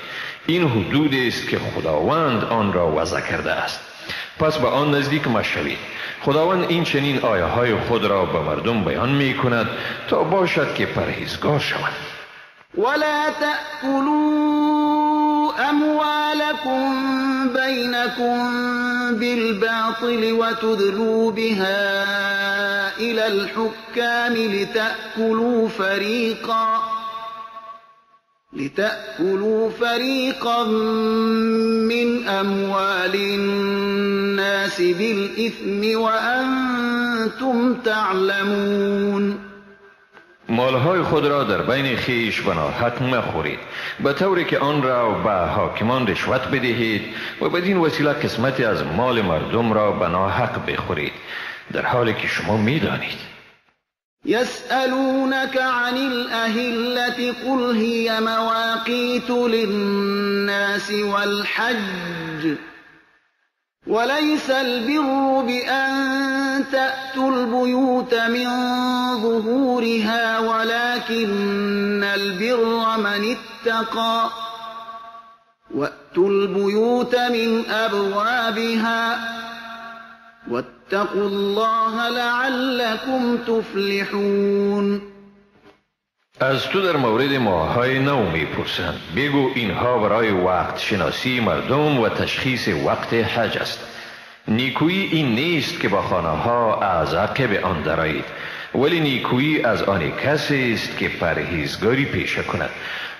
این حدود است که خداوند آن را وضع کرده است، پس به آن نزدیک مشوید. خداوند این چنین آیه های خود را به مردم بیان می کند تا باشد که پرهیزگار شوند. ولا تأكلوا أموالكم بينكم بالباطل وتدلوا بها إلى الحكام لتأكلوا فريقا من أموال الناس بالإثم وأنتم تعلمون. مالهای خود را در بین خیش به ناحق مخورید، به طوری که آن را به حاکمان رشوت بدهید و بدین وسیله قسمتی از مال مردم را به ناحق بخورید، در حالی که شما میدانید. يسألونك عن الأهلة قل هي مواقيت للناس والحج وليس البر بأن تأتوا البيوت من ظهورها ولكن البر من اتقى وأتوا البيوت من أبوابها واتقوا الله لعلكم تفلحون. از تو در مورد ماه‌های نو میپرسند، بگو اینها برای وقت شناسی مردم و تشخیص وقت حج است. نیکویی این نیست که با خانه ها از عقب آن درآیید، ولی نیکویی از آن کسی است که پرهیزگاری پیشه کند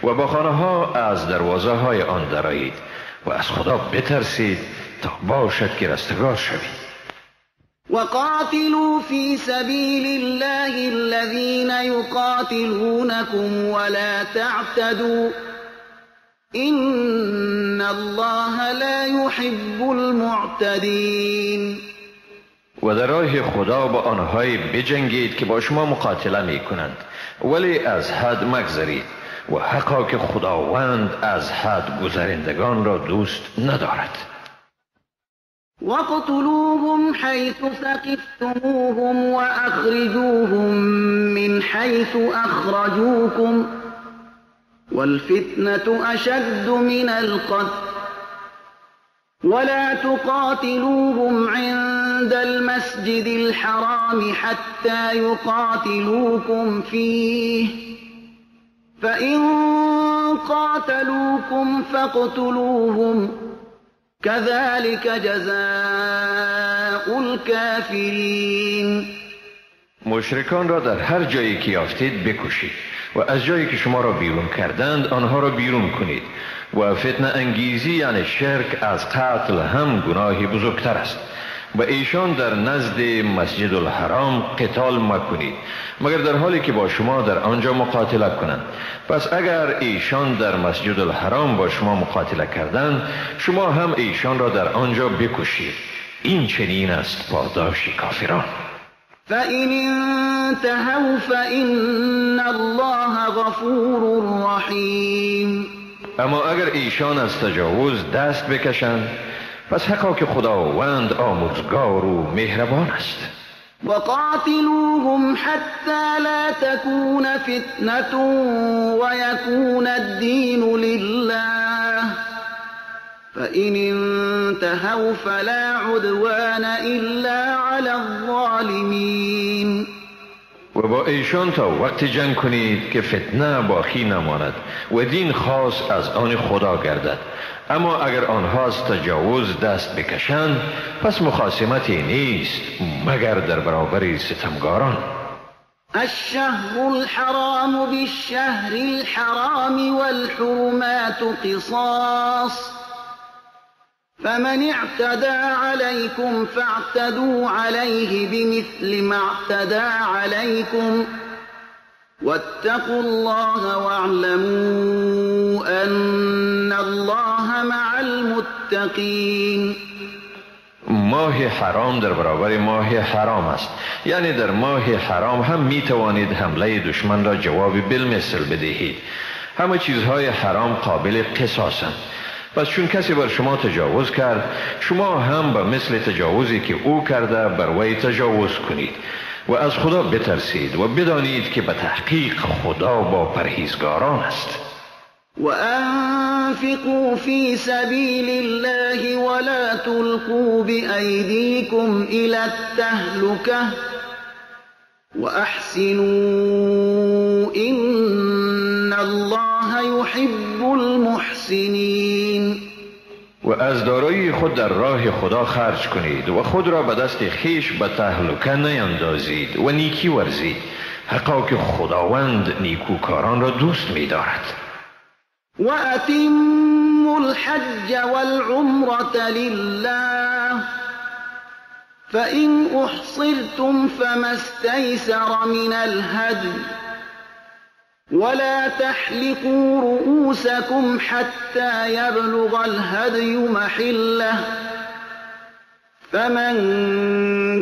و با خانه ها از دروازه های آن درآیید و از خدا بترسید تا باشد که رستگار شوید. وقاتلوا في سبيل الله الذين يقاتلونكم ولا تعتدوا إن الله لا يحب المعتدين. و در راه خدا با آنهایی بجنگید که با شما مقاتله می کنند، ولی از حد مگذرید و حقا که خداوند از حد گذرندگان را دوست ندارد. واقتلوهم حيث ثقفتموهم وأخرجوهم من حيث أخرجوكم والفتنة أشد من القتل ولا تقاتلوهم عند المسجد الحرام حتى يقاتلوكم فيه فإن قاتلوكم فاقتلوهم كذلك جزاء الكافرين. مشرکان را در هر جایی که یافتید بکشید و از جایی که شما را بیرون کردند آنها را بیرون کنید و فتنه انگیزی یعنی شرک از قتل هم گناهی بزرگتر است. و ایشان در نزد مسجد الحرام قتال مکنید مگر در حالی که با شما در آنجا مقاتله کنند. پس اگر ایشان در مسجد الحرام با شما مقاتله کردند شما هم ایشان را در آنجا بکشید. این چنین است پاداش کافران. فإن انتهوا فإن الله غفور رحیم. اما اگر ایشان از تجاوز دست بکشند پس حقا که خداوند آمرزگار و مهربان است. وقاتلوهم حتى لا تكون فتنة ويكون الدين لله فإن انتهوا فلا عدوان إلا على الظالمين. و با ایشان تا وقت جنگ کنید که فتنه باقی نماند و دین خاص از آن خدا گردد. اما اگر آنها از تجاوز دست بکشند پس مخاصمتی نیست مگر در برابر ستمگاران. الشهر الحرام بالشهر الحرام والحرمات قصاص فمن اعتدى عليكم فاعتدوا عليه بمثل ما اعتدى عليكم واتقوا الله واعلموا أن الله مع المتقين. ماه حرام در برابر ماه حرام است، یعنی در ماه حرام هم می توانید حمله دشمن را جواب بالمثل بدهید. همه چیزهای حرام قابل قصاصند. پس چون کسی بر شما تجاوز کرد شما هم به مثل تجاوزی که او کرده بر وی تجاوز کنید و از خدا بترسید و بدانید که به تحقیق خدا با پرهیزگاران است. وأنفقوا في سبيل الله ولا تلقوا بأيديكم إلى التهلكة وأحسنوا إن الله يحب المحسنين. و از دارایی خود در راه خدا خرج کنید و خود را به دست خویش به تهلکه نیندازید و نیکی ورزید، حقا که خداوند نیکوکاران را دوست می‌دارد. وأتموا الحج والعمرة لله فإن أحصرتم فما استيسر من الهدي ولا تحلقوا رؤوسكم حتى يبلغ الهدي محله فمن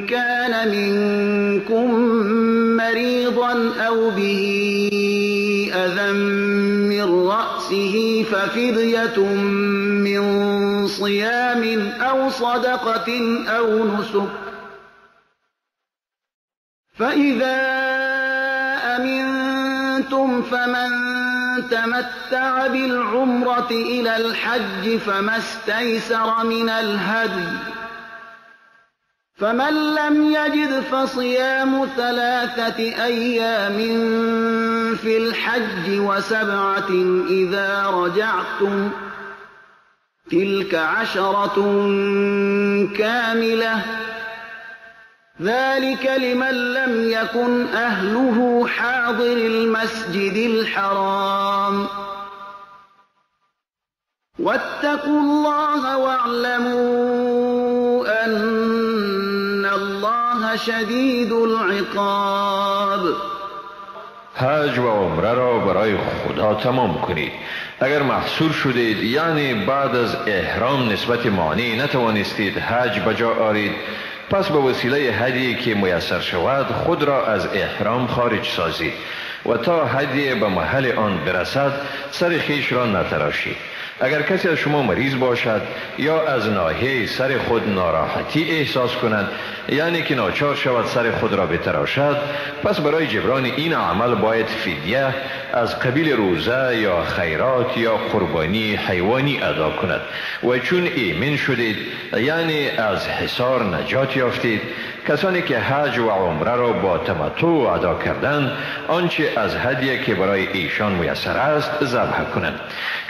كان منكم مريضا أو به أذى من رأسه ففدية من صيام أو صدقة أو نسك فإذا أمنتم فمن تمتع بالعمرة إلى الحج فما استيسر من الهدي فمن لم يجد فصيام 3 أيام في الحج و7 إذا رجعتم تلك 10 كاملة ذلك لمن لم يكن أهله حاضر المسجد الحرام واتقوا الله واعلموا أن الله شدید العقاب. حج و عمره را برای خدا تمام کنید. اگر محصور شدید، یعنی بعد از احرام نسبت مانع نتوانستید حج بجا آرید، پس به وسیله هدیه که میسر شود خود را از احرام خارج سازید و تا هدیه به محل آن برسد سر خویش را نتراشید. اگر کسی از شما مریض باشد یا از ناحیه سر خود ناراحتی احساس کند، یعنی که ناچار شود سر خود را بتراشد، پس برای جبران این عمل باید فدیه از قبیل روزه یا خیرات یا قربانی حیوانی ادا کند. و چون ایمن شدید، یعنی از حصار نجات یافتید، کسانی که حج و عمره را با تمتع ادا کردند آنچه از هدیه که برای ایشان میسر است ذبح کنند.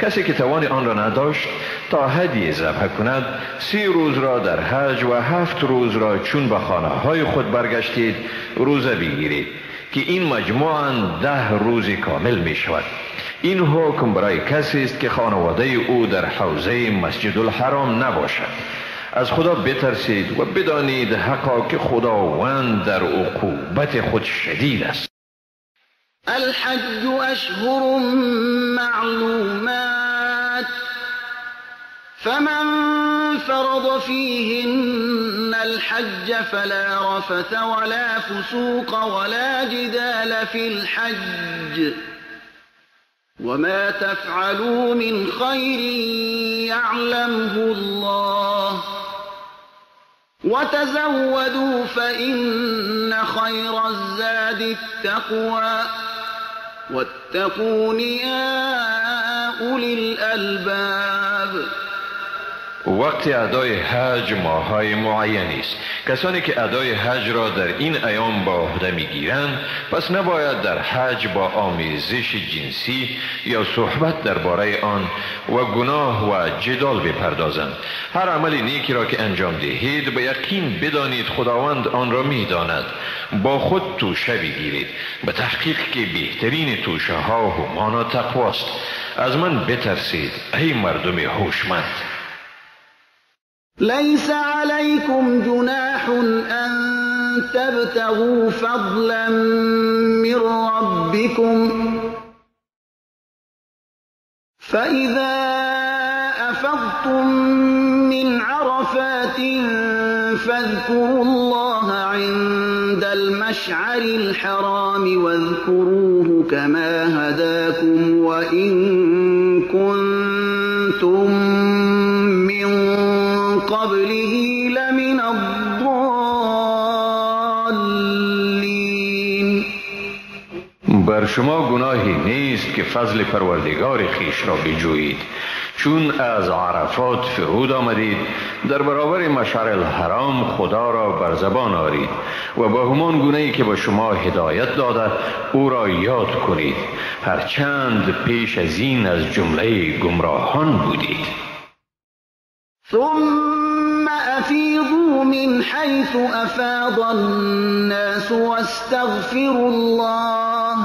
کسی که توان آن را نداشت تا هدیه ذبح کند، 30 روز را در حج و 7 روز را چون به خانه های خود برگشتید روزه بگیرید که این مجموعاً 10 روز کامل می شود. این حکم برای کسی است که خانواده او در حوزه مسجد الحرام نباشد. از خدا بترسید و بدانید حقا که خداوند در عقوبت خود شدید است. الحج اشهر معلومات فمن فرض فيهن الحج فلا رفث ولا فسوق ولا جدال في الحج وما تفعلوا من خير يعلمه الله وتزودوا فإن خير الزاد التقوى واتقون يا أولي الألباب. وقت ادای حج ماه‌های معینی است. کسانی که ادای حج را در این ایام با عهده می‌گیرند پس نباید در حج با آمیزش جنسی یا صحبت درباره آن و گناه و جدال بپردازند. هر عمل نیکی را که انجام دهید به یقین بدانید خداوند آن را می‌داند. با خود توشه بگیرید، به تحقیق که بهترین توشه ها همانا تقواست. از من بترسید ای مردم هوشمند. ليس عليكم جناح أن تبتغوا فضلا من ربكم فإذا أفضتم من عرفات فاذكروا الله عند المشعر الحرام واذكروه كما هداكم وإن كنتم من قبله لمن الضالين. بر شما گناهی نیست که فضل پروردگار خویش را بجویید. چون از عرفات فرود آمدید در برابر مشعر الحرام خدا را بر زبان آرید و با همان گونه ای که با شما هدایت داده او را یاد کنید، هرچند پیش از این از جمله گمراهان بودید. ثم أفيضوا من حيث أفاض الناس واستغفروا الله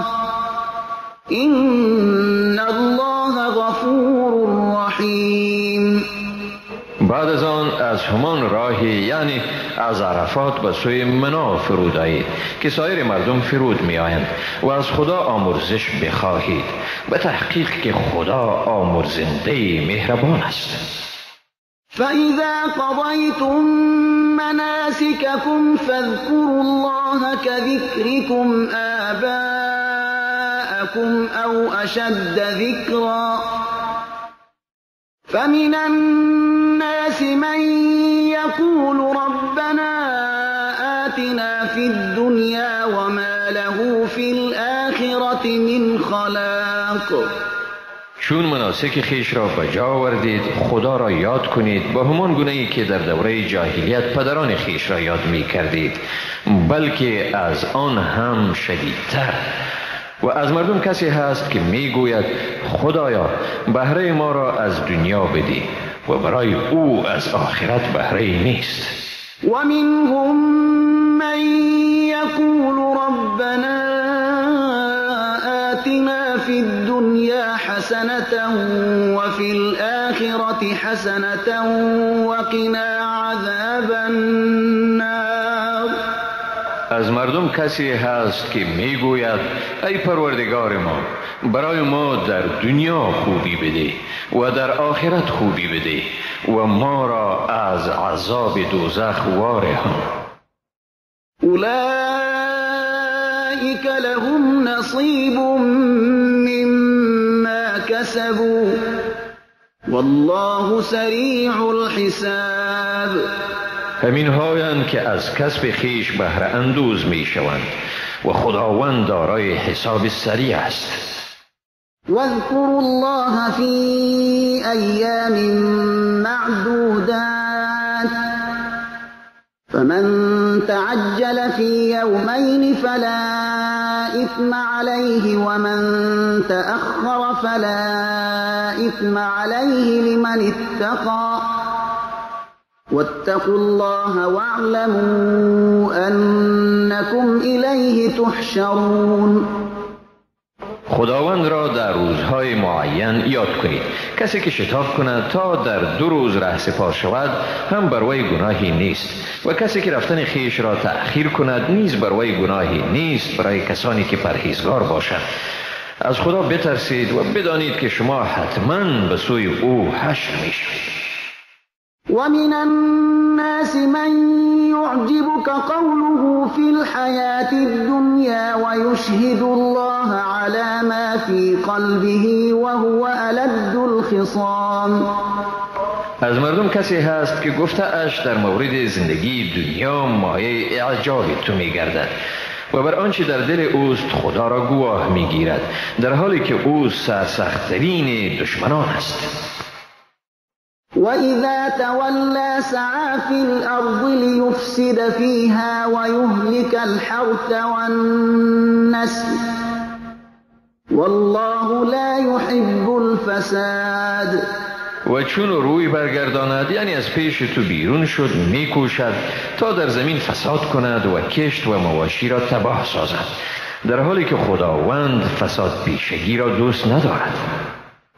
إن الله غفور رحيم. بعد از آن از همان راهی، یعنی از عرفات به سوی منا فرود آیید که سایر مردم فرود می آیند و از خدا آمرزش بخواهید، به تحقیق که خدا آمرزنده مهربان است. فإذا قضيتم مناسككم فاذكروا الله كذكركم آباءكم أو أشد ذكرا فمن الناس من يقول ربنا آتنا في الدنيا وما له في الآخرة من خلاق. چون مناسک خیش را به جا آوردید خدا را یاد کنید با همان گونه ای که در دوره جاهلیت پدران خیش را یاد می کردید، بلکه از آن هم شدیدتر. و از مردم کسی هست که می گوید خدایا بهره ما را از دنیا بدی و برای او از آخرت بهره نیست. و منهم من یقول ربنا آتنا في الدنيا حسنة وفي الآخرة حسنة وقنا عذاب النار. از مردم کسی هست که میگوید ای پروردگار ما برای ما در دنیا خوبی بده و در آخرت خوبی بده و ما را از عذاب دوزخ وارهان. اولئک لهم نصیب مما کسبوا والله سریع الحساب. همین هایند که از کسب خیش بهره اندوز می شوند و خداوند دارای حساب سریع است. واذكروا الله في أيام معدودات فمن تعجل في يومين فلا إثم عليه ومن تأخر فلا إثم عليه لمن اتقى واتقوا الله واعلموا أنكم إليه تحشرون. خداوند را در روزهای معین یاد کنید. کسی که شتاب کند تا در 2 روز ره سپار شود هم بر وی گناهی نیست و کسی که رفتن خیش را تأخیر کند نیز بر وی گناهی نیست برای کسانی که پرهیزگار باشند. از خدا بترسید و بدانید که شما حتما به سوی او حشر میشوید. ومن الناس من يعجبك قوله في الحياة الدنيا ويشهد الله على ما في قلبه وهو ألد الخصام. از مردم کسی هست که گفته اش در مورد زندگی دنیا مایه اعجاب تو میگردد و بر آنچه در دل اوست خدا را گواه میگیرد، در حالی که او سرسخت‌ترین دشمنان است. وَإِذَا تَوَلَّى سَعَى فِي الْأَرْضِ لِيُفْسِدَ فِيهَا وَيُهْلِكَ الْحَرْثَ وَالنَّسْلَ وَاللَّهُ لَا يُحِبُّ الْفَسَادَ. و چون روی برگرداند، یعنی از پیش تو بیرون شد، میکوشد تا در زمین فساد کند و کشت و مواشی را تباه سازد، در حالی که خداوند فساد پیشگی را دوست ندارد.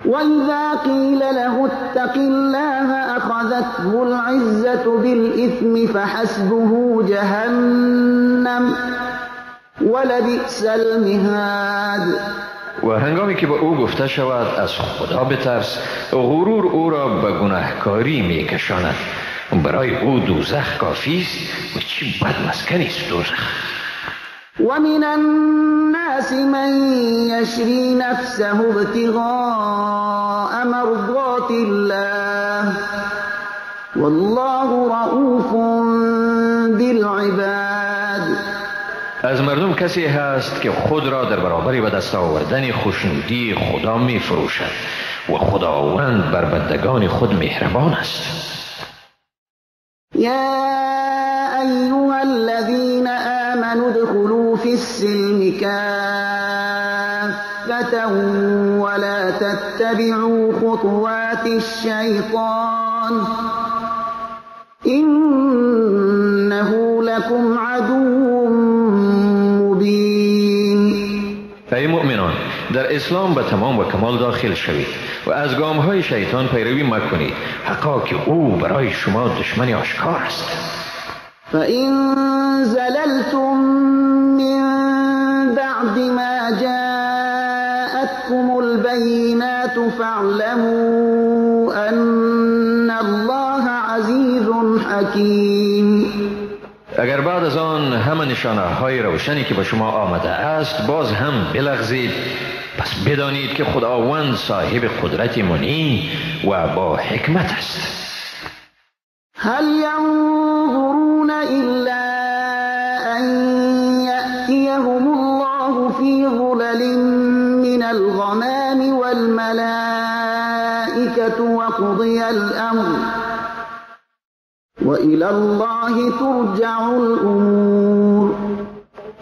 وَإِذَا قِيلَ لَهُ اتَّقِ اللَّهَ أَخَذَتْهُ الْعِزَّةُ بِالْإِثْمِ فَحَسْبُهُ جَهَنَّمُ وَلَبِئْسَ الْمِهَادُ. و هنگامی که به او گفته شود از خدا بترس، غرور او را به گناهکاری میکشاند. برای او دوزخ کافی است و چی بد مسکنی است دوزخ. ومن الناس من يشري نفسه ابتغاء مرضات الله والله رؤوف بالعباد. از مردم کسی هست که خود را در برابر به دست آوردن خوشنودی خدا می فروشد و خداوند بر بندگان خود مهربان است. یا ایها الذین آمنوا ادخلوا فی السلم کافة ولا تتبعوا خطوات الشیطان انه لكم عدو مبین. ای مؤمنان، در اسلام به تمام و کمال داخل شوید و از گام‌های شیطان پیروی مکنید، حقا که او برای شما دشمن آشکار است. فإن زللتم من بعد ما جاءتكم البينات فاعلموا أن الله عزيز حكيم. اگر بعد از آن همه نشانه های روشنی که به شما آمده است باز هم بلغزید، پس بدانید که خداوند صاحب قدرت منی و با حکمت است. هل ينظرون إلا أن يأتيهم الله في ظلل من الغمام والملائكة وقضي الأمر وإلى الله ترجع الأمور.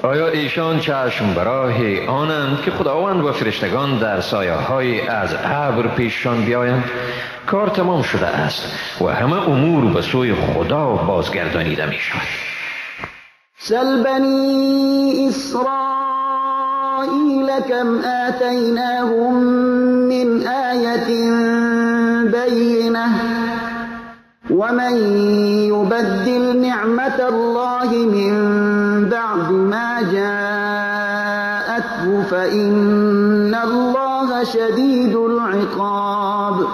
آیا ایشان چشم براه آنند که خداوند و فرشتگان در سایه های از ابر پیششان بیایند؟ کار تمام شده است و همه امور به سوی خدا بازگردانیده می شود. سل بنی اسرائیل کم آتیناهم من آیة بینة ومن يبدل نعمة الله من بعد ما جاءته فإن الله شدید العقاب.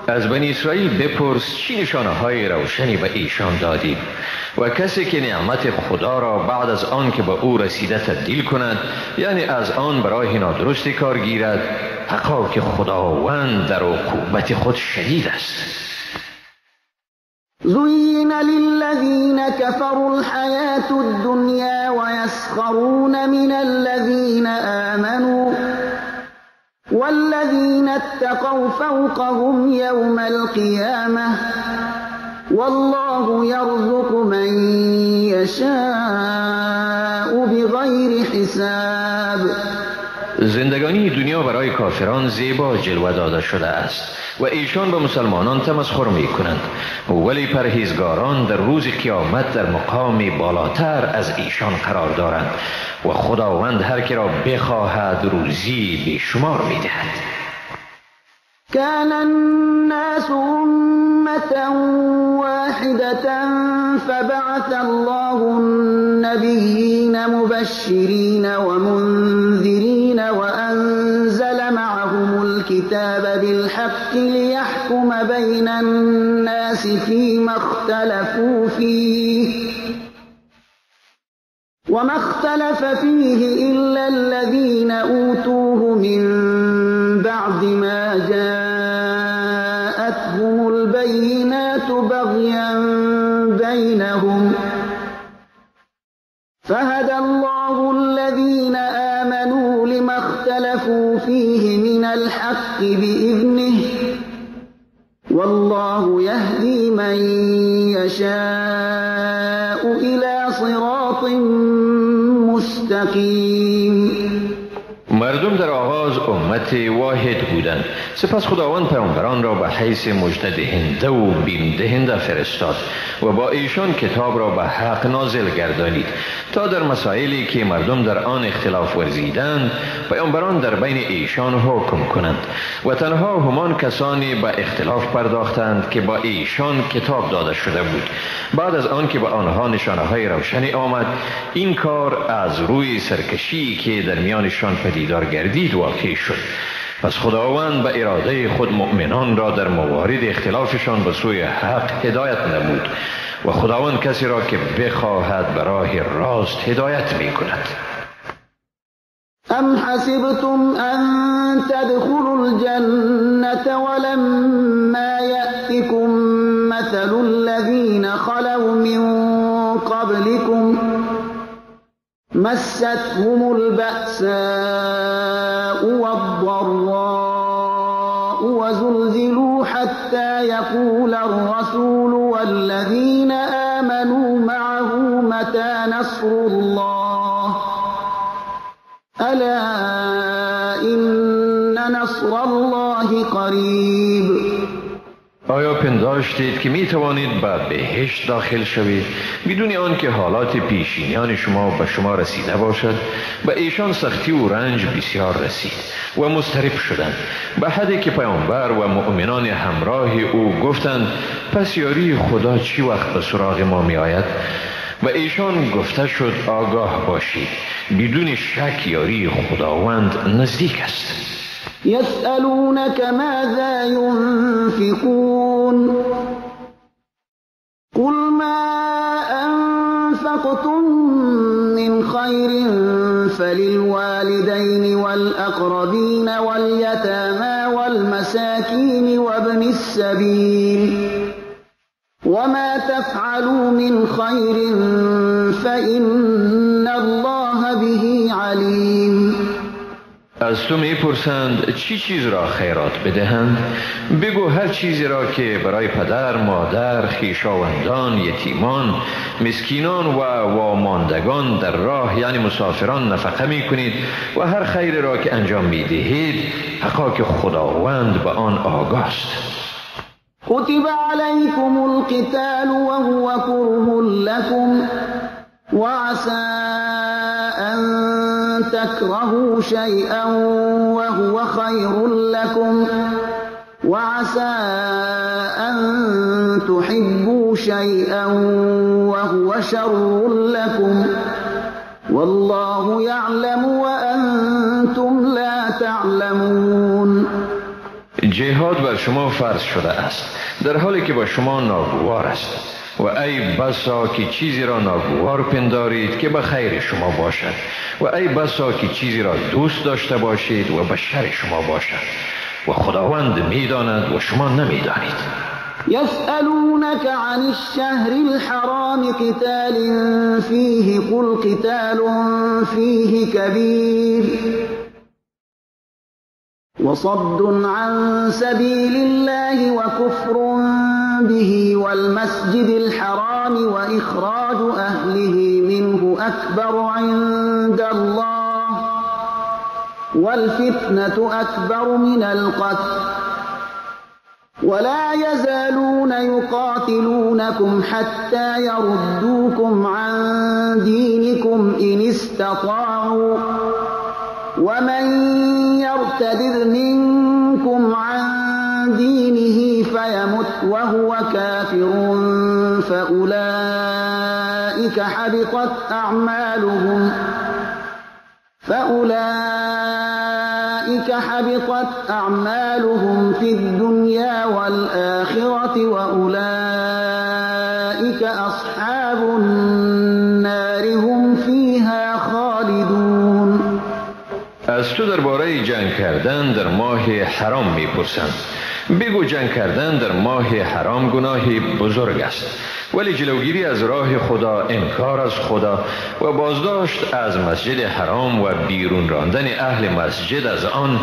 از بنی اسرائیل بپرس چی نشانه های روشنی به ایشان دادیم و کسی که نعمت خدا را بعد از آن که به او رسیده تبدیل کند، یعنی از آن برای نادرستی کار گیرد، حقا که خداوند در عقوبت خود شدید است. زين للذين كفروا الحياة الدنيا ويسخرون من الذين آمنوا والذين اتقوا فوقهم يوم القيامة والله يرزق من يشاء بغير حساب. زندگانی دنیا برای کافران زیبا جلوه داده شده است و ایشان به مسلمانان تمسخر می کنند، ولی پرهیزگاران در روز قیامت در مقام بالاتر از ایشان قرار دارند و خداوند هر که را بخواهد روزی بیشمار می دهد. كان الناس أمة واحدة فبعث الله النبيين مبشرين ومنذرين وأنزل معهم الكتاب بالحق ليحكم بين الناس فيما اختلفوا فيه وما اختلف فيه إلا الذين أوتوه من بعد ما جاءتهم البينات بغيا بينهم فهدى الله الذين آمنوا لما اختلفوا فيه من الحق بإذنه والله يهدي من يشاء إلى صراط مستقیم. مردم در آغاز امت واحد بودند. سپس خداوند پیامبران را به حیث مژده دهنده و بیم دهنده فرستاد و با ایشان کتاب را به حق نازل گردانید تا در مسائلی که مردم در آن اختلاف ورزیدند پیامبران در بین ایشان حکم کنند و تنها همان کسانی به اختلاف پرداختند که با ایشان کتاب داده شده بود. بعد از آن که به آنها نشانه های روشنی آمد، این کار از روی سرکشی که در میانشان پدیدار گردید واقع شد. پس خداوند به اراده خود مؤمنان را در موارد اختلافشان به سوی حق هدایت نمود و خداوند کسی را که بخواهد به راه راست هدایت می کند. ام حسبتم ان تدخلوا الجنة ولما یأتکم مثل الذین خلوا من قبلكم مستهم البأساء والضراء وزلزلوا حتى يقول الرسول والذين آمنوا معه متى نصر الله ألا إن نصر الله قریب. آیا پنداشتید که می توانید به بهشت داخل شوید بدون آنکه حالات پیشینیان شما به شما رسیده باشد؟ به ایشان سختی و رنج بسیار رسید و مضطرب شدند، به حدی که پیامبر و مؤمنان همراه او گفتند پس یاری خدا چی وقت به سراغ ما می آید؟ و ایشان گفته شد آگاه باشید، بدون شک یاری خداوند نزدیک است. يسألونك ماذا ينفقون قل ما أنفقتم من خير فللوالدين والأقربين واليتامى والمساكين وابن السبيل وما تفعلوا من خير فإن الله به عليم. از تو میپرسند چی چیز را خیرات بدهند؟ بگو هر چیزی را که برای پدر، مادر، خویشاوندان، یتیمان، مسکینان و واماندگان در راه یعنی مسافران نفقه میکنید و هر خیر را که انجام میدهید حقا که خداوند به آن آگاه است. کتب علیکم القتال وهو کره لکم وعسى أن تكرهوا شيئا وهو خير لكم وعسى أن تحبوا شيئا وهو شر لكم والله يعلم وأنتم لا تعلمون. جهاد بر شما فرض شده است در حالی که با شما ناگوار است و ای بسا که چیزی را ناگوار پندارید که به خیر شما باشد و ای بسا که چیزی را دوست داشته باشید و به شر شما باشد و خداوند میداند و شما نمیدانید. یسألونك عن الشهر الحرام قتال فیه قل قتال فیه کبیر وصد عن سبيل الله وكفر به والمسجد الحرام وإخراج أهله منه أكبر عند الله والفتنة أكبر من القتل ولا يزالون يقاتلونكم حتى يردوكم عن دينكم إن استطاعوا ومن يرتد منكم عن دينه فيمت وهو كافر فأولئك حبطت أعمالهم في الدنيا والآخرة وأولئك أصحاب النار هم فيها خالدون. از تو درباره جنگ کردن در ماه حرام میپرسند. بگو جنگ کردن در ماه حرام گناه بزرگ است، ولی جلوگیری از راه خدا، انکار از خدا و بازداشت از مسجد حرام و بیرون راندن اهل مسجد از آن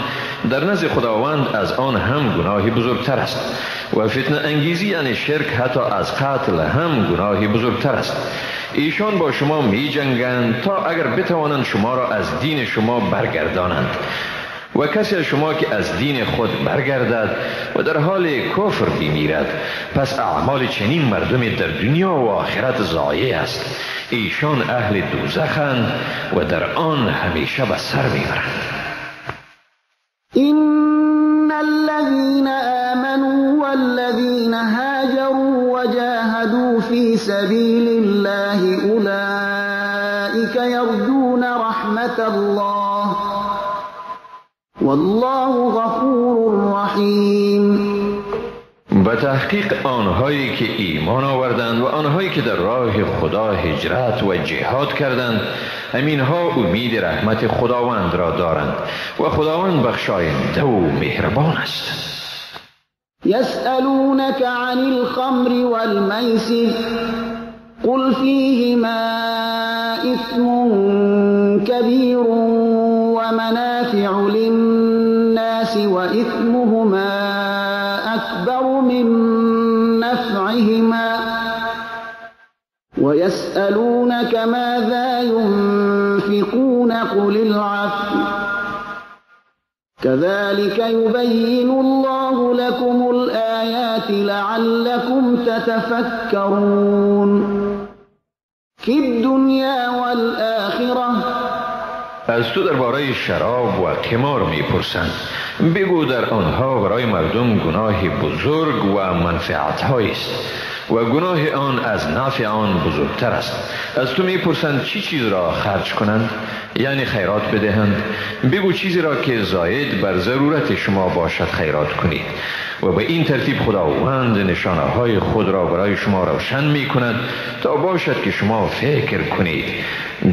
در نزد خداوند از آن هم گناه بزرگتر است و فتنه انگیزی یعنی شرک حتی از قتل هم گناه بزرگتر است. ایشان با شما می جنگند تا اگر بتوانند شما را از دین شما برگردانند و کسی از شما که از دین خود برگردد و در حال کفر بمیرد، پس اعمال چنین مردم در دنیا و آخرت ضایع است. ایشان اهل دوزخند و در آن همیشه به سر میبرند. إن الذين آمنوا والذين هاجروا وجاهدوا في سبيل الله أولئك يرجون رحمة الله والله غفور رحیم. به تحقیق آنهایی که ایمان آوردند و آنهایی که در راه خدا هجرت و جهاد کردند، همینها امید رحمت خداوند را دارند و خداوند بخشاینده و مهربان است. یسألونک عن الخمر والمیسر قل فیهما اثم کبیر ومنافع للناس وإثمهما أكبر من نفعهما ويسألونك ماذا ينفقون قل العفو كذلك يبين الله لكم الآيات لعلكم تتفكرون في الدنيا والآخرة. از تو درباره شراب و قمار میپرسند. بگو در آنها برای مردم گناه بزرگ و منفعت است و گناه آن از نفع آن بزرگتر است. از تو میپرسند چی چیز را خرج کنند، یعنی خیرات بدهند. بگو چیزی را که زاید بر ضرورت شما باشد خیرات کنید و به این ترتیب خداوند نشانه های خود را برای شما روشن می کند تا باشد که شما فکر کنید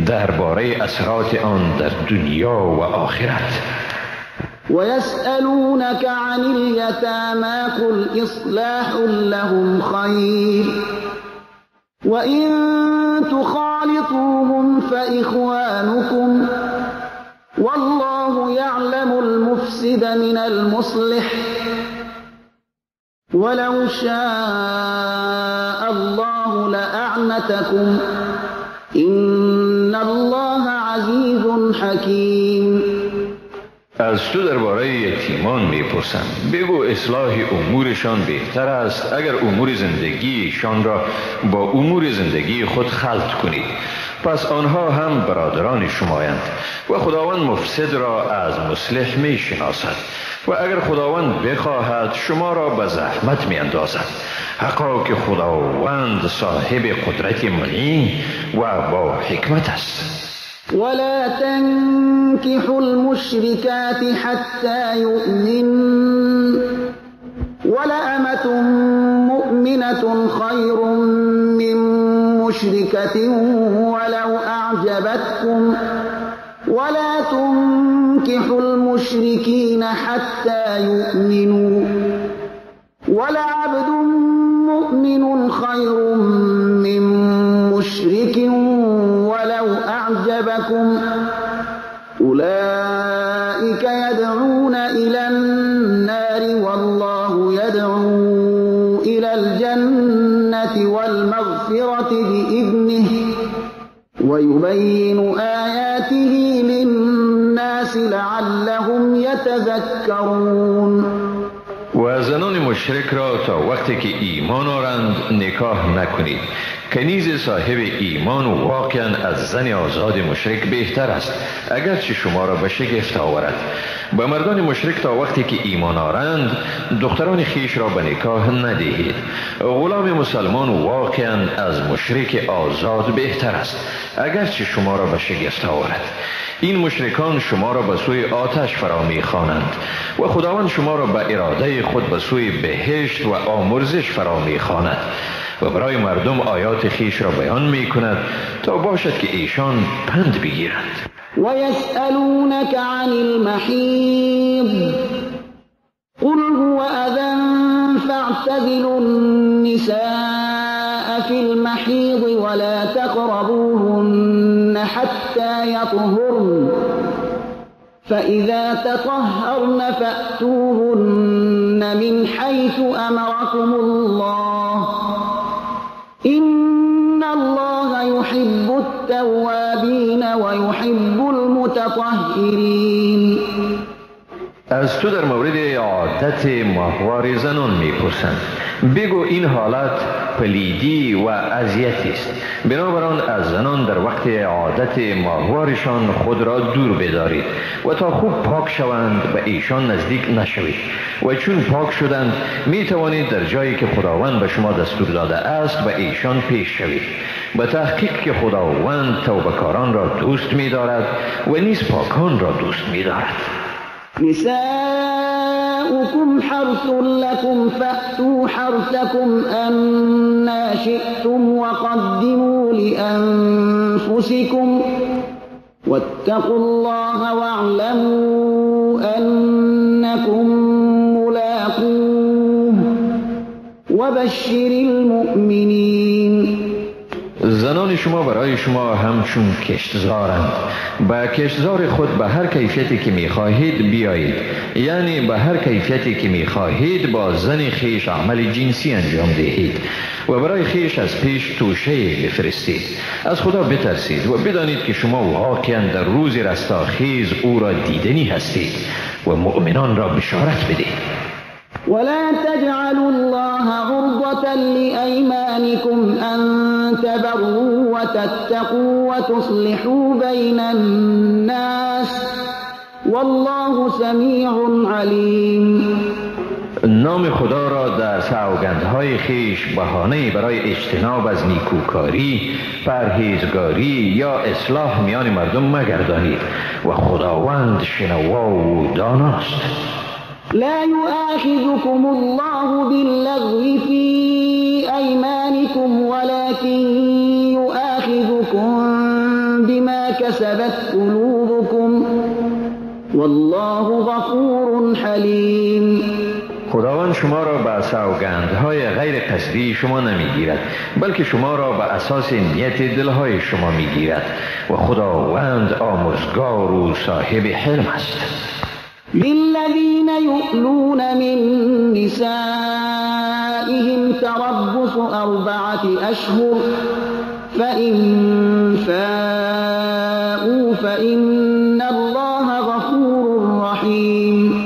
درباره اثرات آن در دنیا و آخرت. ويسألونك عن اليتامى قل إصلاح لهم خير وإن تخالطوهم فإخوانكم والله يعلم المفسد من المصلح ولو شاء الله لأعنتكم إن الله عزيز حكيم. از تو درباره یتیمان میپرسند. بگو اصلاح امورشان بهتر است اگر امور زندگیشان را با امور زندگی خود خلط کنید، پس آنها هم برادران شمایند و خداوند مفسد را از مصلح میشناسد و اگر خداوند بخواهد شما را به زحمت میاندازد. حقا که خداوند صاحب قدرت معین و با حکمت است. ولا تنكحوا المشركات حتى يؤمن ولأمة مؤمنة خير من مشركة ولو أعجبتكم ولا تنكحوا المشركين حتى يؤمنوا ولعبد مؤمن خير من مشرك ولو أعجبكم أولئك يدعون إلى النار والله يدعو إلى الجنة والمغفرة بإذنه ويبين آياته للناس لعلهم يتذكرون. و زنان مشرک را تا وقتی که ایمان آرند نکاح نکنید. کنیز صاحب ایمان واقعا از زن آزاد مشرک بهتر است، اگرچه شما را به شگفت آورد. به مردان مشرک تا وقتی که ایمان آرند دختران خیش را به نکاح ندهید. غلام مسلمان واقعا از مشرک آزاد بهتر است، اگرچه شما را به شگفت آورد. این مشرکان شما را به سوی آتش فرا می‌خوانند و خداوند شما را به اراده خود به سوی بهشت و آمرزش فرا می‌خواند و برای مردم آیات خیش را بیان می‌کند تا باشد که ایشان پند بگیرند. و یسألونک عن المحیض قل هو اذى فاعتزلوا النساء في المحیض ولا تقربوهن حتى يطهرن فإذا تطهرن فأتوهن من حيث أمركم الله إن الله يحب التوابين ويحب المتطهرين. از تو در مورد عادت ماهوار زنان میپرسند. بگو این حالت پلیدی و اذیتی است، بنابراین از زنان در وقت عادت ماهوارشان خود را دور بدارید و تا خوب پاک شوند به ایشان نزدیک نشوید و چون پاک شدند می توانید در جایی که خداوند به شما دستور داده است به ایشان پیش شوید. به تحقیق که خداوند توبهکاران را دوست می دارد و نیز پاکان را دوست می دارد. نساؤكم حرث لكم فأتوا حرثكم أنى شئتم وقدموا لأنفسكم واتقوا الله واعلموا أنكم ملاقوه وبشر المؤمنين. زنان شما برای شما همچون کشتزارند. به کشتزار خود به هر کیفیتی که میخواهید بیایید، یعنی به هر کیفیتی که میخواهید با زن خیش عمل جنسی انجام دهید و برای خیش از پیش توشه بفرستید. از خدا بترسید و بدانید که شما واقعا در روز رستاخیز او را دیدنی هستید و مؤمنان را بشارت بدهید. ولا تجعلوا الله عرضة لأيمانكم أن تبروا وتتقوا وتصلحوا بين الناس والله سميع عليم. نام خدا را در سوگندهای خیش بهانه برای اجتناب از نیکوکاری، پرهیزگاری یا اصلاح میان مردم مگردانید و خداوند شنوا و داناست. لا يؤاخذكم الله باللغو في أيمانكم ولكن يؤاخذكم بما كسبت قلوبكم والله غفور حليم. خداوند شما را به سوگندهای غیر قصدی شما نمیگیرد، بلکه شما را به اساس نیت دلهای شما میگیرد و خداوند آمرزگار و صاحب حلم است. للذین یؤلون من نسائهم تربص 4 أشهر فإن فاءوا فإن الله غفور رحیم.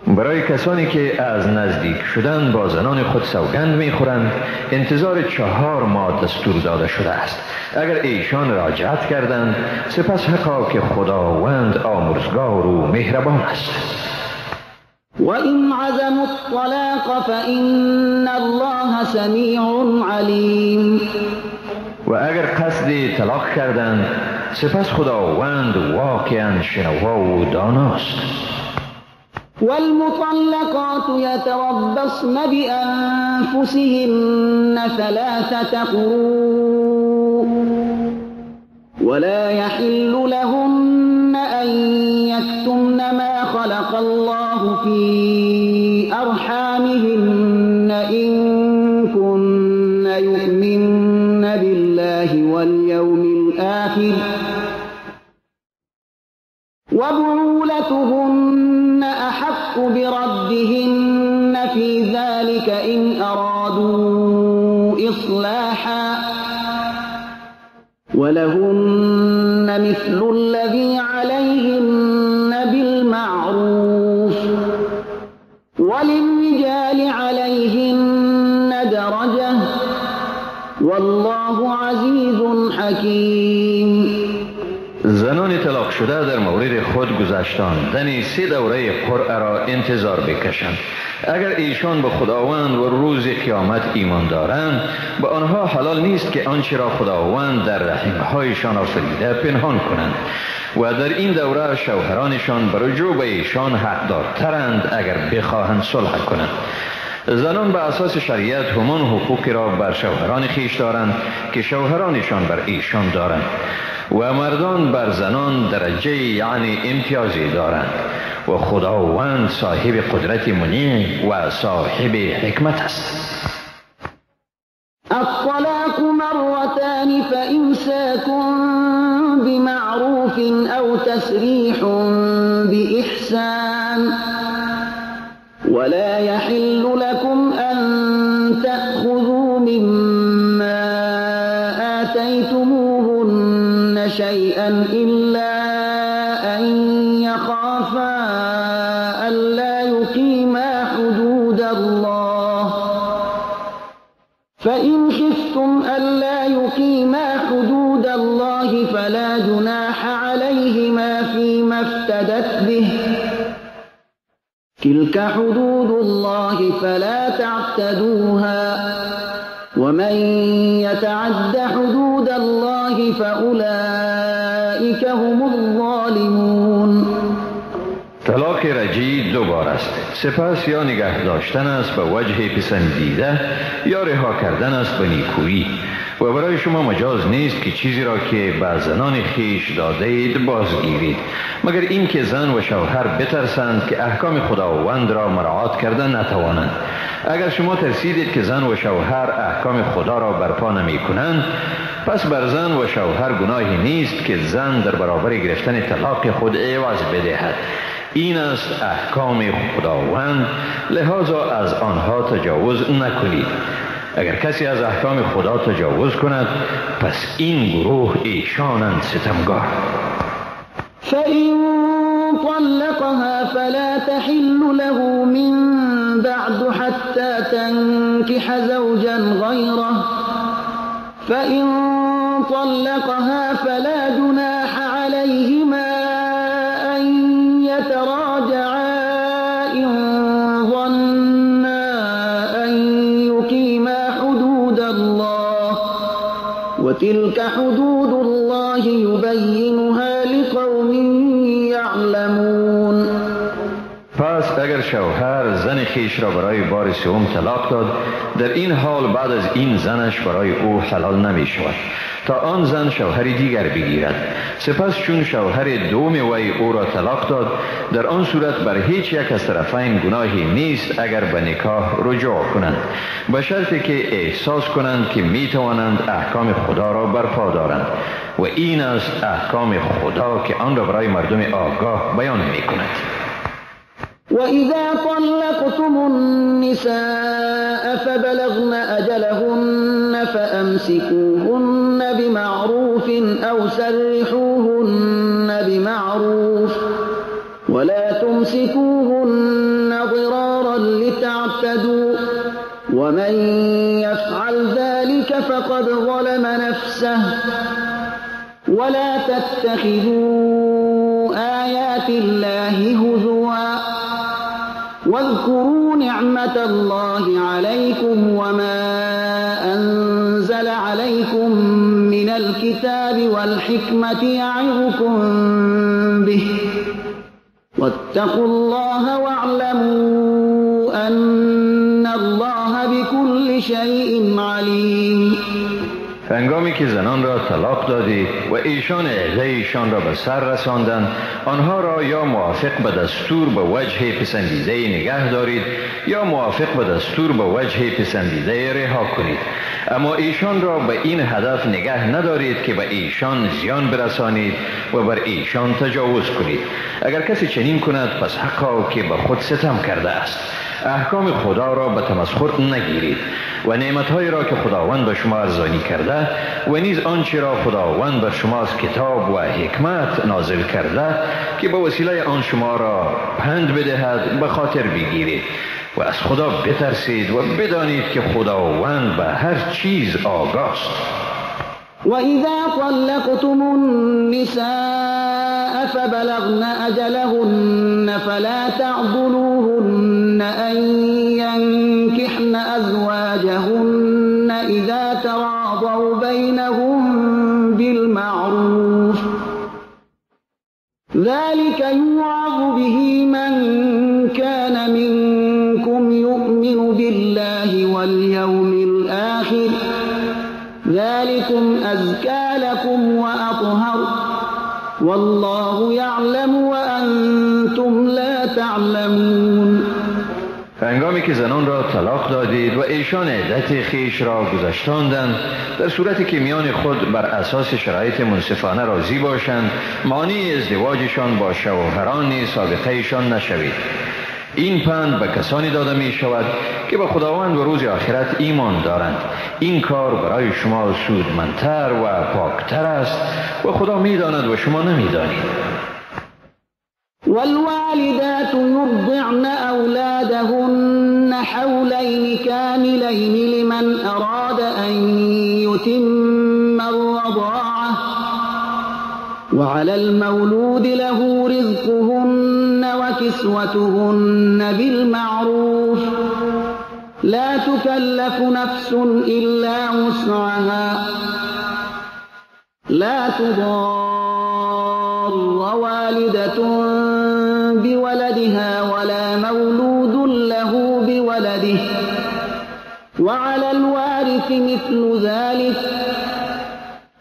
برای کسانی که از نزدیک شدن با زنان خود سوگند میخورند انتظار 4 ماه دستور داده شده است. اگر ایشان راجعت کردند سپس حقا که خداوند آمرزگار و مهربان است. و این عزموا الطلاق فإن الله سمیع علیم. و اگر قصد طلاق کردند سپس خداوند واقعا شنوا و داناست. والمطلقات يتربصن بأنفسهن 3 قروء ولا يحل لهن أن يكتمن ما خلق الله في أرحامهن إن كن يؤمن بالله واليوم الآخر وبعولتهن أحق بردهن في ذلك إن أرادوا إصلاحا ولهن مثل الذي عليهن بالمعروف وللرجال عليهن درجة والله والله عزیز حکیم. زنان طلاق شده در مورد خود گذشتاندن 3 دوره قرعه را انتظار بکشند. اگر ایشان به خداوند و روز قیامت ایمان دارند، به آنها حلال نیست که آنچه را خداوند در رحمهایشان آفریده پنهان کنند و در این دوره شوهرانشان بر رجوع به ایشان حقدارترند اگر بخواهند صلح کنند. زنان به اساس شریعت همان حقوقی را بر شوهران خویش دارند که شوهرانشان بر ایشان دارند و مردان بر زنان درجه یعنی امتیازی دارند و خداوند صاحب قدرت منیع و صاحب حکمت است. الطلاق مرتان فإمساك بمعروف أو تسريح بإحسان ولا يحل لكم أن تأخذوا مما آتيتموهن شيئا إلا أن يخافا ألا يقيما حدود الله فإن خفتم ألا يقيما حدود الله فلا جناح عليهما فيما افتدت به تلك حدود الله فلا تعتدوها ومن يتعد حدود الله فأولئك هم الظالمون. طلاق رجعی 2 بار است. سپس یا نگه داشتن است به وجه پسندیده یا رها کردن است به نیکویی و برای شما مجاز نیست که چیزی را که به زنان خویش داده اید بازگیرید، مگر اینکه زن و شوهر بترسند که احکام خداوند را مراعات کرده نتوانند. اگر شما ترسیدید که زن و شوهر احکام خدا را برپا نمی کنند، پس بر زن و شوهر گناهی نیست که زن در برابر گرفتن طلاق خود عوض بدهد. این است احکام خداوند، لذا از آنها تجاوز نکنید. اگر کسی از احکام خدا تجاوز کند، پس این گروه ایشانند ستمگار. فإن طلقها فلا تحل له من بعد حتى تنكح زوجا غيره فإن طلقها فلا جناح عليهما أن يتراجعا إن ظنا أن يقيما حدود الله وتلك حدود الله يبينها لقوم يعلمون. پس اگر شوهر زن خویش را برای بار سوم طلاق داد، در این حال بعد از این زنش برای او حلال نمی شود تا آن زن شوهر دیگر بگیرد. سپس چون شوهر دوم وی او را طلاق داد، در آن صورت بر هیچ یک از طرفین گناهی نیست اگر به نکاح رجوع کنند، به شرطی که احساس کنند که می توانند احکام خدا را برپا دارند و این است احکام خدا که آن را برای مردم آگاه بیان می کند. وإذا طلقتم النساء فبلغن أجلهن فأمسكوهن بمعروف أو سرحوهن بمعروف ولا تمسكوهن ضرارا لتعتدوا ومن يفعل ذلك فقد ظلم نفسه ولا تتخذوا آيات الله هزوا واذكروا نعمة الله عليكم وما أنزل عليكم من الكتاب والحكمة يعظكم به واتقوا الله واعلموا أن الله بكل شيء عليم. هنگامی که زنان را طلاق دادی و ایشان عده ایشان را به سر رساندند، آنها را یا موافق به دستور به وجه پسندیده نگه دارید یا موافق به دستور به وجه پسندیده رها کنید، اما ایشان را به این هدف نگه ندارید که به ایشان زیان برسانید و بر ایشان تجاوز کنید. اگر کسی چنین کند، پس حقا که به خود ستم کرده است. احکام خدا را به تمسخر نگیرید و نعمتهایی را که خداوند به شما ارزانی کرده و نیز آنچه را خداوند بر شما از کتاب و حکمت نازل کرده که به وسیله آن شما را پند بدهد به خاطر بگیرید و از خدا بترسید و بدانید که خداوند به هر چیز آگاست. وإذا طلقتم النساء فبلغن أجلهن فلا تعضلوهن أن ينكحن أزواجهن إذا تراضوا بينهم بالمعروف ذلك يوعظ به من كان منكم يؤمن بالله واليوم الآخر ذلكم أزكى لكم وأطهر والله يعلم وأنتم لا تعلمون. هنگامی که زنان را طلاق دادید و ایشان عدت خیش را گذشتاندند، در صورتی که میان خود بر اساس شرایط منصفانه راضی باشند، مانع ازدواجشان با شوهران سابقهشان نشوید. این پند به کسانی داده می شود که به خداوند و روز آخرت ایمان دارند. این کار برای شما سودمندتر و پاکتر است و خدا می داند و شما نمی دانید. والوالدات يرضعن أولادهن حولين كاملين لمن أراد أن يتم الرضاعة وعلى المولود له رزقهن وكسوتهن بالمعروف لا تكلف نفس إلا وسعها لا تضار والدة بولدها ولا مولود له بولده وعلى الوارث مثل ذلك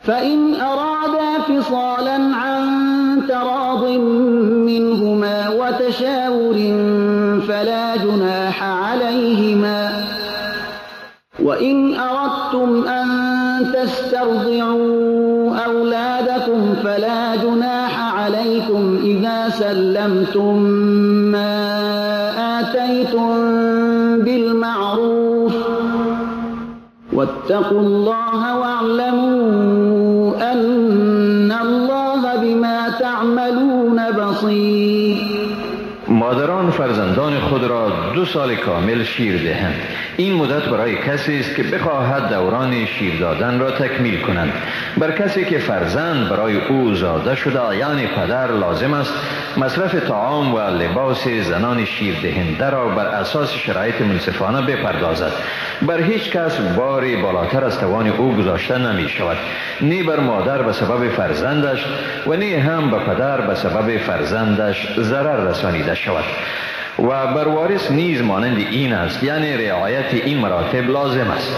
فإن أرادا فصالا عن تراض منهما وتشاور فلا جناح عليهما وإن أردتم أن تسترضعوا أولادكم فلا جناح عليكم إذا سلمتم ما آتيتم بالمعروف واتقوا الله واعلموا أن الله بما تعملون بصير. مادران فرزندان خود را 2 سال کامل شیر دهند. این مدت برای کسی است که بخواهد دوران شیر دادن را تکمیل کنند. بر کسی که فرزند برای او زاده شده، یعنی پدر، لازم است مصرف طعام و لباس زنان شیر دهنده را بر اساس شرایط منصفانه بپردازد. بر هیچ کس باری بالاتر از توان او گذاشته نمی شود، نی بر مادر به سبب فرزندش و نی هم به پدر به سبب فرزندش ضرر رسانیده شود. و بر وارث نیز مانند این است، یعنی رعایت این مراتب لازم است.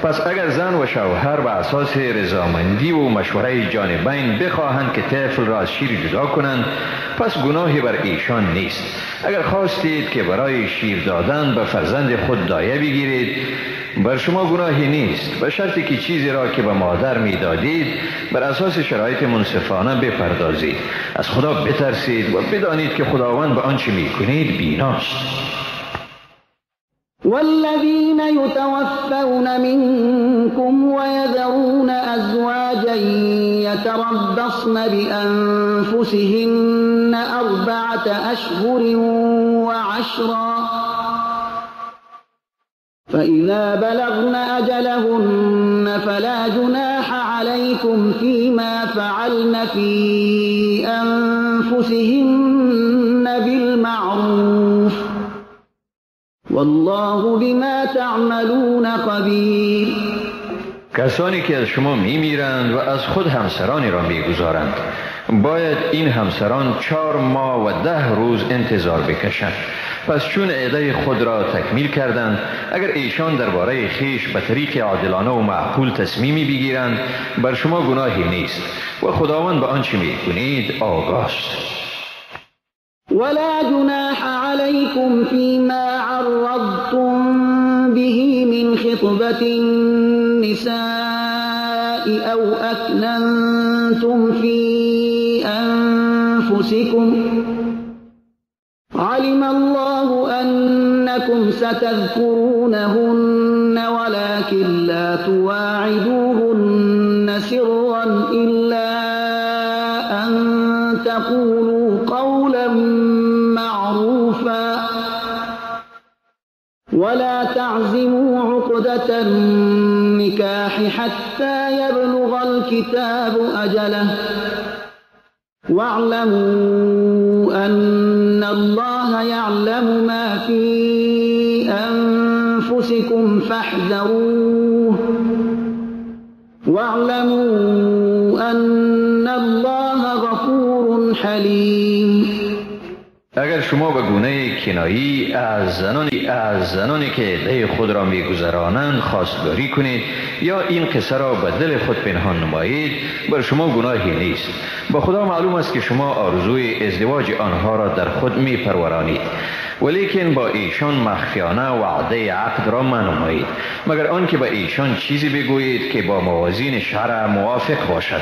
پس اگر زن و شوهر به اساس رضامندی و مشوره جانبین بخواهند که طفل را از شیر جدا کنند، پس گناهی بر ایشان نیست. اگر خواستید که برای شیر دادن به فرزند خود دایه بگیرید، بر شما گناهی نیست، به شرطی که چیزی را که به مادر میدادید بر اساس شرایط منصفانه بپردازید. از خدا بترسید و بدانید که خداوند به آنچه میکنید بیناست. والذین یتوفون منکم ویذرون ازواجا یتربصن بانفسهن 4 أشهر و10 فإذا بلغن أجلهن فلا جناح عليكم فيما فعلن في أنفسهن بالمعروف والله بما تعملون خبير. کسانی که از شما میمیرند و از خود همسرانی را میگذارند، باید این همسران 4 ماه و 10 روز انتظار بکشند. پس چون عده خود را تکمیل کردند، اگر ایشان درباره خیش به طریق عادلانه و معقول تصمیمی بگیرند، بر شما گناهی نیست و خداوند به آنچه میکنید آگاست. ولا جناح عليكم فيما عرضتم به من خطبة النساء أو أكننتم في أنفسكم علم الله أنكم ستذكرونهن ولكن لا تواعدوهن سرا إلا أن تقولوا قولا معروفا ولا تعزموا عقدة النكاح حتى يبلغ الكتاب أجله واعلموا أن الله يعلم ما في أنفسكم فاحذروه واعلموا أن الله غفور حليم. اگر شما به گونه کنایی از زنانی که عده خود را میگذرانند خواستگاری کنید یا این قصه را به دل خود پنهان نمایید، بر شما گناهی نیست. با خدا معلوم است که شما آرزوی ازدواج آنها را در خود میپرورانید، ولیکن با ایشان مخفیانه وعده عقد را منمایید، مگر آنکه به ایشان چیزی بگویید که با موازین شرع موافق باشد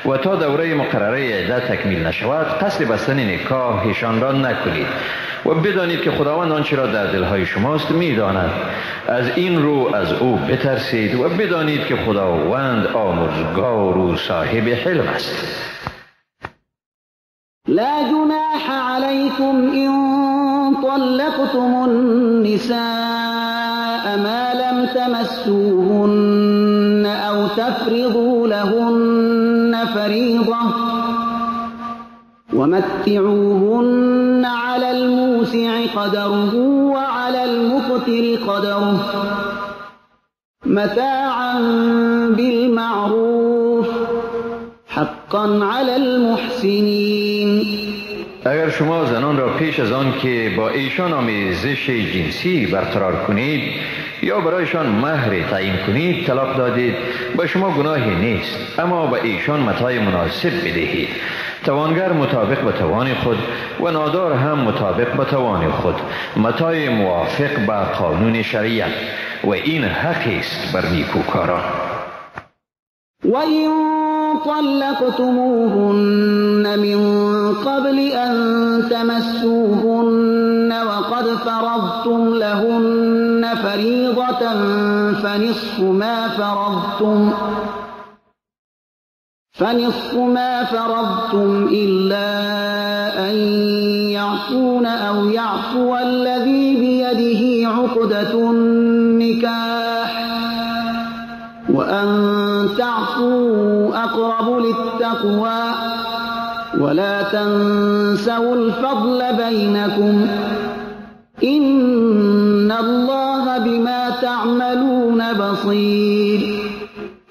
و تا دوره مقرره عده تکمیل نشود قصد بستن نکاحشان را نکنید و بدانید که خداوند آنچه را در دلهای شماست میداند. از این رو از او بترسید و بدانید که خداوند آمرزگار و صاحب حلم است. لا جناح علیکم إن طلقتم النساء ما لم تمسوهن أو تفرضوا لهن فريضة ومتعوهن على الموسع قدره وعلى المقتر قدره متاعا بالمعروف حقا على المحسنين. اگر شما زنان را پیش از آن که با ایشان آمیزش جنسی برقرار کنید یا برایشان مهر تعیین کنید طلاق دادید، به شما گناهی نیست، اما به ایشان متاع مناسب بدهید، توانگر مطابق به توان خود و نادار هم مطابق به توان خود، متاع موافق به قانون شریعت، و این حق است بر نیکوکاران. وَإِن طَلَّقْتُمُوهُنَّ مِن قَبْلِ أَن تَمَسُّوهُنَّ وَقَدْ فَرَضْتُمْ لَهُنَّ فَرِيضَةً فَنِصْفُ مَا فَرَضْتُمْ إِلَّا أَن يَعْفُونَ أَوْ يَعْفُوَ الَّذِي بِيَدِهِ عُقْدَةُ النِّكَاحِ وَأَن تَعْفُوا أَقْرَبُ لِلتَّقْوَى وَلَا تَنسَوُا الْفَضْلَ بَيْنَكُمْ إِنَّ اللَّهَ بِمَا تَعْمَلُونَ بَصِيرٌ.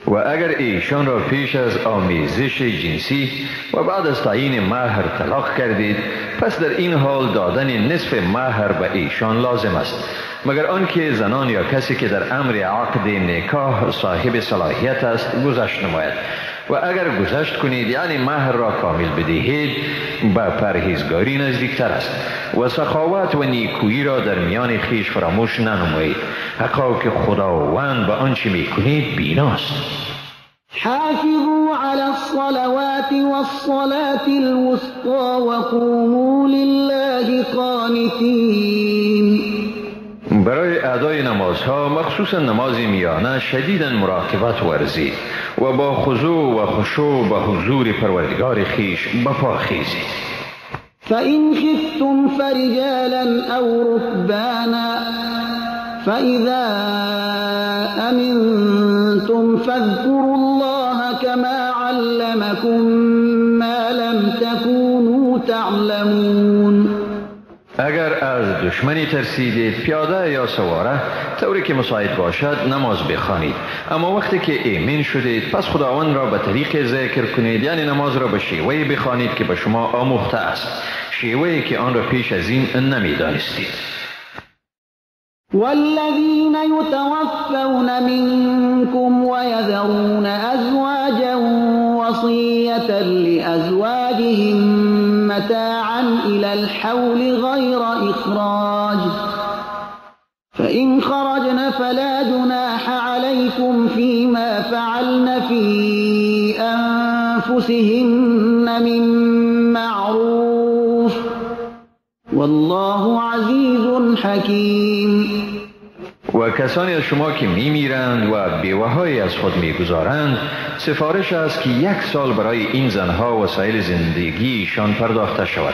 و اگر ایشان را پیش از آمیزش جنسی و بعد از تعیین مهر طلاق کردید، پس در این حال دادن نصف مهر به ایشان لازم است، مگر آنکه زنان یا کسی که در امر عقد نکاح صاحب صلاحیت است گذشت نماید. و اگر گذشت کنید، یعنی مهر را کامل بدهید، به پرهیزگاری نزدیکتر است و سخاوت و نیکویی را در میان خویش فراموش ننمایید، حقا که خداوند به آنچه میکنید بیناست. حافظوا على الصلوات والصلاة الوسطى وقوموا لله قانتين. برای ادای نمازها، مخصوصا نماز میانه، شدیداً مراقبت ورزید و با خضوع و خشوع به حضور پروردگار خویش بپا خیزید. فإن خفتم فرجالا أو ركبانا فإذا أمنتم فاذكروا الله كما علمكم ما لم تكونوا تعلمون. اگر از دشمنی ترسیدید، پیاده یا سواره، طوری که مساعد باشد نماز بخوانید. اما وقتی که ایمن شدید، پس خداوند را به طریق ذکر کنید، یعنی نماز را به شیوهی بخوانید که به شما آموخته است، شیوهی که آن را پیش از این نمیدانستید. والذین یتوفون منکم ویذرون ازواجا وصیة لأزواجهم متاعا إلى الحول غیر إخراج فإن خرجن فلا جناح عليكم فيما فعلن في أنفسهن من معروف والله عزیز حکیم. و کسانی از شما که میمیرند و بیوه‌هایی از خود میگذارند، سفارش است که 1 سال برای این زنها وسایل زندگیشان پرداخته شود.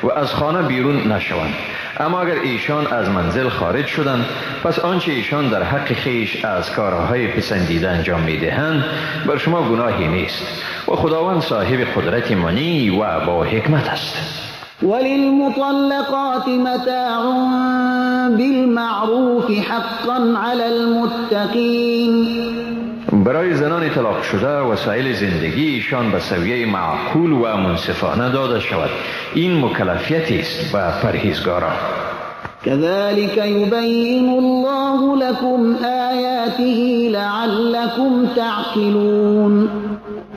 و از خانه بیرون نشوند. اما اگر ایشان از منزل خارج شدند، پس آنچه ایشان در حق خویش از کارهای پسندیده انجام میدهند بر شما گناهی نیست و خداوند صاحب قدرت منی و با حکمت است. وللمطلقات متاع بالمعروف حقا علی المتقین. برای زنان طلاق شده وسایل زندگی ایشان به سویه معقول و منصفانه داده شود. این مکلفیتی است به پرهیزگاران. كذلك يبين الله لكم آیاته لعلكم تعقلون.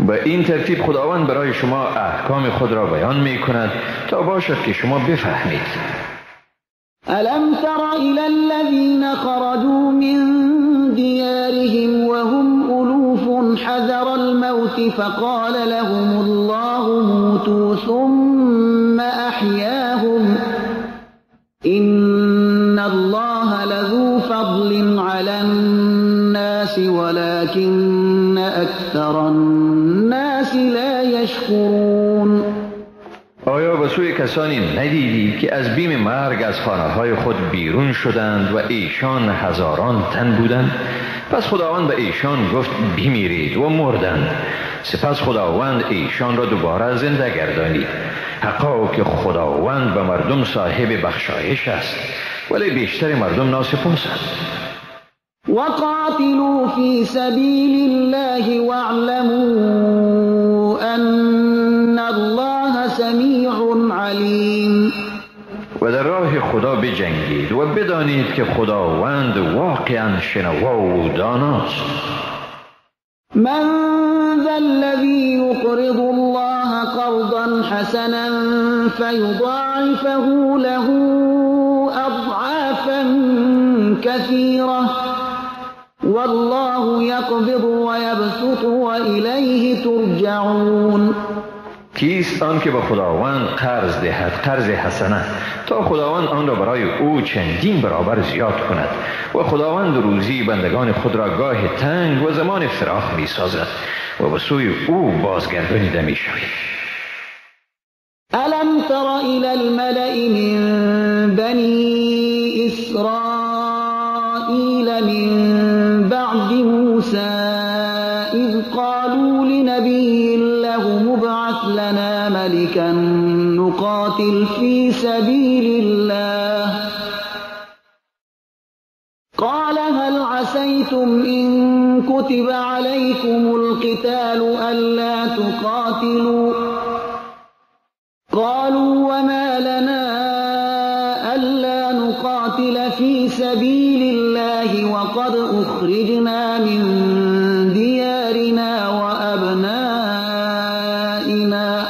به این ترتیب خداوند برای شما احکام خود را بیان می کند تا باشد که شما بفهمید. ألم تر إلى الذين خرجوا من ديارهم وهم ألوف حذر الموت فقال لهم الله موتوا ثم أحياهم إن الله لذو فضل على الناس ولكن أكثر الناس لا يشكرون. آیا به سوی کسانی ندیدی که از بیم مرگ از خانه‌های خود بیرون شدند و ایشان هزاران تن بودند؟ پس خداوند به ایشان گفت بمیرید و مردند. سپس خداوند ایشان را دوباره زنده گردانید. حقا که خداوند به مردم صاحب بخشایش است، ولی بیشتر مردم ناسپاسند. وقاتلوا فی سبیل الله واعلموا ان الله سمیع علیم. و در راه خدا بجنگید و بدانید که خداوند واقعا شنوا و داناست. من ذا الذی یقرض الله قرضا حسنا فیضاعفه له اضعافا کثیرة والله یقبض ویبسط وإلیه ترجعون. کیست آن که به خداوند قرض دهد قرض حسنه تا خداوند آن را برای او چندین برابر زیاد کند و خداوند روزی بندگان خود را گاه تنگ و زمان فراخ می سازد و به سوی او بازگردانیده می شوید. الم تر الی الملأ من بنی اسرائیل من بعد موسی اذ قالوا لنبی له ابعث لنا ملكا نقاتل في سبيل الله قال هل عسيتم إن كتب عليكم القتال ألا تقاتلوا قالوا وما لنا ألا نقاتل في سبيل الله وقد أخرجنا من ديارنا وأبنائنا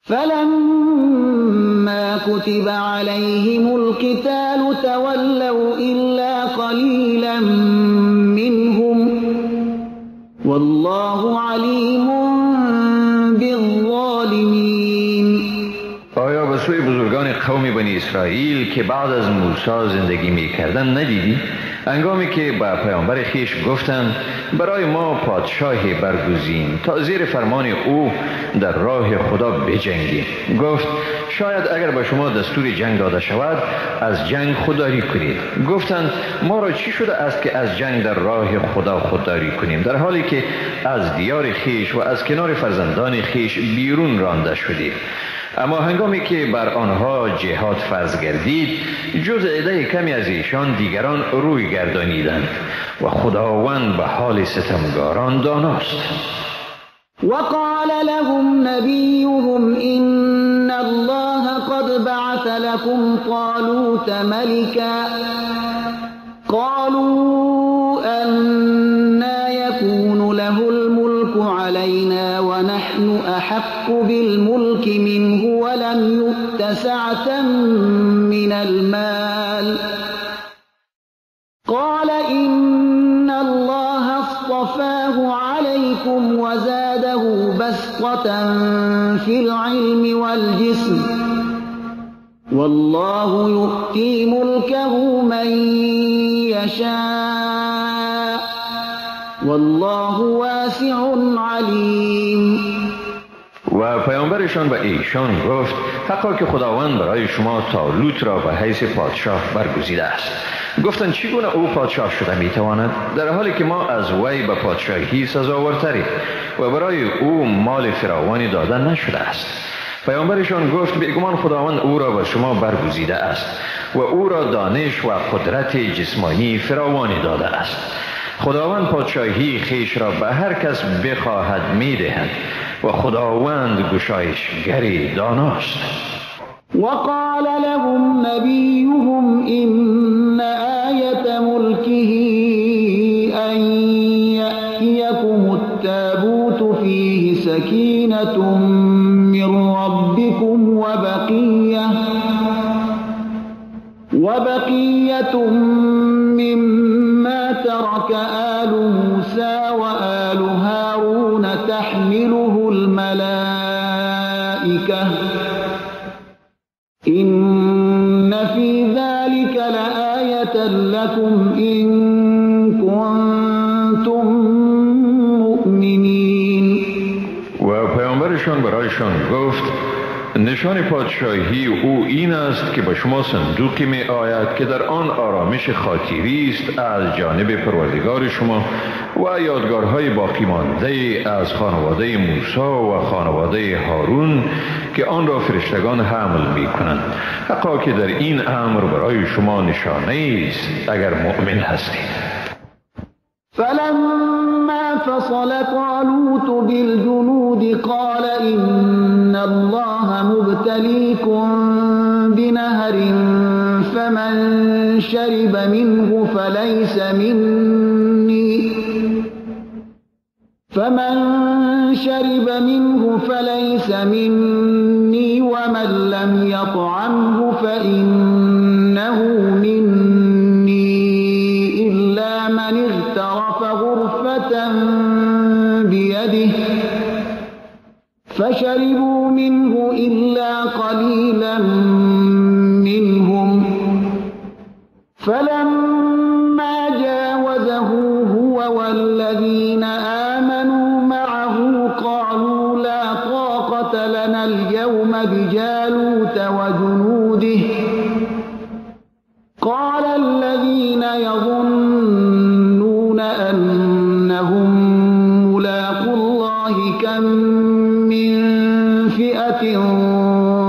فلما كتب عليهم القتال تولوا إلا قليلا منهم والله عليم بالظالمين. آیا به سوی بزرگان قوم بنی اسرائیل که بعد از موسی زندگی می‌کردند ندیدی؟ هنگامی که به پیامبر خویش گفتند برای ما پادشاهی برگزین تا زیر فرمان او در راه خدا بجنگیم، گفت شاید اگر به شما دستور جنگ داده شود از جنگ خودداری کنید. گفتند ما را چی شده است که از جنگ در راه خدا خودداری کنیم، در حالی که از دیار خویش و از کنار فرزندان خویش بیرون رانده شدیم؟ اما هنگامی که بر آنها جهاد فرض گردید جز عده کمی از ایشان دیگران روی گردانیدند و خداوند به حال ستمگاران داناست. وقال لهم نبیهم ان الله قد بعث لكم طالوت ملكا قالوا أنى يكون له الملك علينا ونحن أحق بالملك منه ولم يؤت سعة من المال قال إن الله اصطفاه عليكم وزاده بسطة في العلم والجسم والله يؤتي ملكه من يشاء والله واسع عليم. و پیامبرشان به ایشان گفت حقا که خداوند برای شما طالوت را به حیث پادشاه برگزیده است. گفتند چگونه او پادشاه شده میتواند در حالی که ما از وی به پادشاهی سزاوارتریم و برای او مال فراوانی داده نشده است. پیامبرشان گفت بیگمان خداوند او را به شما برگزیده است و او را دانش و قدرت جسمانی فراوانی داده است. خداوند پادشاهی خیش را به هر کس بخواهد میدهد و خداوند گشایشگر داناست. وقال لهم نبيهم إن آية ملكه أن يأتيكم التابوت فيه سكينة من ربكم وبقية مما ترك آل موسى وآل هارون تحمله الملائكة إن في ذلك لآية لكم إن كنتم مؤمنين. و پیامبرشان برایشان گفت نشان پادشاهی او این است که به شما صندوقی می آید که در آن آرامش خاطری است از جانب پروردگار شما و یادگارهای باقی مانده از خانواده موسی و خانواده هارون که آن را فرشتگان حمل می کنند. حقا که در این امر برای شما نشانه است اگر مؤمن هستید. فلما فصل طالوت بالجنود قال إن الله مبتليكم بنهر فمن شرب منه فليس مني ومن لم يطعمه فإنه مني إلا من اغترف غرفة بيده فشربوا منه إلا قليلا منهم فلما جاوزه هو والذين آمنوا معه قالوا لا طاقة لنا اليوم بجالوت وجنوده قال الذين يظنون أنهم ملاقو الله كم من فئة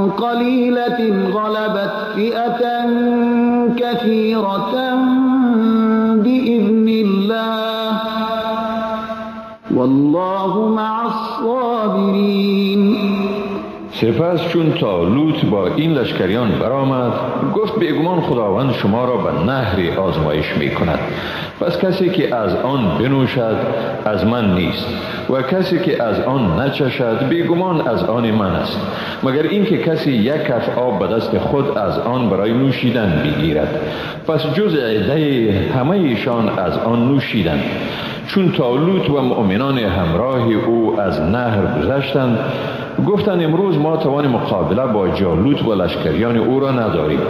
قليلة غلبت فئة كثيرة بإذن الله والله مع الصابرين. سپس چون طالوت با این لشکریان برآمد گفت بیگمان خداوند شما را به نهری آزمایش می کند، پس کسی که از آن بنوشد از من نیست و کسی که از آن نچشد بیگمان از آن من است، مگر اینکه کسی یک کف آب به دست خود از آن برای نوشیدن بگیرد. پس جز عده همه ایشان از آن نوشیدند. چون طالوت و مؤمنان همراه او از نهر گذشتند گفتند امروز ما توان مقابله با جالوت و لشکریان او را نداریم.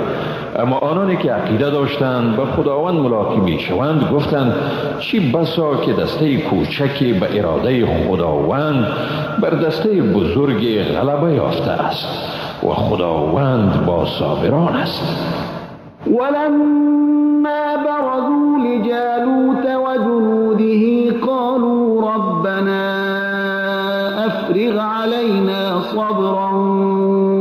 اما آنانی که عقیده داشتند به خداوند ملاقی می شوند گفتند چی بسا که دسته کوچکی به اراده خداوند بر دسته بزرگ غلبه یافته است و خداوند با صابران است. ولما برزوا لجالوت وجنوده قالوا ربنا افرغ علينا صبرا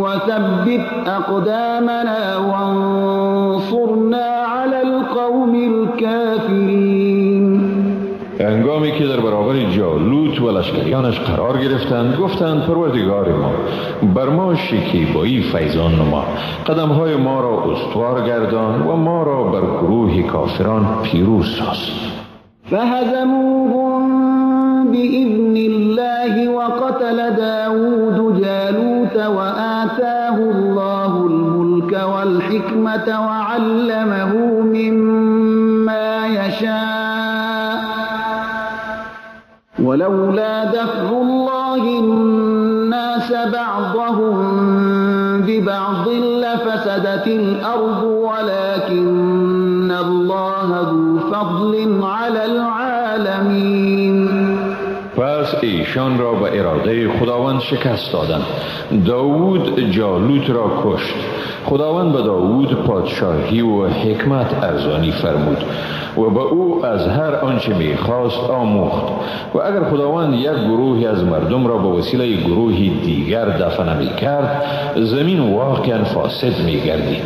وثبت أقدامنا وانصرنا على القوم الكافرين. هنگامی که در برابر جالوت و لشکریانش قرار گرفتند گفتند پروردگار ما بر ما شکیبایی فیضان نما، قدمهای ما را استوار گردان و ما را بر گروه کافران پیروز ساز. فهزموهم بإذن الله وقتل داود جالوت وآتاه الله الملك والحكمة وعلمه مما يشاء ولولا دفع الله الناس بعضهم ببعض لفسدت الأرض ولكن الله ذو فضل على العالمين. پس ایشان را به اراده خداوند شکست دادند. داوود جالوت را کشت. خداوند به داوود پادشاهی و حکمت ارزانی فرمود و به او از هر آنچه میخواست آموخت. و اگر خداوند یک گروهی از مردم را به وسیله گروهی دیگر دفع نمیکرد، زمین واقعا فاسد میگردید.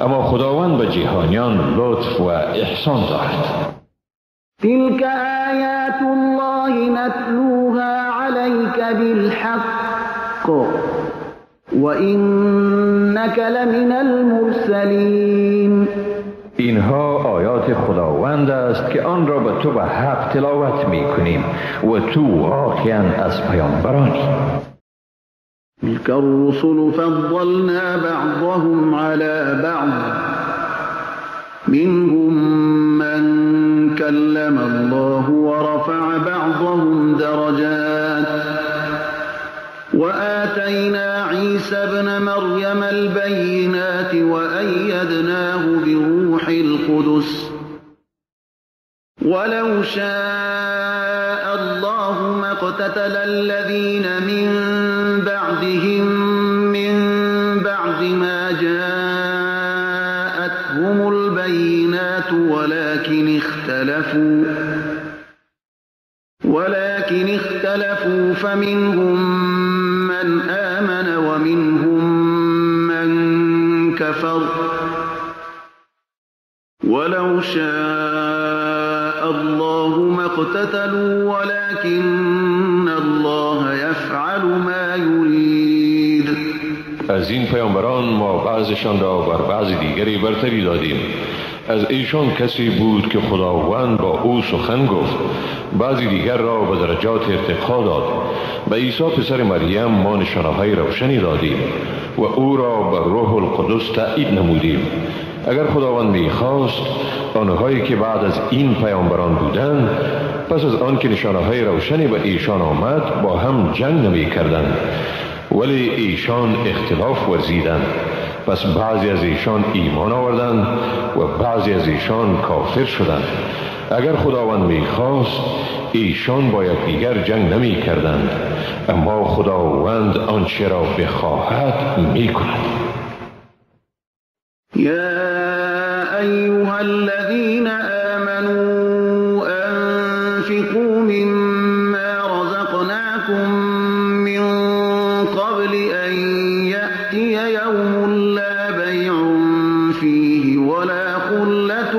اما خداوند به جهانیان لطف و احسان دارد. تلك آیات الله نتلوها عليك بالحق وإنك لمن المرسلین. اینها آیات خداوند است که آن را به تو به حق تلاوت می کنیم و تو واقعا از پیامبرانی. تلك الرسل فضلنا بعضهم على بعض منهم من كلم الله ورفع بعضهم درجات وآتينا عيسى ابن مريم البينات وأيدناه بروح القدس ولو شاء الله ما اقتتل الذين من بعدهم من بعد ما جاءتهم البينات ولكن اختلفوا فمنهم من آمن ومنهم من كفر ولو شاء الله ما اقتتلوا ولكن الله يفعل ما يريد. از این پیامبران ما بعضشان را بر بعض دیگری برتری دادیم. از ایشان کسی بود که خداوند با او سخن گفت، بعضی دیگر را به درجات ارتقا داد. به عیسی پسر مریم ما نشانه‌های روشنی دادیم و او را به روح القدس تأیید نمودیم. اگر خداوند می‌خواست آنهایی که بعد از این پیامبران بودند پس از آن که نشانه‌های روشنی به ایشان آمد با هم جنگ نمی‌کردند، ولی ایشان اختلاف ورزیدند. پس بعضی از ایشان ایمان آوردند و بعضی از ایشان کافر شدند. اگر خداوند می‌خواست ایشان با یکدیگر جنگ نمی‌کردند، اما خداوند آنچه را بخواهد می‌کند. یا ایها الذین آمنوا انفقوا مما رزقناکم من قبل ان یأتی یوم لا بیع فیه ولا خلة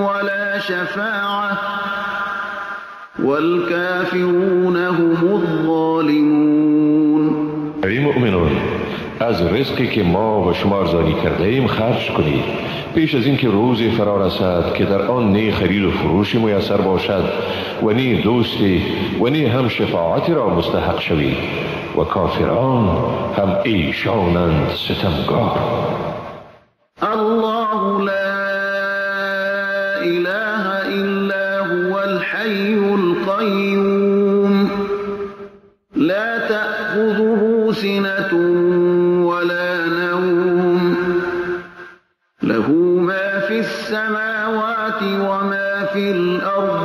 ولا شفاعة والکافرون هم الظالمون. ای مؤمنان، از رزقی که ما و شما ارزانی کرده ایم خرج کنید پیش از اینکه روزی فرا رسد که در آن نی خرید و فروشی میسر باشد و نی دوستی و نی هم شفاعتی را مستحق شوید و کافران هم ایشانند ستمگار. الله لا اله الا هو الحی القیوم لا تأخذه سنة ولا نوم له ما في السماوات وما في الأرض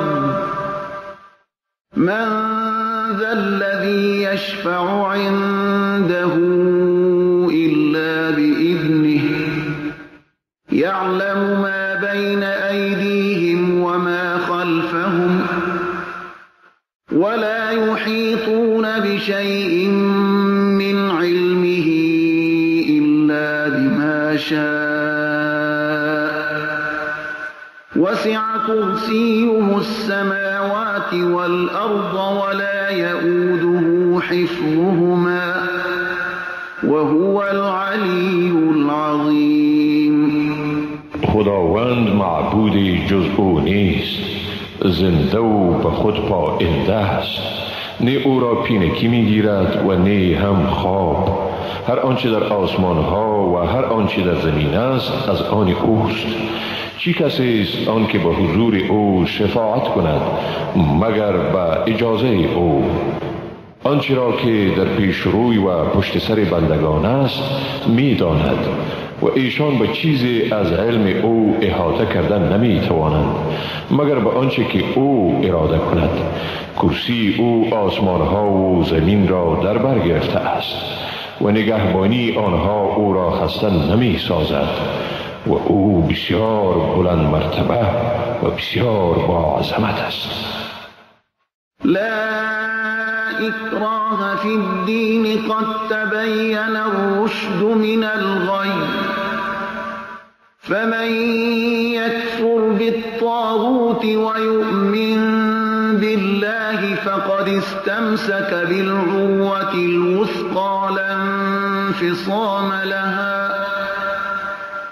من ذا الذي يشفع عنده إلا بإذنه يعلم ما بين أيديهم وما خلفهم ولا يحيطون بشيء من علمه إلا بما شاء وسع كرسيه السماوات والأرض ولا يؤوده حفظهما وهو العلي العظيم. خداوند معبودی جز او نیست، زنده و به خود پاینده است. نه او را پینکی میگیرد و نه هم خواب. هر آنچه در آسمان ها و هر آنچه در زمین است از آن اوست. چی کسی است آن که به حضور او شفاعت کند مگر به اجازه او؟ آنچه را که در پیش روی و پشت سر بندگان است میداند و ایشان به چیزی از علم او احاطه کردن نمی توانند مگر به آنچه که او اراده کند. کرسی او آسمانها و زمین را در بر گرفته است و نگهبانی آنها او را خسته نمی سازد و او بسیار بلند مرتبه و بسیار با عظمت است. لا إكراه في الدين قد تبين الرشد من الغي فمن يكفر بالطاغوت ويؤمن بالله فقد استمسك بالعروة الوثقى لا انفصام لها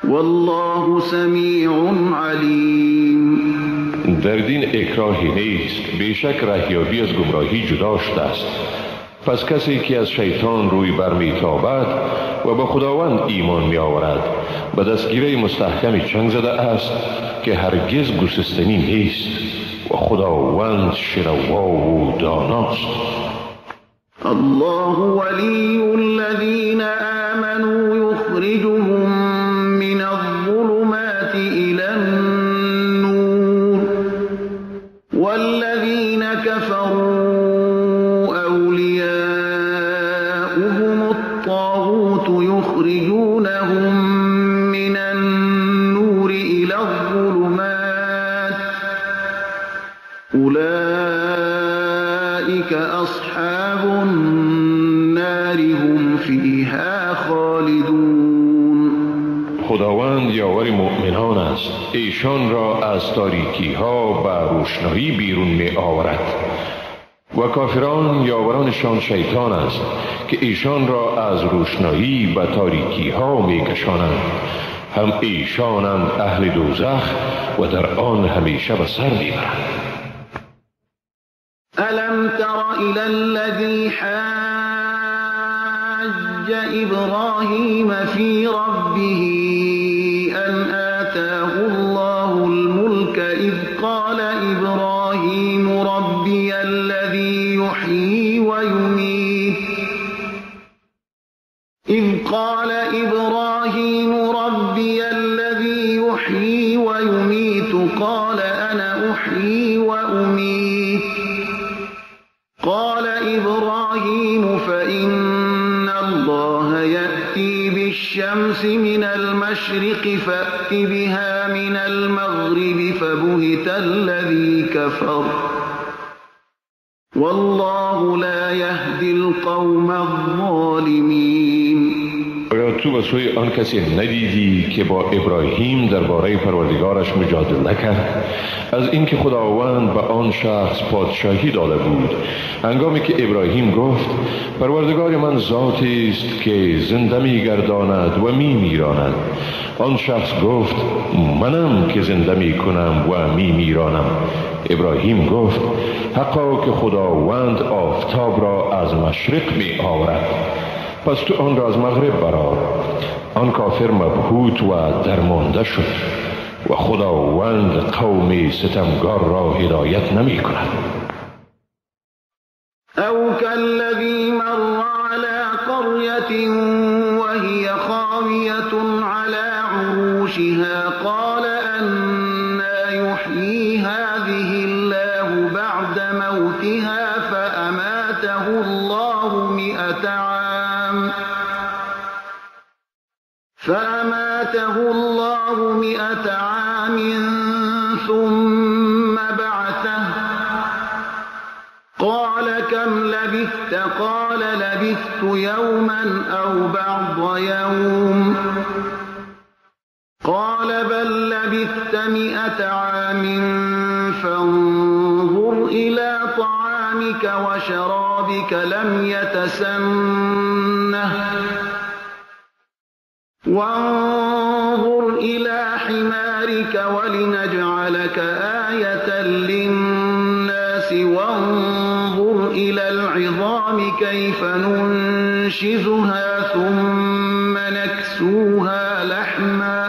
والله سميع عليم. در دین اکراهی نیست، بیشک رهیابی از گمراهی جدا شده است. پس کسی که از شیطان روی برمیتابد و به خداوند ایمان می آورد به دستگیره مستحکم چنگ زده است که هرگز گسستنی نیست و خداوند شنوا و داناست. الله ولی الذین آمنوا یخرجهم من الظلمات الى النور والذین كفروا أولياؤهم الطاغوت يخرجونهم من النور إلى الظلمات أولئك أصحاب النار هم فيها خالدون. خداوند یاور مؤمنان است، ایشان را از تاریکی ها به روشنایی بیرون می آورد و کافران یاورانشان شیطان است که ایشان را از روشنایی به تاریکی ها می کشانند. هم ایشانند اهل دوزخ و در آن همیشه به سر می برند. الم تر الى الذی حاج ابراهیم فی ربه ان آتاه الله الملك اذ قال ابراهیم ربی الذی یحیی و یمیت اذ قال ابراهیم ربی الذی یحیی و یمیت قال انا احیی و امیت قال ابراهیم فإن الله یأتی بالشمس من المشرق فأت بها من المغرب فبهت الذی كفر والله لا يهدي القوم الظالمین. آیا تو به سوی آن کسی ندیدی که با ابراهیم درباره پروردگارش مجادله کرد از اینکه خداوند به آن شخص پادشاهی داده بود؟ هنگامی که ابراهیم گفت پروردگار من ذاتی است که زنده می‌گرداند و می‌میراند، آن شخص گفت منم که زنده می‌کنم و می‌میرانم. ابراهیم گفت حقا که خداوند آفتاب را از مشرق می آورد، پس تو آن را از مغرب برآر. آن کافر مبهوت و درمانده شد و خداوند قوم ستمگار را هدایت نمی کند. او کالذی مر علی قریة وهی خاویة علی عروشها قال أنى یحیی هذه الله بعد موتها فأماته الله 100 عام فأماته الله 100 عام ثم بعثه قال كم لبثت؟ قال لبثت يوما أو بعض يوم. قال بل لبثت 100 عام فانظر إلى طعامك وشرابك لم يتسنه وانظر إلى حمارك ولنجعلك آية للناس وانظر إلى العظام كيف ننشزها ثم نكسوها لحما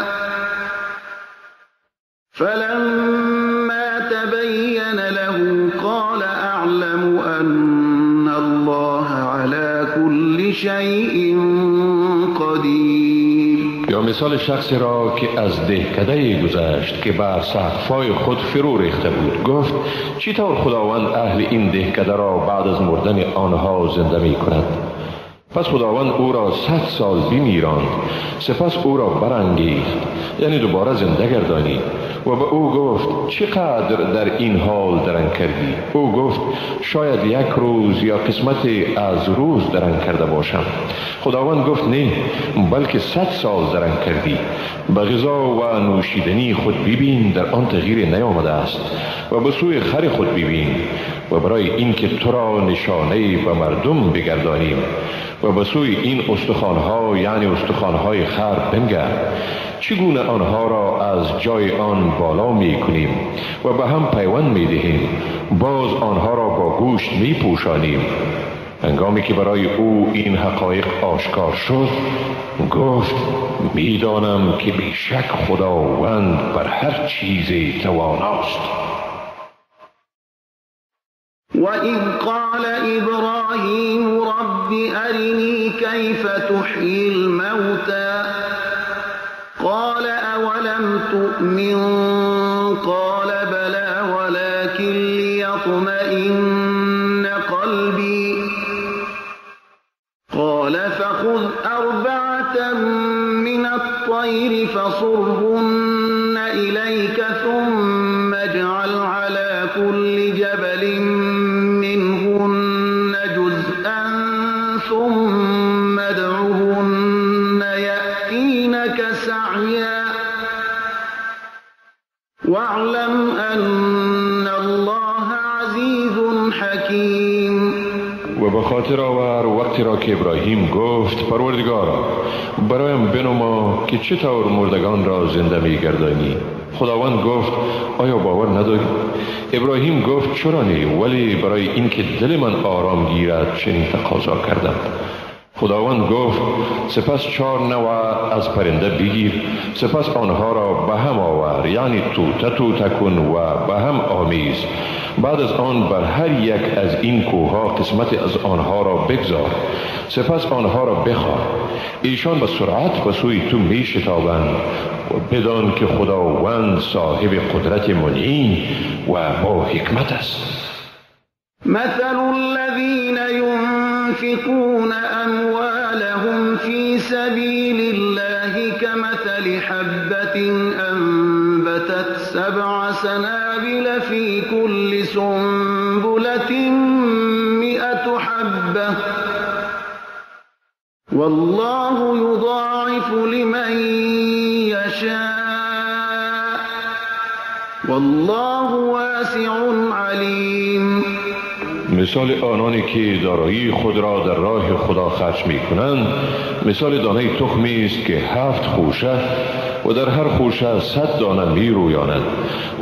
فلما تبين له قال أعلم أن الله شيء قدیر. یا مثال شخصی را که از دهکده گذشت که بر سقف‌های خود فرو ریخته بود، گفت چطور خداوند اهل این دهکده را بعد از مردن آنها زنده می کند؟ پس خداوند او را 100 سال بمیراند، سپس او را برانگیخت، یعنی دوباره زنده گردانید، و به او گفت چقدر در این حال درنگ کردی؟ او گفت شاید یک روز یا قسمت از روز درنگ کرده باشم. خداوند گفت نه، بلکه 100 سال درنگ کردی. به غذا و نوشیدنی خود ببین، در آن تغییر نیامده است، و به سوی خر خود ببین، و برای اینکه تو را نشانه به مردم بگردانیم، و به سوی این استخوانها، یعنی استخوانهای خر بنگر، چگونه آنها را از جای آن بالا می کنیم و به هم پیوند می دهیم، باز آنها را با گوشت می پوشانیم. هنگامی که برای او این حقایق آشکار شد، گفت می دانم که بیشک خداوند بر هر چیز تواناست. وَإِذْ قَالَ إِبْرَاهِيمُ رَبِّ أَرِنِي كَيْفَ تُحْيِي الْمَوْتَى قَالَ أَوَلَمْ تُؤْمِنْ قَالَ بَلَى وَلَكِنْ لِيَطْمَئِنَّ قَلْبِي قَالَ فَخُذْ أَرْبَعَةً مِنَ الطَّيْرِ فَصُرْهُنَّ إِلَيْكَ ثُمَّ اجْعَلْ عَلَى كُلِّ جَبَلٍ منهن جزءا ثم ادعهن يأتينك سعيا واعلم أن الله عزيز حكيم. و به خاطر آور وقتی را که ابراهیم گفت پروردگارا برایم بنما که چطور مردگان را زنده می‌گردانی. خداوند گفت آیا باور نداری؟ ابراهیم گفت چرا نه، ولی برای اینکه دل من آرام گیرد چنین تقاضا کردم. خداوند گفت سپس 4 نوع از پرنده بگیر، سپس آنها را به هم آور، یعنی توته توته کن و به هم آمیز. بعد از آن بر هر یک از این کوهها قسمت از آنها را بگذار، سپس آنها را بخواه. ایشان به سرعت به سوی تو می شتابند و بدان که خداوند صاحب قدرت منعم و با حکمت است. مثل الذين ينفقون أموالهم في سبيل الله كمثل حبة أنبتت 7 سنابل في كل سنبلة 100 حبة والله يضاعف لمن يشاء والله واسع عليم. مثال آنانی که دارایی خود را در راه خدا خرج می کنند مثال دانه تخمی است که 7 خوشه و در هر خوشه 100 دانه می رویاند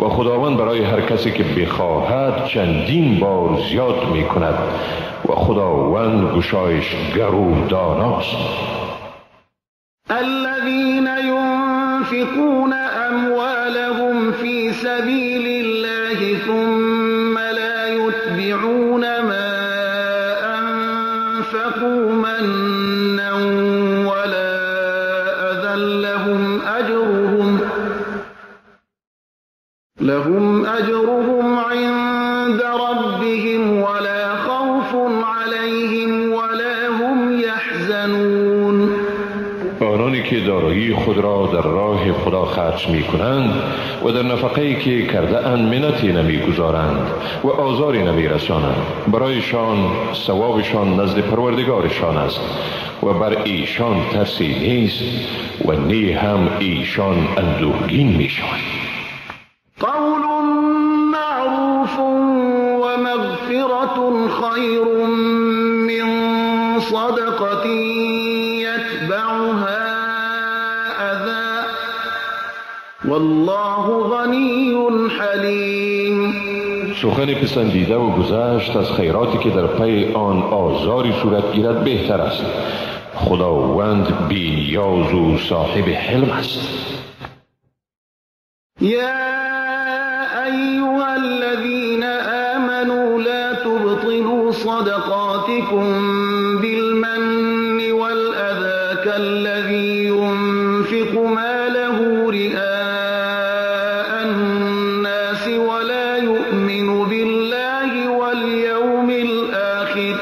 و خداوند برای هر کسی که بخواهد چندین بار زیاد می کند و خداوند گشایشگر و داناست. الذين ينفقون أموالهم في سبيل الله ثم لا يتبعون ما أنفقوا منا ولا أذى لهم أجرهم عند ربهم ولا خوف عليهم ولا هم يحزنون. آنانی که دارایی خود را در راه خدا خرج می کنند و در نفقه‌ای که کرده اند منتی نمی گذارند و آزاری نمی رسانند، برایشان ثوابشان نزد پروردگارشان است و بر ایشان ترسی نیست و نی هم ایشان اندوهگین می شوند. قول معروف ومغفرة خیر من صدقة يتبعها أذى والله غنی حلیم. سخن پسندیده و گذشت از خیراتی که در پی آن آزاری صورت گیرد بهتر است. خداوند بی نیاز و صاحب حلم است. یا ایها الذین آمنوا لا تبطلوا صدقاتكم بالمن والأذى كالذي ينفق ماله رئاء الناس ولا يؤمن بالله واليوم الآخر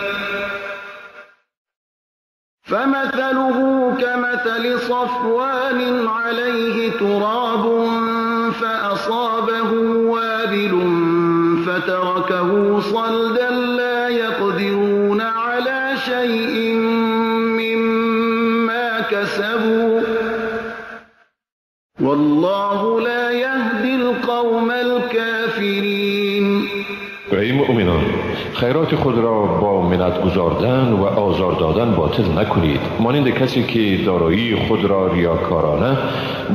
فمثله كمثل صفوان عليه تراب فأصابه وابل فتركه صلدا لا يقدرون على شيء مما كسبوا والله لا يهدي القوم الكافرين. ای مؤمنان، خیرات خود را با منت گذاردن و آزار دادن باطل نکنید، مانند کسی که دارایی خود را ریاکارانه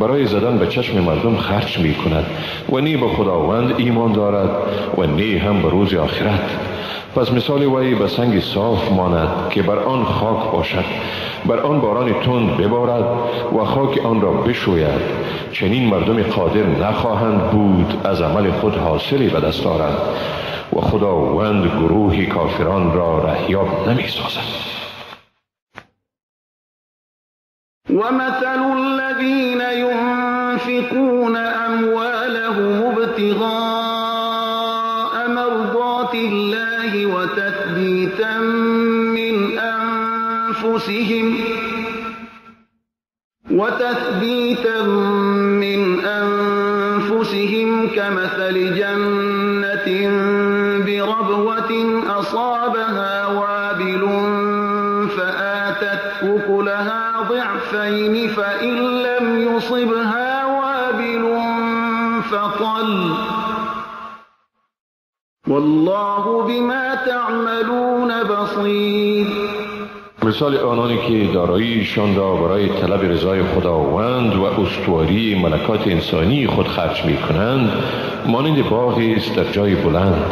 برای زدن به چشم مردم خرج می کند و نی به خداوند ایمان دارد و نی هم به روز آخرت. پس مثال وی به سنگ صاف ماند که بر آن خاک باشد، بر آن باران تند ببارد و خاک آن را بشوید. چنین مردم قادر نخواهند بود از عمل خود حاصلی به دست آرند و خداوند گروهی کافران را رهیاب نمی سازد. ومثل الذين ينفقون أموالهم ابتغاء مرضات الله وتثبيتا من أنفسهم كمثل جنة بربوة أصابها وابل فآتت أكلها ضعفين فإن لم يصبها وابل فطل والله بما تعملون بصير. مثال آنانی که داراییشان را برای طلب رضای خداوند و استواری ملکات انسانی خود خرج می کنند مانند باغی است در جای بلند،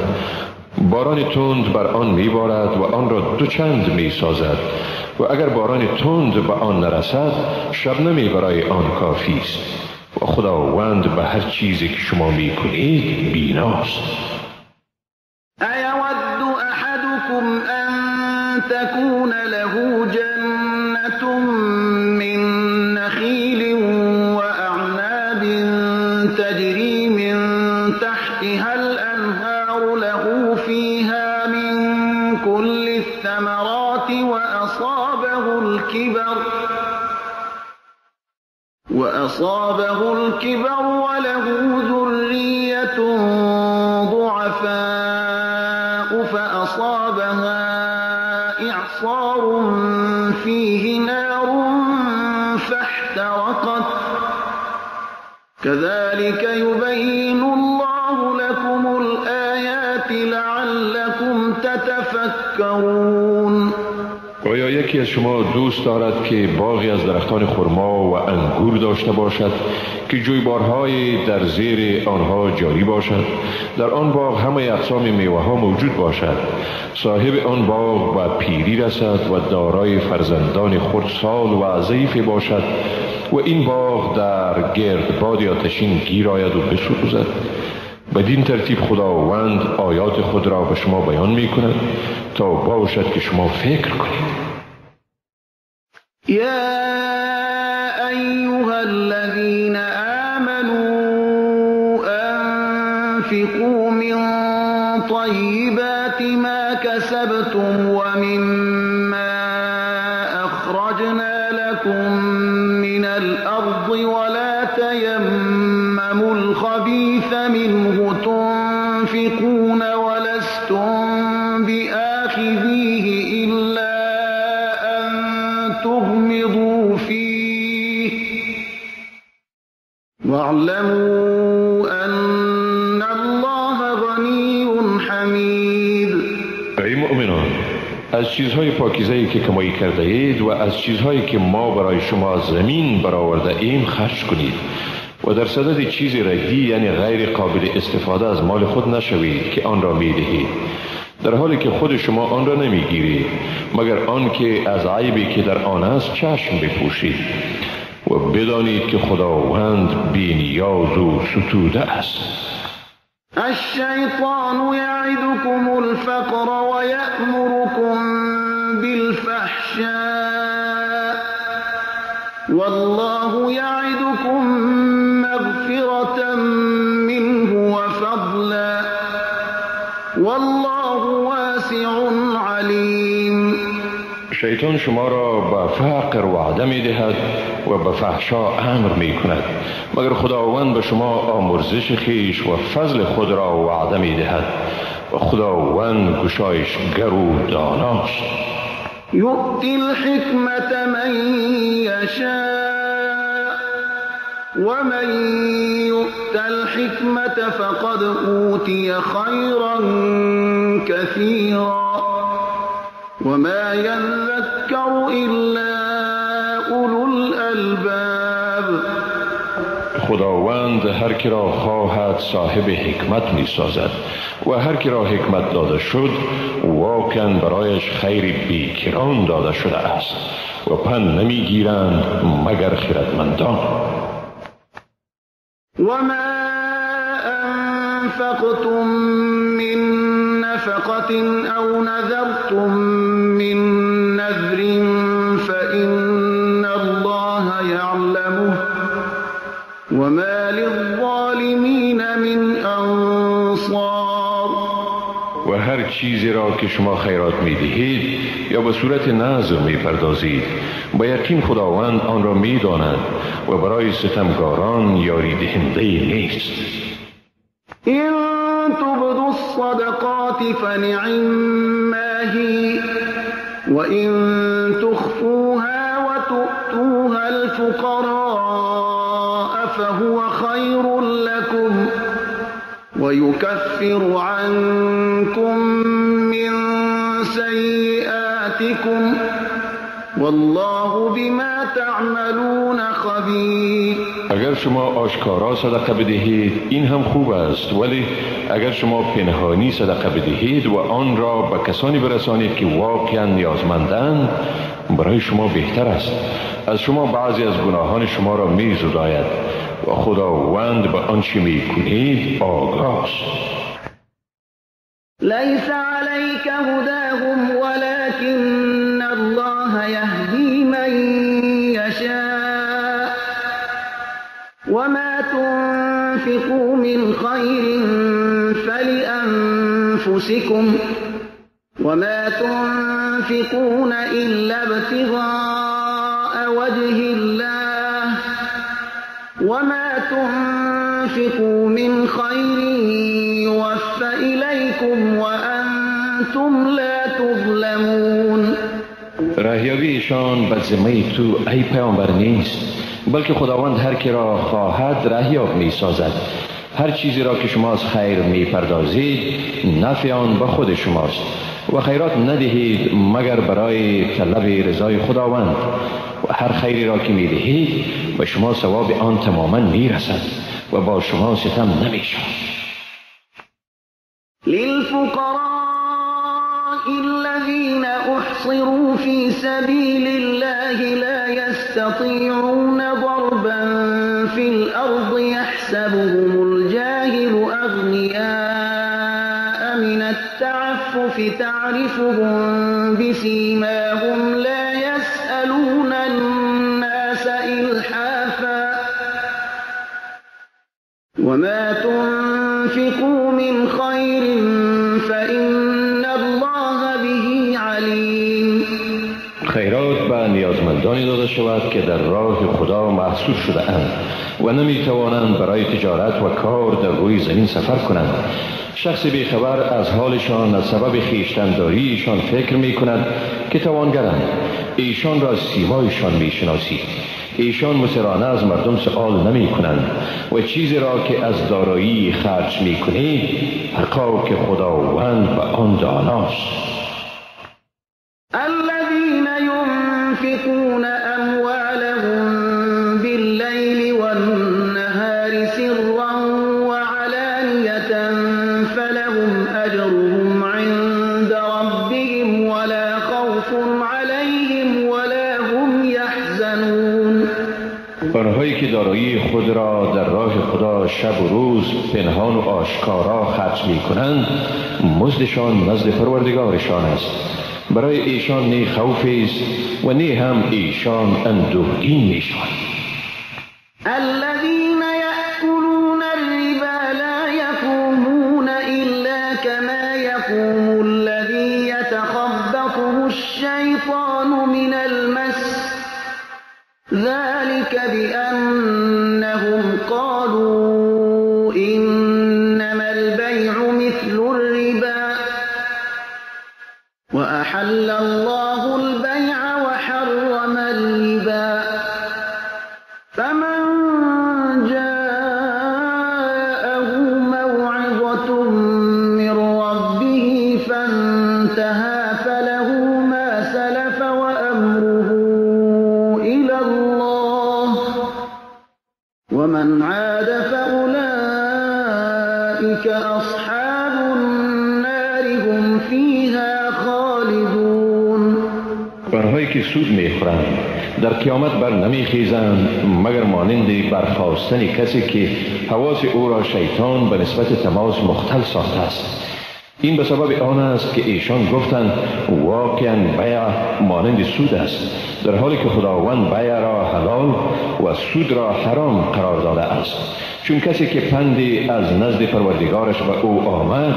باران تند بر آن می بارد و آن را دوچند می سازد و اگر باران تند به آن نرسد شبنمی برای آن کافی است و خداوند به هر چیزی که شما می کنید بیناست. أيود أحدكم أن تكون له جنة من نخيل وأعناب تجري من تحتها الأنهار له فيها من كل الثمرات وأصابه الكبر وله ذرية ضعفاء فأصابها إعصار فيه نار فاحترقت كذلك يبين الله لكم الآيات لعلكم تتفكرون. آیا یکی از شما دوست دارد که باغی از درختان خرما و انگور داشته باشد که جویبارهای در زیر آنها جاری باشد، در آن باغ همه اقسام میوه ها موجود باشد، صاحب آن باغ به پیری رسد و دارای فرزندان خردسال و ضعیف باشد و این باغ در گردباد آتشین گیر آید و بسوزد؟ بدین ترتیب خداوند آیات خود را به شما بیان می کند تا باشد که شما فکر کنید. یا ایها الذین آمنوا انفقوا من طیبات ما کسبتم ومما اخرجنا لكم من الارض ولا تيمموا الخبيث منه تنفقون ولستم بآخذيه إلا أن تغمضوا فيه واعلموا أن الله غني حميد. ای مؤمنان، از چیزهای پاکیزه‌ای که کمایی کرده اید و از چیزهایی که ما برای شما زمین برآورده ایم خرج کنید و در صدد چیز ردی یعنی غیر قابل استفاده از مال خود نشوید که آن را می دهید، در حالی که خود شما آن را نمی گیرید مگر آن که از عیبی که در آن است چشم بپوشید و بدانید که خداوند بی نیاز و ستوده است. الشیطان یعدکم الفقر و یأمرکم بالفحشاء والله يعدكم مغفرة منه وفضلا والله واسع عليم. شیطان شما را به فقر وعده می دهد و به فحشا امر می کند، مگر خداوند به شما آمرزش خویش و فضل خود را وعده می دهد و خداوند گشایشگر و داناست. یؤتی الحکمة من یشاء ومن یؤت الحکمة فقد اوتی خیرا کثیرا وما یذکر الا اولو الالباب. خداوند هر کی را خواهد صاحب حکمت می سازد و هر کی را حکمت داده شد واقعا برایش خیر بیکران داده شده است و پند نمی گیرند مگر خردمندان. وما انفقتم من نفقة او نذرتم من نذر فإن الله يعلمه وما للظالمین من انصار. و هر چیزی را که شما خیرات می دهید یا به صورت نذر می پردازید با یقین خداوند آن را می داند و برای ستمکاران یاری دهنده نیست. این تبدوا الصدقات فنعما هی وإن تخفوها وتؤتوها الفقراء فهو خير لكم ويكفر عنكم من سيئاتكم والله بما تعملون خبير. اگر شما آشکارا صدقه بدهید این هم خوب است، ولی اگر شما پنهانی صدقه بدهید و آن را به کسانی برسانید که واقعا نیازمندند برای شما بهتر است. از شما بعضی از گناهان شما را می زداید و خداوند به آنچه می کنید آگاه است. لیس علیک هداهم ولکن الله یهدی من یشاء وما تنفقوا من خیر فلأنفسکم وما تنفقون إلا ابتغاء وجه الله وما تنفقوا من خير يوف إليكم وأنتم لا تظلمون. راهیابی ایشان به ذمه تو ای پیامبر نیست، بلکه خداوند هر کی را خواهد راهیاب می سازد. هر چیزی را که شما از خیر می پردازید نفع آن به خود شماست و خیرات ندهید مگر برای طلب رضای خداوند و هر خیری را که می دهید به شما ثواب آن تماما می رسد و با شما ستم نمی شود. للفقراء الذين احصروا في سبيل الله لا يستطيعون ضربا في الأرض يحسبهم الجاهل أغنياء من التعفف تعرفهم بسيماهم لا يسألون الناس إلحافا وما تنفقوا من خير فإن الله به عليم. خیرات به نیازمندانی داده شود که در راه خدا محصور شده اند و نمی توانند برای تجارت و کار در روی زمین سفر کنند. شخص بیخبر از حالشان از سبب خویشتنداریشان فکر می کند که توانگرند. ایشان را سیمایشان می شناسید. ایشان مصرانه از مردم سؤال نمی کنند و چیزی را که از دارایی خرج می کنید حقا که خداوند به آن داناست. الذين ينفقون أموالهم بالليل والنهار سرا وعلانية فلهم أجرهم عند ربهم ولا خوف عليهم ولا هم يحزنون. آنهایی که دارایی خود را در راه خدا شب و روز پنهان و آشکارا خرج می کنند مزدشان نزد پروردگارشان است برای ایشان نه خوف است و نه هم ایشان اندوهگین می شوند. الذين يأكلون الربا لا يقومون إلا كما يقوم الذي يتخبطه الشيطان من المس ذلك بأنهم قالوا إنما البيع مثل الربا وأحل الله البيع وحرم الربا فمن جاءه موعظة من ربه فانتهى فله ما سلف وأمره إلى الله ومن عاد فأولئك أصحاب النار هم فيها خالدون. آنهایی که سود میخورند در قیامت بر نمیخیزند مگر مانند برخاستن کسی که حواس او را شیطان به نسبت تماس مختل ساخته است. این به سبب آن است که ایشان گفتند واقعا بیع مانند سود است، در حالی که خداوند بیع را حلال و سود را حرام قرار داده است. چون کسی که پندی از نزد پروردگارش به او آمد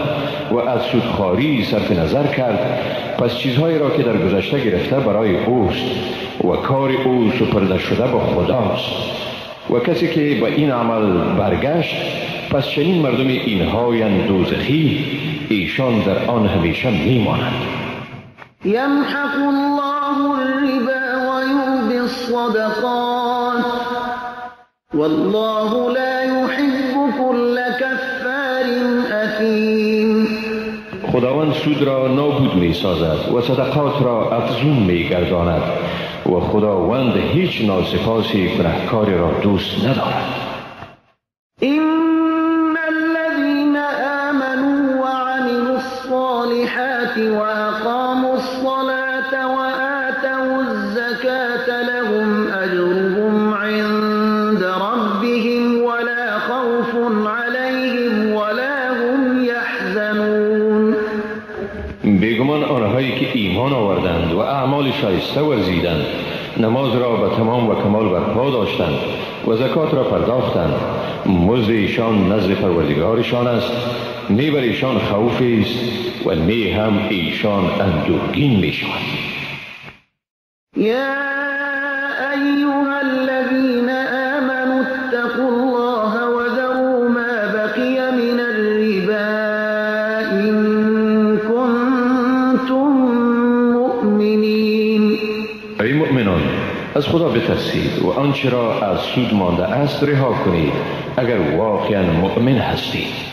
و از سودخواری صرف نظر کرد، پس چیزهایی را که در گذشته گرفته برای اوست و کار او سپرده شده به خداست. و کسی که به این عمل برگشت، پس چنین مردم اینهایند دوزخی، ایشان در آن همیشه میمانند. یمحق الله الربا ویربی الصدقات والله لا يحب كل كفار اثیم. خداوند سود را نابود می سازد و صدقات را افزون می گرداند و خداوند هیچ ناسپاسی گنهکاری را دوست ندارد. إن الذين آمنوا وعملوا الصالحات وأقاموا الصلاة وآتوا الزكاة لهم أجرهم عند ربهم ولا خوف عليهم ولا هم يحزنون. بیگمان آنهایی که ایمان آوردند و اعمال شایسته ورزیدند، نماز را به تمام و کمال برپا داشتند و زکات را پرداختند، مزد ایشان نزد پروردگارشان است، نه بر ایشان خوف است و نه هم ایشان اندوهگین می شوند. یا ایها الذین آمنوا اتقوا الله وذروا ما بقی من الربا إن کنتم مؤمنین. ای مؤمنان، از خدا بترسید و آنچه را از سود مانده است رها کنید اگر واقعا مؤمن هستید.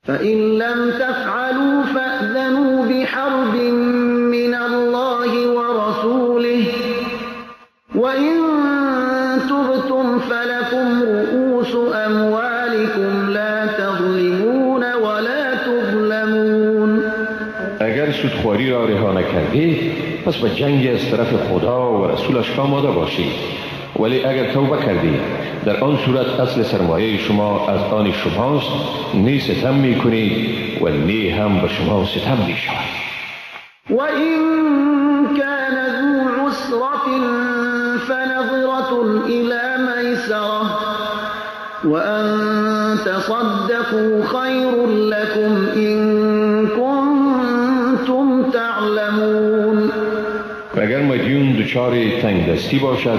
فإن لم تفعلوا فأذنوا بحرب من الله ورسوله وإن تبتم فلكم رؤوس أموالكم لا تظلمون ولا تظلمون. اگر سودخواری را رها نکردید، پس به جنگ از طرف خدا و رسولش آماده باشید، ولی اگر توبه کردید، در آن صورت اصل سرمایه شما از آن شماست، نه ستم می کنید و نه هم به شما ستم می شود. و این کان ذو عسرة فنظرة إلى میسرة وأن تصدقوا خیر لكم إن کنتم تعلمون. اگر مدیون دچار تنگ دستی باشد،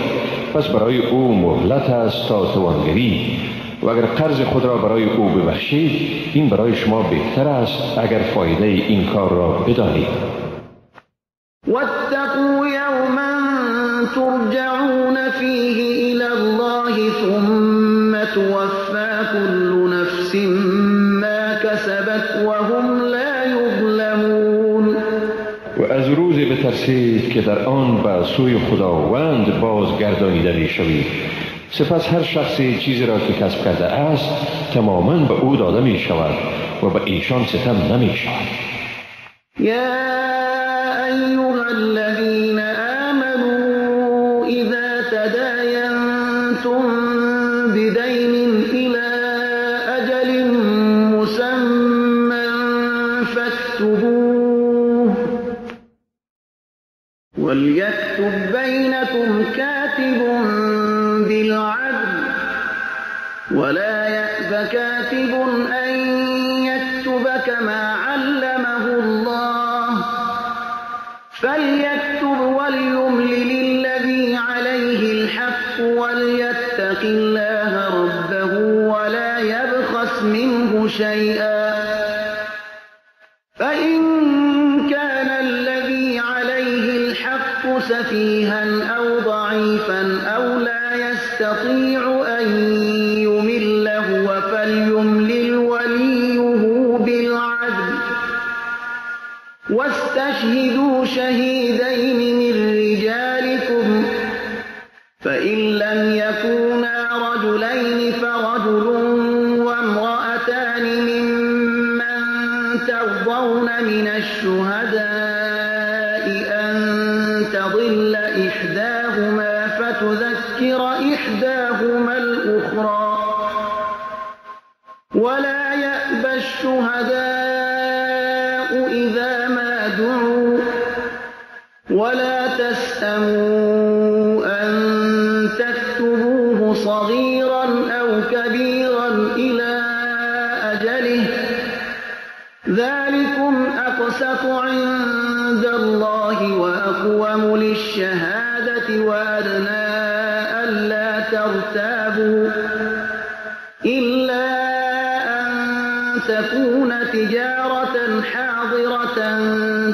پس برای او مهلت است تا توانگری، و اگر قرض خود را برای او ببخشید، این برای شما بهتر است اگر فایده این کار را بدانید. واتقوا یوما ترجعون فیه الی الله ثم توفی كل نفس ما کسبت وهم لا یظلمون. و از روزی بترسید که در آن به سوی خداوند بازگردانیده می‌شوید. سپس هر شخصی چیزی را که کسب کرده است تماما به او داده می شود و به ایشان ستم نمی شود. یا ایها الذین آمنوا اذا تداینتم بدین الى اجل مسمى فاكتبوه كاتب بالعدل ولا يأب كاتب أن يكتب كما علمه الله فليكتب وليملل الذي عليه الحق وليتق الله ربه ولا يبخس منه شيئا فإن كان الذي عليه الحق سفيها أو ضعيفا أو لا يستطيع أن يمل هو فليملل وليه بالعدل واستشهدوا شهيدين من رجالكم فإن لم يكونا رجلين فرجل وامرأتان ممن ترضون من الشهداء أن تضل إحداهما فتذكر إحداهما الأخرى ولا يأبى الشهداء إذا ما دعوا ولا تسأموا أن تكتبوه صغيرا أو كبيرا إلى أجله ذلكم أقسط عند الله وأقوم للشهادة وأدنى ألا ترتابوا إلا أن تكون تجارة حاضرة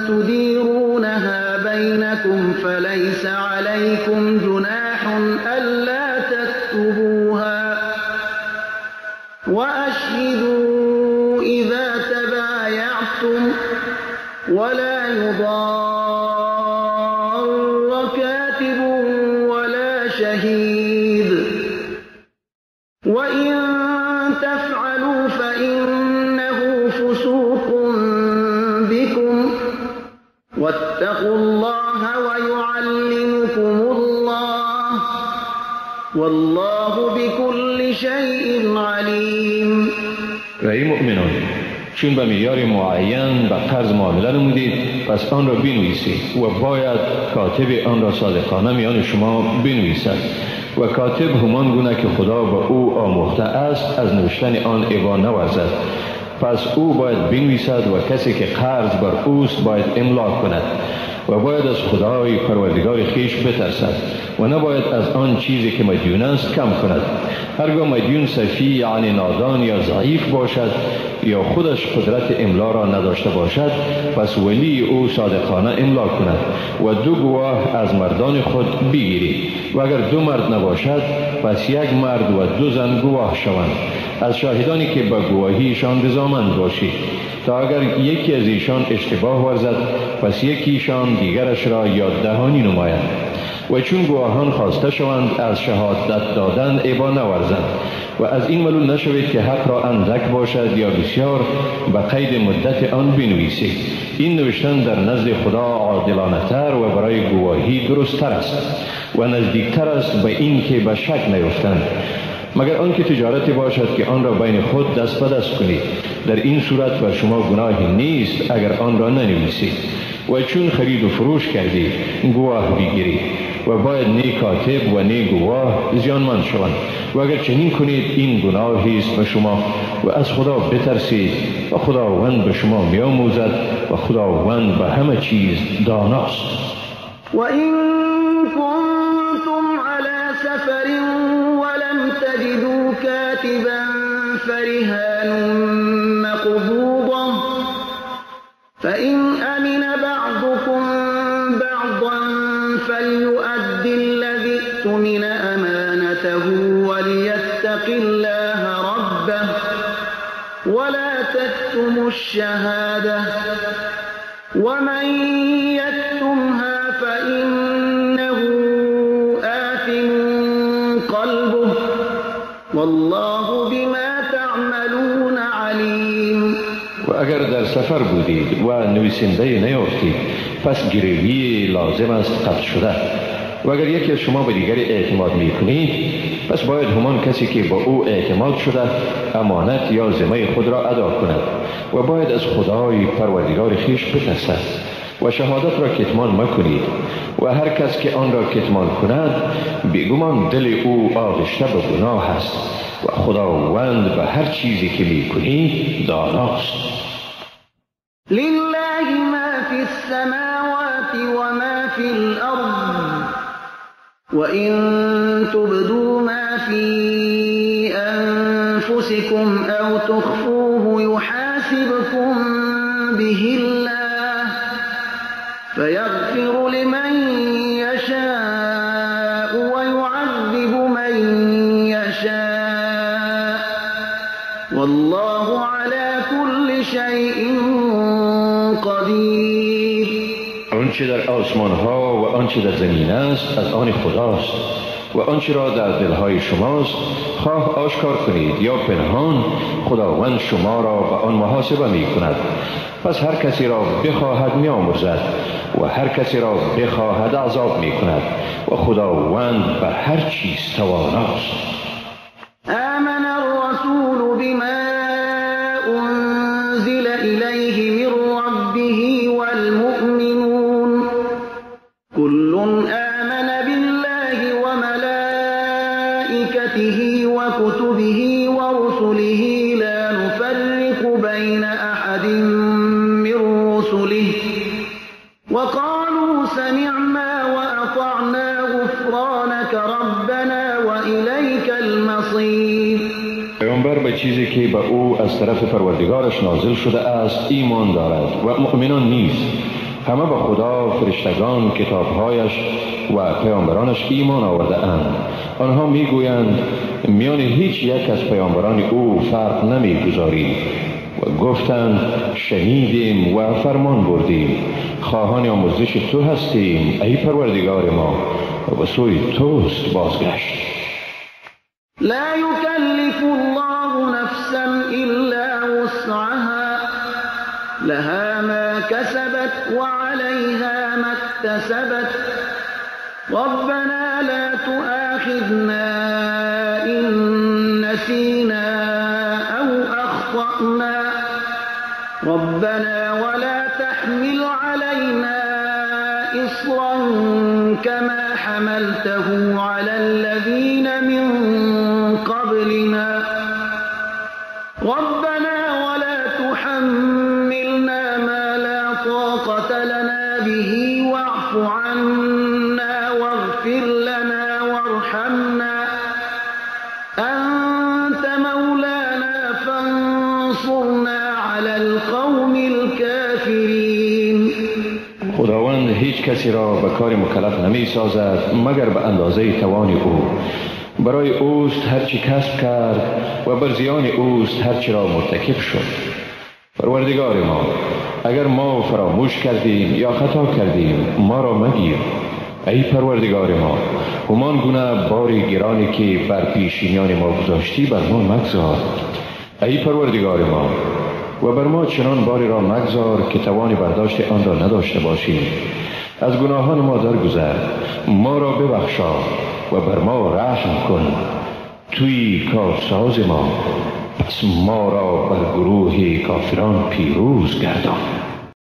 تديرونها بينكم فليس عليكم جناح ألا تكتبوها وأشهدوا إذا تبايعتم ولا يضار كاتب ولا شهيد وإن تفعلوا فإنه فسوق بكم واتقوا الله ويعلمكم الله والله بكل شيء عليم. و ای مؤمنان، چون به معیار معین به قرض معامله نمودید پس آن را بنویسید و باید کاتب آن را صادقانه میان شما بنویسد و کاتب همان گونه که خدا به او آموخته است از نوشتن آن ابا نورزد. پس او باید بنویسد و کسی که قرض بر اوست باید املا کند و باید از خدای پروردگار خویش بترسد و نباید از آن چیزی که مدیون است کم کند. هرگاه مدیون سفیه یعنی نادان یا ضعیف باشد یا خودش قدرت املا را نداشته باشد پس ولی او صادقانه املا کند و دو گواه از مردان خود بگیرید و اگر دو مرد نباشد پس یک مرد و دو زن گواه شوند از شاهدانی که به گواهیشان رضامند باشید، تا اگر یکی از ایشان اشتباه ورزد پس یکیشان دیگرش را یاد دهانی نماید و چون گواهان خواسته شوند از شهادت دادن ابا نورزند و از این ملول نشوید که حق را اندک باشد یا بسیار به قید مدت آن بنویسید. این نوشتن در نزد خدا عادلانه تر و برای گواهی درست تر است و نزدیکتر است به این که به شک نیفتند، مگر آنکه تجارتی باشد که آن را بین خود دست به دست کنید. در این صورت بر شما گناهی نیست اگر آن را ننویسید و چون خرید و فروش کردید گواه بگیرید و باید نه کاتب و نه گواه زیانمند شوند و اگر چنین کنید این گناهی است به شما و از خدا بترسید و خداوند به شما میآموزد و خداوند به همه چیز داناست. و این کنتم علی سفر ولم تجدوا كاتبا فرهان مقبوضة فإن أمن بعضكم بعضا فليؤد الذي اؤتمن أمانته وليتق الله ربه ولا تكتموا الشهادة ومن يكتمها فإنه آثم قلبه والله بما تعملون علیم. و اگر در سفر بودید و نویسنده نیافتید پس گروی لازم است قطع شده و اگر یکی از شما به دیگری اعتماد می کنید پس باید همان کسی که با او اعتماد شده امانت یا ذمه خود را ادا کند و باید از خدای پروردگار خویش بترسد و شهادت را کتمان مکنید و هر کس که آن را کتمان کند بیگمان دل او آغشته به گناه است و خداوند به هر چیزی که میکنی داناست. لله ما فی السماوات و ما فی الارض وإن تبدوا ما في أنفسكم أو تخفوه يحاسبكم به الله فيغفر لمن يشاء ويعذب من يشاء والله على كل شيء قدير. آنچه در آسمان ها و آنچه در زمین است از آن خداست و آنچه را در دلهای شماست خواه آشکار کنید یا پنهان، خداوند شما را به آن محاسبه می کند. پس هر کسی را بخواهد می آمرزد و هر کسی را بخواهد عذاب می کند و خداوند بر هر چیز تواناست. آمن الرسول بما انزل الیه من ربه والمؤمنون كل آمن بالله وملائكته وكتبه ورسله لا نفرق بين أحد من رسله وقالوا سمعنا وأطعنا غفرانك ربنا وإليك المصير. پیامبر به چیزی که به او از طرف پروردگارش نازل شده است ایمان دارد و مؤمنان نیز. همه به خدا، فرشتگان، کتابهایش و پیامبرانش ایمان آورده اند. آنها میگویند میان هیچ یک از پیامبران او فرق نمیگذاریم و گفتند شنیدیم و فرمان بردیم، خواهان آمرزش تو هستیم ای پروردگار ما و به سوی توست بازگشت. لا یکلف الله نفسا الا وسعها لها ما كسبت وعليها ما اكتسبت ربنا لا تؤاخذنا إن نسينا أو أخطأنا ربنا ولا تحمل علينا إصرا كما حملته على الذين من قبلنا ربنا ولا تحملنا ما لا طاقة لنا به واعف عنا واغفر لنا وارحمنا أنت مولانا فانصرنا على القوم الكافرين. خداوند هیچ کسی را به کار مکلف نمی سازد مگر به اندازه توان او. برای اوست هرچی کسب کرد و بر زیان اوست هرچی را مرتکب شد. پروردگار ما، اگر ما فراموش کردیم یا خطا کردیم ما را مگیر. ای پروردگار ما، همان گونه بار گرانی که بر پیشینیان ما گذاشتی بر ما مگذار. ای پروردگار ما، و بر ما چنان باری را مگذار که توان برداشت آن را نداشته باشیم. از گناهان ما درگذر، ما را ببخشا و بر ما رحم کن. توی کارساز ما، پس ما را بر گروه کافران پیروز گردان.